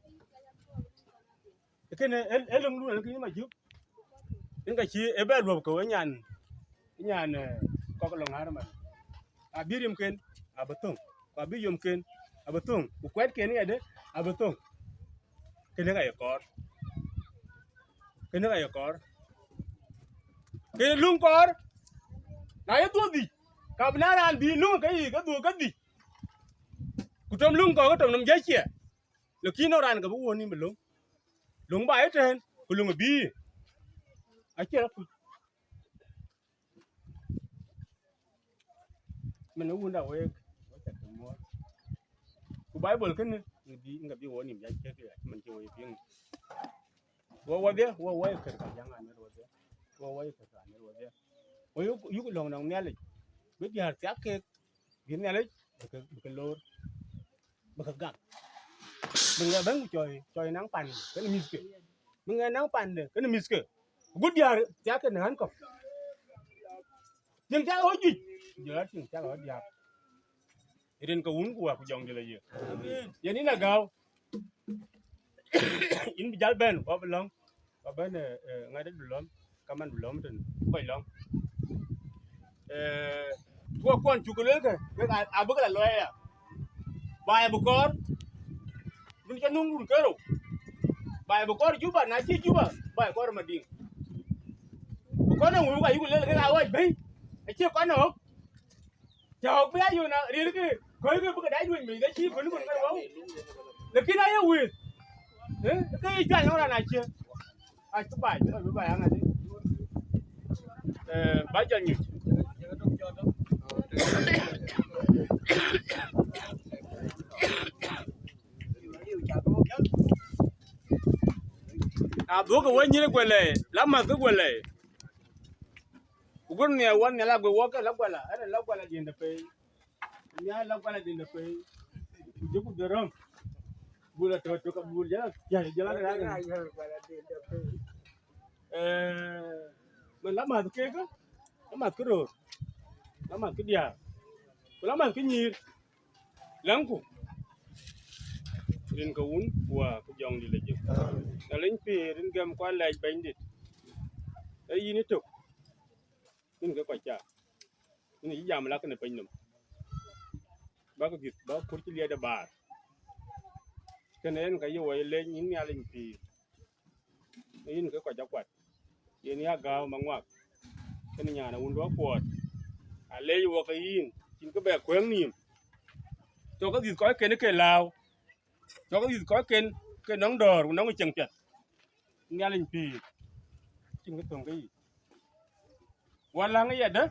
Kënë, ë, ë löŋ duön, kë yï ma jök. Yen ka cï ë bɛ luɔp ke we nyan, nyan, eh, kɔk lɔ ŋäär man. Abï riɛmken, abï thöŋ. Ku abï yomken, abï thöŋ. Ku kuɛtken yadë, abï thöŋ. Kënë ka ye kɔɔr. Kënë ka ye kɔɔr. Kënë luŋ kɔɔr. Na ye dhuɔ̈k dhïc, ka bï na raan bï luŋ ke yic, ke dhuɔ̈k ke dhïc. Ku tɔ̈m luŋ kɔɔr, ke tɔ̈m nɔm jɛ ciɛ. Lakin nɔŋ raan ke bï wuɔ̈n nïm bï löŋ. Löŋ ba ëtɛ̈ɛ̈n, ku löŋ abï. Acie rɔt kuc. Min ë wunda week, wek cä tïŋ muɔɔr. Ku Baibol kënë, ŋa bï, ŋa bï wo nïm ya ciëk ya, cï man cï wo ye piŋ. Wo wodhie, wo wo ye kër ka jaŋ aner wodhie. Wo wo ye kër ka aner wodhie. Wo yuk, yuk lɔ̈ŋ nɔŋ Nhialic. Bï diäär thiak keek, bï Nhialic, bï ke, bï ke loor. Bï ke gam. Bï ŋɛ bɛ̈n ku cɔi, cɔi naŋ pan, kënë mïthke. Bï ŋɛ naŋ pande, kënë mïthke. Ku diäär thiak ke në ɣän kɔ̈k. Tiŋ thiak ɣöö juëc, jɔl a tiŋ thiak ɣöö diäär. Rin ke wun ku wä ku jɔŋdït la ye. Amen. Yen yïn agäu. Yïn bï jäl bɛ̈n, wä bï lɔ̈ŋ. Wä bɛ̈n, eh, eh, ŋadï du lɔ̈m, kaman du lɔ̈m tën, kɔc lɔ̈ŋ. Eh, tuɔɔk kuɔn cuk luelkë, wek a, abïk la luɔi aya. Baai bï kɔɔr, dun ca nuŋ dun kerou. Baai bï kɔɔr Juba, na cï Juba, baai kɔɔr Madiŋ. Bï kɔn ë wëu ka yuk lel ke ka ɣɔc bɛ̈i, acie kɔn ë ɣɔ̈k. Cä ɣɔ̈k bï ya yök na rir ke, kɔc ke bï ke dac lueny bei, ke cï kɔn kɔn ke wëu. Lakin aye wëu, eh, ke ye juany nɔŋ raan acie. Acï baai, cï kɔc bï baai aŋadï. Eh, ba jɔ nyuc. Na dhuɔ̈k wek nyïïr guɛlɛ, la mäth ke guɛlɛ. Ku gör nhial wän nhial aguë wɔ ke la guɛla, ɛn la guɛla diɛn de pei. Nhial la guɛla diɛn de pei. Ku jëku de röm. Bul atɔ̈ tök, bul jël, jël, jël, jël. Eh, man la mäth kek, la mäth ke röör, la mäth ke diäär, ku la mäth ke nyïïr. Läŋku, rin ke Wun, ku Wät, ku Jɔŋdït Lajik. Na leny pïïr, rin gɛm ku alɛɛc Bɛ̈nydït. Ee yïn ë tök, yïn ke kɔc cak, yïn cï jam la kënë pinynhom. Bäk dhiëth, bäk kur cï liɛɛt ë baar. Kënë en ka ye wɔ ye lec, yïn Nhialic pïïr. Yïn ke kɔc akuat, yen ya gääu maŋuak, kënë nyan awundu akuɔɔt. Alec wɔ ke yïn, cïn kë bɛ kuëëŋ nïïm. Cɔk ke dhiëth kɔcken ke lääu, cɔk ke dhiëth kɔcken ke nɔŋ dɔ̈ɔ̈r ku nɔŋ ceŋ piɛth. Nhialic pïïr, cïn kë thöŋ ke yic. Wɔ läŋ yadë,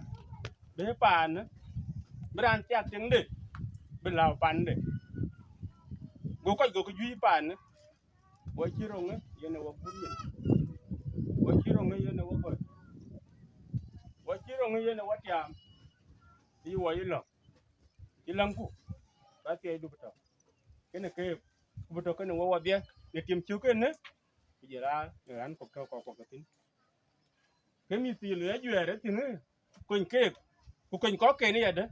bï paanë, bï raan thiak tiŋde, bï lääu pande. Go kɔc gokï juëc paanë, wɔ cï roŋë yen ë wɔ kut nyin, wɔ cï roŋë yen ë wɔ gɔ̈t, wɔ cï roŋë yen ë wɔ tiaam, yï wɔ yï lɔ̈ŋ, yï läŋku, ka thiɛɛcdu bï tɔ̈ kënë keek, ku bï tɔ̈ kënë wɔ wɔdhie, në tim cök kënë, ku jël raan, në raan kɔ̈k tɔ̈ kɔ̈k kɔ̈k ke thïn. Ke mïth thii luɔi ajuɛɛr ë thïn, kony keek, ku kony kɔcken yadë,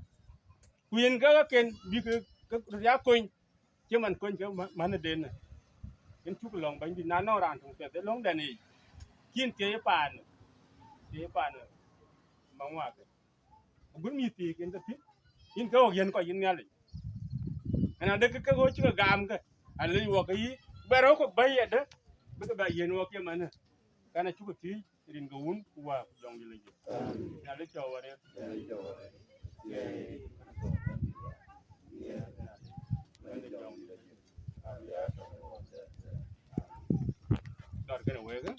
ku yen ke ɣɔ̈kken bï ke, ke röt ya kony, cï man kony ke ma-, manëden. Yen cuk lɔ̈ŋ Bɛ̈nydït, na nɔŋ raan töŋ piɛth ë löŋden yic, cïn thiëëc paanë, thiëëc paanë maŋuakë. Agut mïth thii yen ke thïn, yïn ke ɣɔ̈k yiɛ̈n kɔc yïn Nhialic. Ëna de ke, ke ɣöö cï ke gaamkë, alec wɔ ke yï, bɛ rɔ̈u kɔ̈k bɛ̈i yadë, bï ke bɛ yiɛ̈n wɔ ke manë. Kan acuk thiëëc rin ke Wun, ku Wät, ku Jɔŋdït Lajik. Nhialic cɔk wɔ rëër. Dɔ̈ɔ̈r kënë wek, ë?